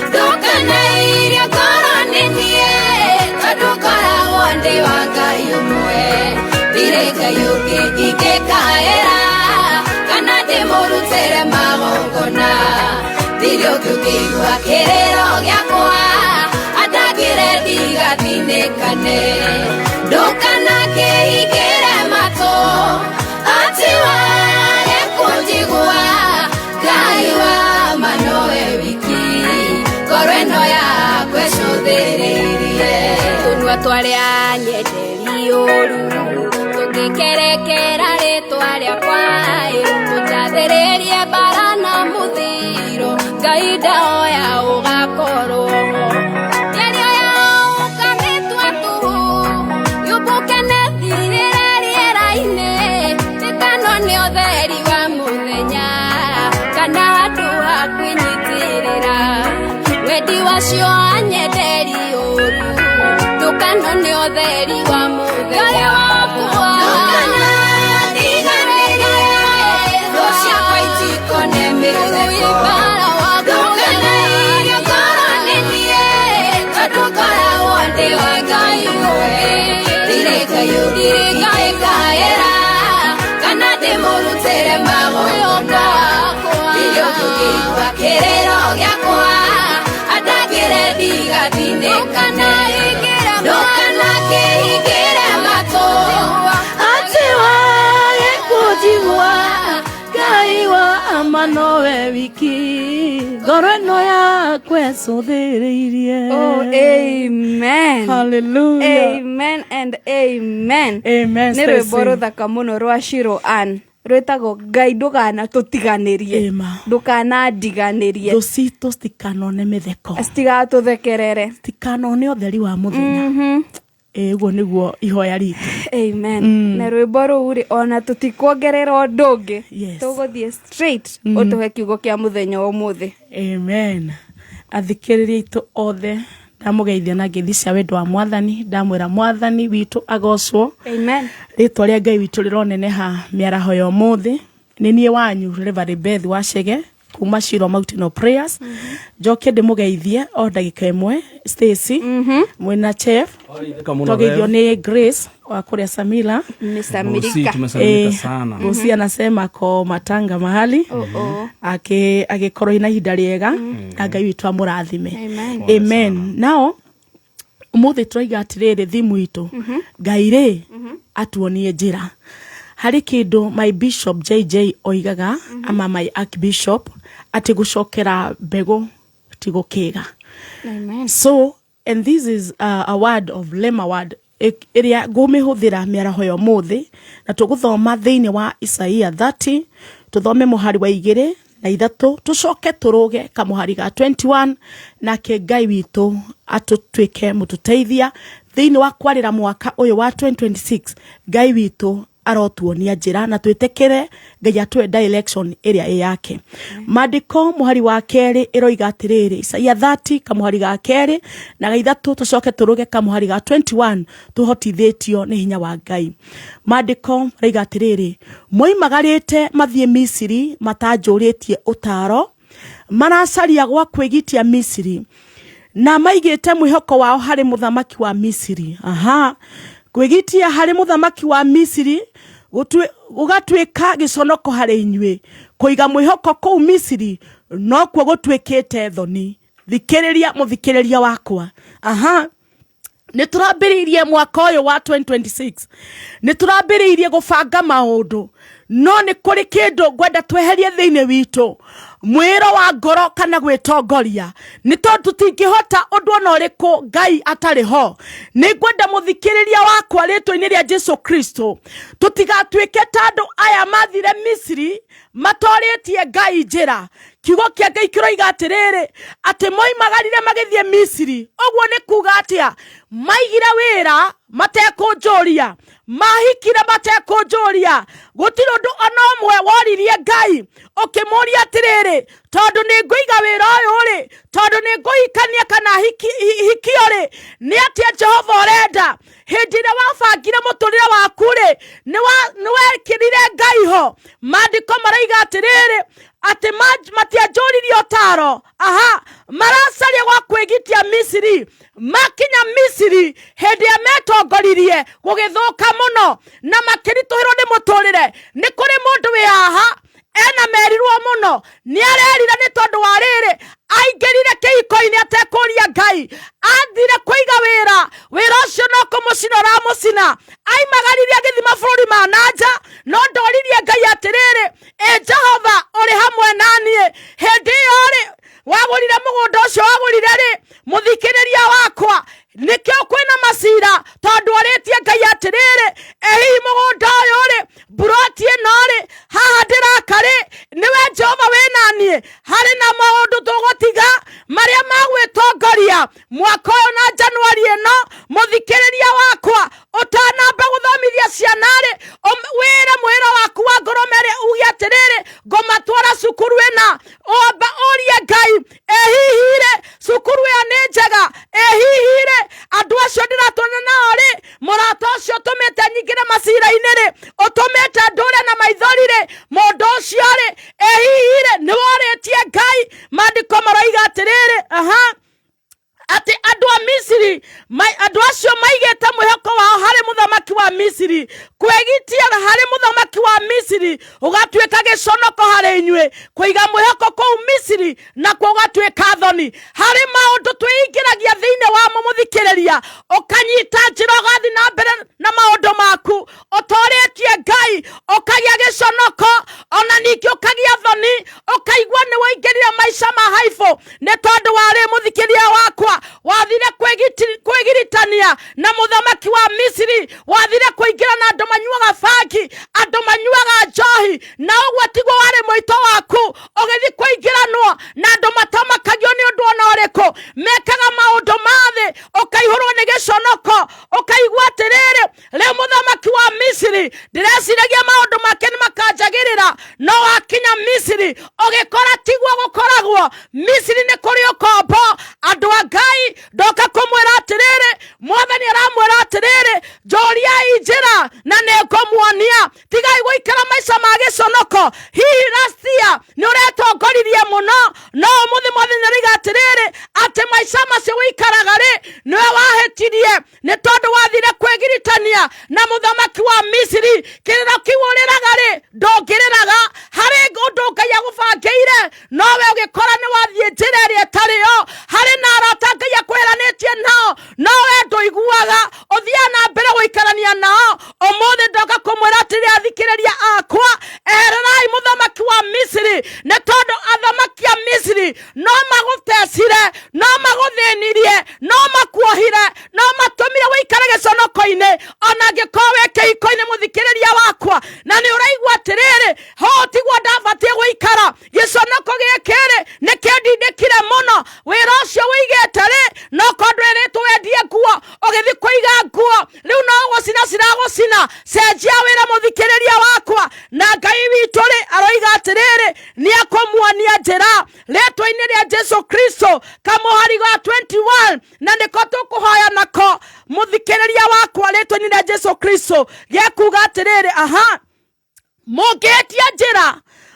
Ndũkanairie ngoro nĩ niĩ, tondũ ngoragwo ndĩ wa Ngai ũmwe. Ndirĩ Ngai ũngĩ ingĩkaĩra, kana ndĩmũrutĩre magongona. Ndirĩ ũngĩ ũngĩigua kĩrĩro gĩakwa, andangĩre ndigathinĩkane. Ndũkanakĩhingĩre matũ, atĩ wage kũnjigua. Ngai wa ma nowe wiki, ngoro ĩno yakwa ĩcũthĩrĩirie. Tũnua twarĩa nyenderi ũru, tũngĩkerekera rĩtwa rĩakwa, tũnjathĩrĩrie mbara na mũthiro, Ngai ndahoya ũgakorwo ho. Mĩario yao ũkamĩtua tũhũ, yũmbũke na ĩthirĩre rĩera-inĩ, ĩtano nĩ ũtheri wa mũthenya, kana handũ ha kwĩnyitĩrĩra. Wendi wacio anyenderi ũru, ndũkano nĩ ũtheri wa mũthenya. Ngai wakwa, ndũkanandiganĩrie, thũ ciakwa itikone mĩtheko. Ndũkanairie ngoro nĩ niĩ, tondũ ngoragwo ndĩ wa Ngai ũmwe. Ndirĩ Ngai ũngĩ ingĩkaĩra, kana ndĩmũrutĩre magongona. Ndirĩ ũngĩ ũngĩigua kĩrĩro gĩakwa, andangĩre ndigathinĩkane. Ndũkanakĩhingĩre matũ, atĩ wage kũnjigua. Ngai wa ma nowe wiki, ngoro ĩno yakwa ĩcũthĩrĩirie. Oh, amen. Hallelujah. Amen and amen. Amen, Nĩ Stacy. rwĩmbo rũthaka mũno rwa Shiro Ann rwĩtagwo Ngai ndũkanatũtiganĩrie, ndũkanandiganĩrie. Thũ citũ citikanone mĩtheko, citigatũthekerere, citikanone ũtheri wa mũthenya. Ĩĩ, ũguo nĩguo ihoya ritũ. Amen. Na rwĩmbo rũu rĩ, ona tũtikuongerera ũndũ ũngĩ. Tũgũthiĩ straight ũtũhe kiugo kĩa mũthenya wa ũmũthĩ. Amen. Athikĩrĩria aitũ othe ndamũgeithia na ngeithi cia wendo wa Mwathani, ndamwĩra Mwathani witũ agocwo. Amen. Rĩtwa rĩa Ngai witũ rĩroneneha mĩaraho ya ũmũthĩ. Nĩ niĩ wanyu Reverend Beth Wachege kuma Shilo Mountain of Prayers. Njoke ndĩmũgeithie o ndagĩka ĩmwe Stacy mwĩna Chef, twageithio nĩ Grace wa kũrĩa Samila. Mr. Bosi, tumesalimika sana. Bosi anasema ko matanga mahali. Oh, oh. Agĩkorwo ina ihinda rĩega na Ngai witũ amũrathime. Amen. Amen. Nao ũmũthĩ tũraiga atĩrĩrĩ, thimu itũ Ngai rĩ atuonie njĩra. Harĩ kĩndũ my bishop JJ oigaga, ama my archbishop, atĩ gũcokera mbegũ ti gũkĩga. Amen. So and this is a word of lema word ĩrĩa ngũmĩhũthĩra mĩaraho ya ũmũthĩ, na tũgũthoma thĩinĩ wa Isaia 30, tũthome mũhari wa 2 na 3, tũcoke tũrũge kamũhari ga 21, nake Ngai witũ atũtuĩke mũtũteithia thĩinĩ wa kwarĩra mwaka ũyũ wa 2026. Ngai witũ arotuonia njĩra na twĩtĩkĩre Ngai atũhe direction ĩrĩa ĩ yake. Maandĩko mũhari wa 2 ĩroiga atĩrĩrĩ, Isaia 30 kamũhari ga 2 na ga 3, tũcoke tũrũge kamũhari ga 21, tũhotithĩtio nĩ hinya wa Ngai. Maandĩko maraiga atĩrĩrĩ, moimagarĩte mathiĩ Misiri matanjũrĩtie ũtaro, maracaria gwa kwĩgitia Misiri na maigĩte mwĩhoko wao harĩ mũthamaki wa Misiri. Aha. Kwĩgitia harĩ mũthamaki wa Misiri gũgatuĩka gĩconoko harĩ inyuĩ, kũiga mwĩhoko kũu Misiri nokuo gũtuĩkĩte thoni. Thikĩrĩria mũthikĩrĩria wakwa. Aha. Nĩ tũrambĩrĩirie mwaka ũyũ wa 2026, nĩ tũrambĩrĩirie gũbanga maũndũ, no nĩ kũrĩ kĩndũ ngwenda tweherie thĩinĩ witũ, mwĩro wa ngoro kana gwĩtongoria, nĩ tondũ tũtingĩhota ũndũ ona ũrĩkũ Ngai atarĩ ho. Nĩ ngwenda mũthikĩrĩria wakwa rĩtwa-inĩ rĩa Jesu Kristo, tũtigatuĩke ta andũ aya mathire Misiri matorĩtie Ngai njĩra. Kiugo kĩa Ngai kĩroiga atĩrĩrĩ, atĩ moimagarire magĩthiĩ Misiri. Ũguo nĩ kuga atĩa? Maigire wĩra matekũnjũria, mahikire matekũnjũria, gũtirĩ ũndũ ona ũmwe woririe Ngai ũkĩmũria atĩrĩrĩ, tondũ nĩ ngũiga wĩra ũyũ rĩ, tondũ nĩ ngũhikania kana hikio rĩ, nĩ atĩa Jehova ũrenda? Hĩndĩ ĩrĩa wabangire mũtũrĩre waku rĩ, nĩ wekĩrire Ngai ho. Maandĩko maraiga atĩrĩrĩ, atĩ matianjũririe ũtaro. Aha, maracaria gwa kwĩgitia Misiri. Makinya Misiri, hĩndĩ ĩrĩa metongoririe gũgĩthũka mũno na makĩritũhĩrwo nĩ mũtũrĩre. Nĩ kũrĩ mũndũ wĩ haha ena merirwo mũno, nĩ arerira nĩ tondũ wa rĩrĩ, aingĩrire kĩhiko-inĩ atekũria Ngai, athire kũiga wĩra, wĩra ũcio no kũmũcina ũramũcina, aimagaririe agĩthiĩ mabũrũri ma na nja, no ndoririe Ngai atĩrĩrĩ, ĩ Jehova ũrĩ hamwe na niĩ. Hĩndĩ ĩyo rĩ, wagũrire mũgũnda ũcio wagũrire rĩ, mũthikĩrĩria wakwa, nĩkĩo kwĩna macira, tondũ orĩtie Ngai atĩrĩrĩ, ĩ hihi mũgũnda ũyũ rĩ, mburoti ĩno rĩ, haha ndĩraka rĩ, nĩwe Jehova wĩ na niĩ? Harĩ na maũndũ tũgũtiga marĩa ma gwĩtongoria mwaka ũyũ na Januari ĩno. Mũthikĩrĩria wakwa, ũtanamba gũthomithia ciana rĩ, wĩre mwĩra waku wa ngoro mere uge atĩrĩrĩ, ngũmatwara cukuru ĩna, amba ũrie Ngai, ĩ hihi rĩ cukuru ĩyo nĩ njega? Ĩ hihi rĩ andũ acio ndĩratwarana nao rĩ, mũrata ũcio ũtũmĩte nyingĩre macira-inĩ rĩ, ũtũmĩte ndũre na maithori rĩ, mũndũ ũcio rĩ, ĩ hihi rĩ nĩ worĩtie Ngai? Maandĩko maroiga atĩrĩrĩ, aha, atĩ andũ a Misiri, andũ acio maigĩte mwĩhoko wao harĩ mũthamaki wa Misiri, kwĩgitia harĩ mũthamaki wa Misiri ũgatuĩka gĩconoko harĩ inyuĩ, kũiga mwĩhoko kũu Misiri nakuo ũgatuĩka thoni. Harĩ maũndũ twĩingĩragia thĩinĩ wamo, mũthikĩrĩria, ũkanyita njĩra ũgathiĩ na mbere na maũndũ maku ũtorĩtie Ngai, ũkagĩa gĩconoko, ona ningĩ ũkagĩa thoni, ũkaigua nĩ waingĩrire maica ma haibũ nĩ tondũ warĩ mũthikĩria wakwa, wathire kwĩgiritania na mũthamaki wa Misiri, wathire kũingĩra na andũ manyuaga bangi, andũ manyuaga njohi, na ũguo tiguo warĩ mũito waku, ũgĩthiĩ kũingĩranwo na andũ matamakagio nĩ ũndũ ona ũrĩkũ, mekaga maũndũ ma thĩ, ũkaihũrwo nĩ gĩconoko, ũkaigua Misiri ndĩreciragia maũndũ make nĩ makanjagĩrĩra, no wakinya Misiri ũgĩkora tiguo gũkoragwo. Misiri nĩ kũrĩ ũkombo. Andũ a Ngai, ndoka kũmwĩra atĩrĩrĩ, Mwathani aramwĩra atĩrĩrĩ, njũriai njĩra na nĩngũmuonia. Tigai gũikara maica ma gĩconoko. Hihi last year nĩ ũretongoririe mũno, no ũmũthĩ Mwathani aroiga atĩrĩrĩ, atĩ maica macio wĩikaraga rĩ, nĩwe wahĩtirie, nĩ tondũ wathire kwĩgiritania na mũthamaki wa Misiri. Kĩrĩro kĩu ũrĩraga rĩ, ndũngĩrĩraga harĩ ũndũ Ngai agũbangĩire, no we ũgĩkora nĩ wathiĩ njĩra ĩrĩa ĩtarĩ yo. Harĩ na arata Ngai akweranĩtie nao, no we ndũiguaga, ũthiaga na mbere gũikarania nao. Ũmũthĩ ndoka kũmwĩra atĩrĩ, athikĩrĩria akwa, ehererai mũthamaki wa Misiri, nĩ tondũ athamaki a Misiri no magũtecire, no magũthĩnirie, no makuohire, no matũmire wĩikare gĩconoko-inĩ, ona angĩkorwo wĩ kĩhiko-inĩ. Mũthikĩrĩria wakwa, na nĩ ũraigua atĩrĩrĩ, ho tiguo ndabatiĩ gũikara, gĩconoko gĩkĩ-rĩ nĩ kĩndindĩkire mũno. Wĩra ũcio wĩigĩte rĩ, no korwo ndwĩrĩtwo wendie nguo, ũgĩthiĩ kũiga nguo, rĩu no gũcina ciragũcina. Cenjia wĩra, mũthikĩrĩria wakwa. Na Ngai witũ rĩ, aroiga atĩrĩrĩ, nĩ akũmuonia njĩra rĩtwa-inĩ rĩa Jesu Kristo. Kamũhari ga 21 na nĩko tũkũhoya nako, mũthikĩrĩria wakwa, rĩtwa-inĩ rĩa Jesu Kristo, gĩkuga atĩrĩrĩ, aha, mũngĩhĩtia njĩra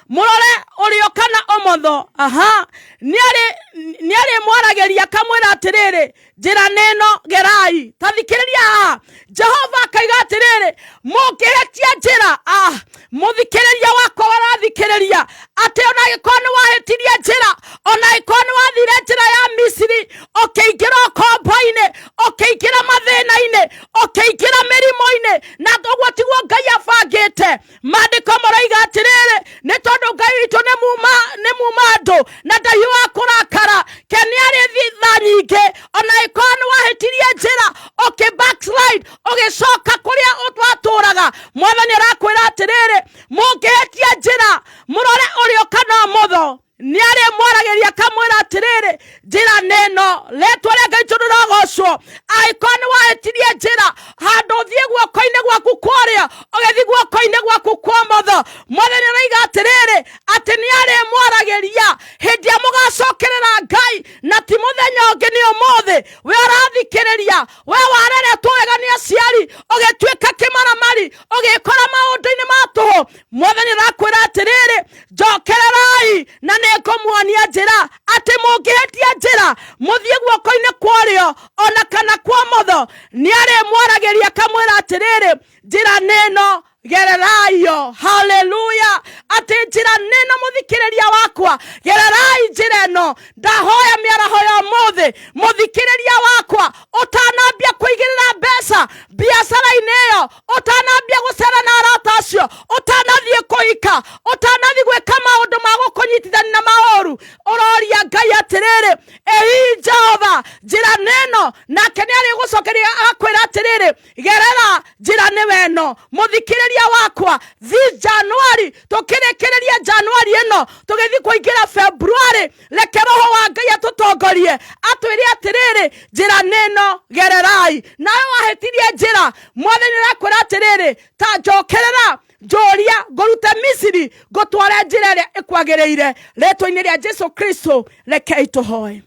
mũrore ũrĩo kana ũmotho, aha, nĩarĩ mwaragĩria akamwĩra atĩrĩrĩ, njĩra nĩno, gerai. Ta thikĩrĩria haha, Jehova akaiga atĩrĩrĩ, mũngĩhĩtia njĩra, ah, mũthikĩrĩria wakwa warathikĩrĩria, atĩ ona angĩkorwo nĩ wahĩtirie njĩra, ona angĩkorwo nĩ wathire njĩra ya Misiri, ũkĩingĩra ũkombo-inĩ, ũkĩingĩra mathĩna-inĩ, ũkĩingĩra mĩrimũ-inĩ, na ũguo tiguo Ngai abangĩte. Maandĩko maroiga atĩrĩrĩ, nĩ tondũ Ngai witũ nĩ muma, nĩ muma andũ na ndahiũhaga kũrakara, ke nĩ arĩ tha nyingĩ. Ona ĩkorwo nĩ wahĩtirie njĩra, ũkĩ backslide, ũgĩcoka kũrĩa watũraga, Mwathani arakwĩra atĩrĩrĩ, mũngĩhĩtia njĩra mũrore ũrĩo kana ũmotho, nĩ arĩ mwaragĩria akamwĩra atĩrĩrĩ, njĩra nĩ ĩno. Rĩtwa rĩa Ngai tondũ rĩrogocwo. Angĩkorwo nĩ wahĩtirie njĩra, handũ ũthiĩ guoko-inĩ gwaku kwa ũrĩo, ũgĩthiĩ guoko-inĩ gwaku kwa ũmotho, Mwathani aroiga atĩrĩrĩ, atĩ nĩ arĩ mwaragĩria hĩndĩ ĩrĩa mũgacokerera Ngai, na ti mũthenya ũngĩ, nĩ ũmũthĩ. We ũrathikĩrĩria, we wareretwo wega nĩ aciari, ũgĩtuĩka kĩmaramari, ũgĩkora maũndũ-inĩ ma tũhũ, Mwathani arakwĩra atĩrĩrĩ, njokererai na nĩngũmuonia njĩra. Atĩ mũngĩhĩtia njĩra mũthiĩ guoko-inĩ kwa ũrĩo ona kana kwa ũmotho, nĩ arĩmwaragĩria akamwĩra atĩrĩrĩ, njĩra nĩ ĩno, gereraio. Haleluya! Atĩ njĩra nĩ ĩno, mũthikĩrĩria wakwa, gererai njĩra ĩno. Ndahoya mĩaraho ya ũmũthĩ, mũthikĩrĩria wakwa, ũtanambia kũigĩrĩra mbeca biacara-inĩ ĩyo, ũtanambia gũcera na arata acio, ũtanathiĩ kũhika, ũtanathiĩ gwĩka maũndũ ma gũkũnyitithania na maũru, ũroria Ngai atĩrĩrĩ, ĩhihi Jehova, njĩra nĩ ĩno? Nake nĩ arĩgũcokeria agakwĩra atĩrĩrĩ, gerera njĩra nĩwe ĩno. Mũthikĩrĩria wakwa, this January, tũkĩrĩkĩrĩria January ĩno, tũgĩthiĩ kũingĩra February, reke Roho wa Ngai atũtongorie, atwĩre atĩrĩrĩ, njĩra nĩ ĩno, gererai. Nawe wahĩtirie njĩra, Mwathani arakwĩra atĩrĩrĩ, ta njokerera, njũria ngũrute Misiri, ngũtware njĩra ĩrĩa ĩkwagĩrĩire. Rĩtwa-inĩ rĩa Jesu Kristo, rekei tũhoe.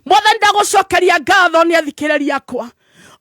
Mwathani, ndagũcokeria ngatho nĩ athikĩrĩria akwa.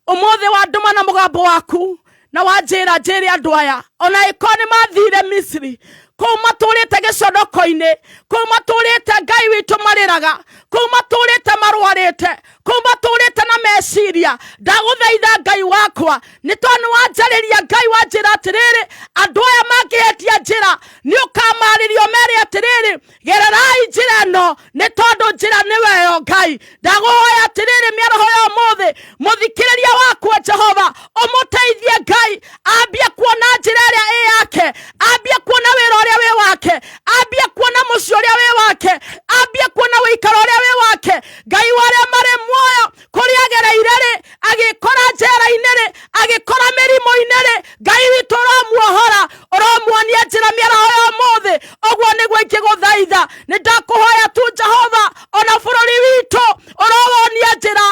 Ũmũthĩ wandũma na mũgambo waku na wanjĩra njĩre andũ aya, ona ĩkorwo nĩ mathire Misiri, kũu matũrĩte gĩconoko-inĩ, kũu matũrĩte Ngai witũ marĩraga, kũu matũrĩte marwarĩte, kũu matũrĩte na meciria, ndagũthaitha Ngai wakwa, nĩ tondũ nĩ wanjarĩria Ngai, wanjĩra atĩrĩrĩ, andũ aya mangĩhetia njĩra nĩ ũkamarĩria ũmere atĩrĩrĩ, gererai njĩra ĩno, nĩ tondũ njĩra nĩwe yo. Ngai, ndagũhoya atĩrĩrĩ, mĩaraho ya ũmũthĩ, mũthikĩrĩria wakwa, Jehova, ũmũteithie Ngai, ambie kuona njĩra ĩrĩa ĩ yake, ambie kuona wĩra ũrĩa wĩ wake, ambie kuona mũciĩ ũrĩa wĩ wake, ambie kuona ũikaro ũrĩa wĩ wake. Ngai wa arĩa marĩ muoyo, kũrĩa agereire rĩ, agĩkora njera-inĩ rĩ, agĩkora mĩrimũ-inĩ rĩ, Ngai witũ ũromuohora, ũromuonia njĩra mĩaraho ya ũmũthĩ. Ũguo nĩguo ingĩgũthaitha. Nĩ ndakũhoya tu Jehova, ona bũrũri witũ ũrowonia njĩra.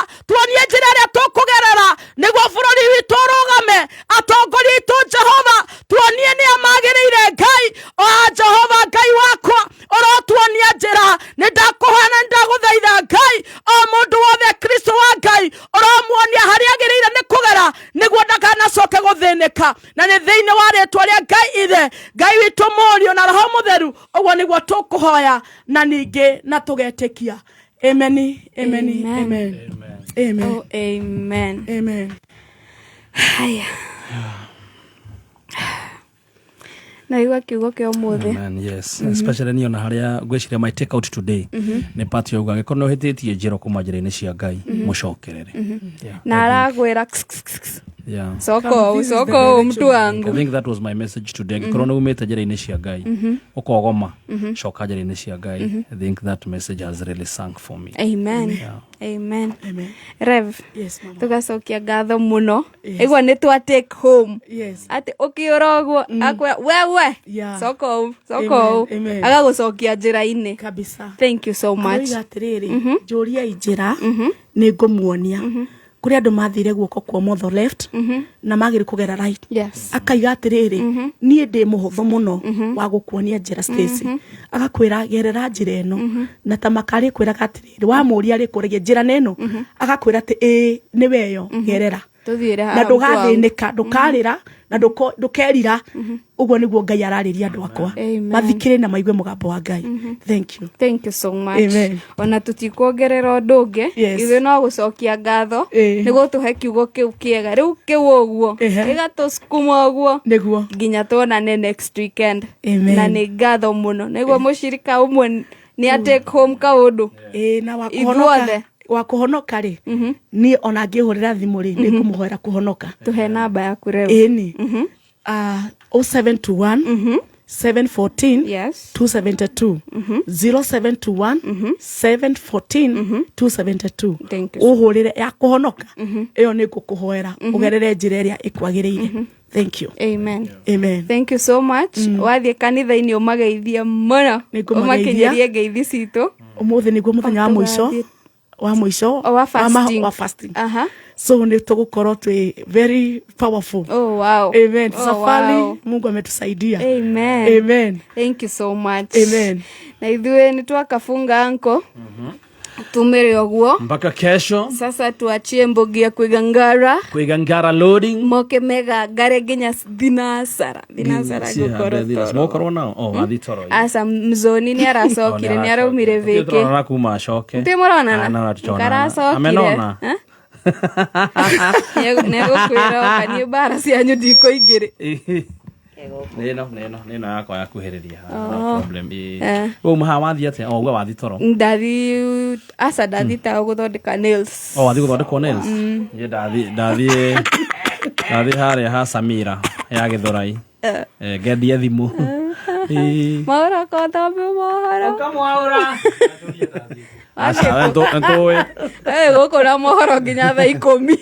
rĩtwa rĩa Ngai ithe, Ngai witũ Mũriũ na Roho Mũtheru. Ũguo nĩguo tũkũhoya na ningĩ na tũgetĩkia. Amen, amen, amen, amen. Oh, amen. Amen. Haya. Naigua kiugo kĩa ũmũthĩ. Amen, yes. Especially niĩ ona harĩa ngwĩciria my take out today nĩ part yauga angĩkorwo nĩ ũhĩtĩtie njĩra kuma njĩra-inĩ cia Ngai, mũcokerere. Yeah, Na aragwĩra ks, ks, ks, ks. yeah. Soko This is the soko direction. mtu wangu. I think that was my message today. Angĩkorwo nĩ umĩte njĩra-inĩ cia Ngai, ũkogoma, coka njĩra-inĩ cia Ngai. I think that message has really sunk for me. Amen. Yeah. Amen. Rev. Yes, mama. Tugacokia ngatho muno. Igua nĩ twa take home. Yes. Atĩ ũkĩũra ũguo akwĩra wewe Yeah. coka ũũ coka Amen, ũũ amen. agagũcokia njĩra-inĩ. Kabisa. Thank you so much. Aroiga atĩrĩrĩ, njũriai njĩra nĩ ngũmuonia. Kũrĩ andũ mathire guoko kwa ũmotho, left, na magĩrĩ kũgera right. Yes. Akaiga atĩrĩrĩ, niĩ ndĩ mũhũthũ mũno wa gũkuonia njĩra, Stacy. Agakwĩra gerera njĩra ĩno, na ta makarĩ kwĩraga atĩrĩrĩ, wamũria rĩkũragia njĩra na ĩno, agakwĩra atĩ ĩĩ nĩwe ĩyo, gerera Tũthiĩre haha na mtu wangu. ndũgathĩnĩka, ndũkarĩra na ndũkerira. Ũguo nĩguo Ngai ararĩria andũ akwa. Amen. Mathikĩrĩ na maigue mũgambo wa Ngai. Thank you. Thank you so much. Amen. Ona tũtikuongerera ũndũ ũngĩ. Yes. Ithuĩ no gũcokia ngatho Ĩĩ. nĩ gũtũhe kiugo kĩu kĩega rĩu kĩu ũguo Ehe. gĩgatũsukuma ũguo nĩguo nginya tuonane next weekend. Amen. Na nĩ ngatho mũno nĩguo mũcirika ũmwe nĩ a take home kaũndũ. Ĩĩ, na wa Ithuothe. kũhonoka, wa kũhonoka rĩ, niĩ ona ngĩhũrĩra thimũ rĩ, nĩ ngũmũhoera kũhonoka. Tũhe namba yaku rĩu. Ĩni 0721 714 Yes. 272, 0721 714 272. Thank you. Ũhũrĩre ya kũhonoka ĩyo, nĩ ngũkũhoera ũgerere njĩra ĩrĩa ĩkwagĩrĩire. Thank you. Amen. Amen. Thank you so much. Wathiĩ kanitha-inĩ ũmageithie mũno. Nĩngũmageithia. Ũmakinyĩrie ngeithi citũ. Ũmũthĩ nĩguo mũthenya wa mũico Tũgathiĩ- wa mũico O, wa fasting. Wa fasting. Aha. So nĩ tũgũkorwo twĩ very powerful. Oh, wow. Amen. Oh, Safari wow. Mungu ametusaidia. Amen. Amen. Thank you so much. Amen. Na ithuĩ nĩ twakafunga anko tumĩre ũguo. Mpaka kesho. Sasa tuachie mbogi ya kuigangara Kuigangara loading. Moke megangare nginya thinasara thinasara gũkorwo toro. Mokorwo nao oh wathi toro. Aca, mzoni nĩ aracokire, nĩ araumire vĩkĩ. Tũronana kuma acoke. Ntĩ mũronana? Ah, no, tũtionana. Karacokire. Amenona. Eh? Nĩegũkwĩra oka niĩ mbara cianyu ndikũingĩrĩ. Nĩno nĩno nĩno yakwa yakuhĩrĩria. Oh. No problem. Ĩĩ. Eh. We uma haha wathiĩ atĩa? Oh, uga wathi toro. Ndathi aca, ndathi ta gũthondeka nails. Oh, wathiĩ gũthondekwo nails. Niĩ ndathi ndathiĩ ndathiĩ harĩa ha Samira ya Gĩthũrai. Eh. Eh, ngendie thimũ. Ĩĩ. Maũra kothambe mohoro. Ũkamwaũra. Aca, nĩtũĩ. Gũkũ na mohoro nginya thaa 10.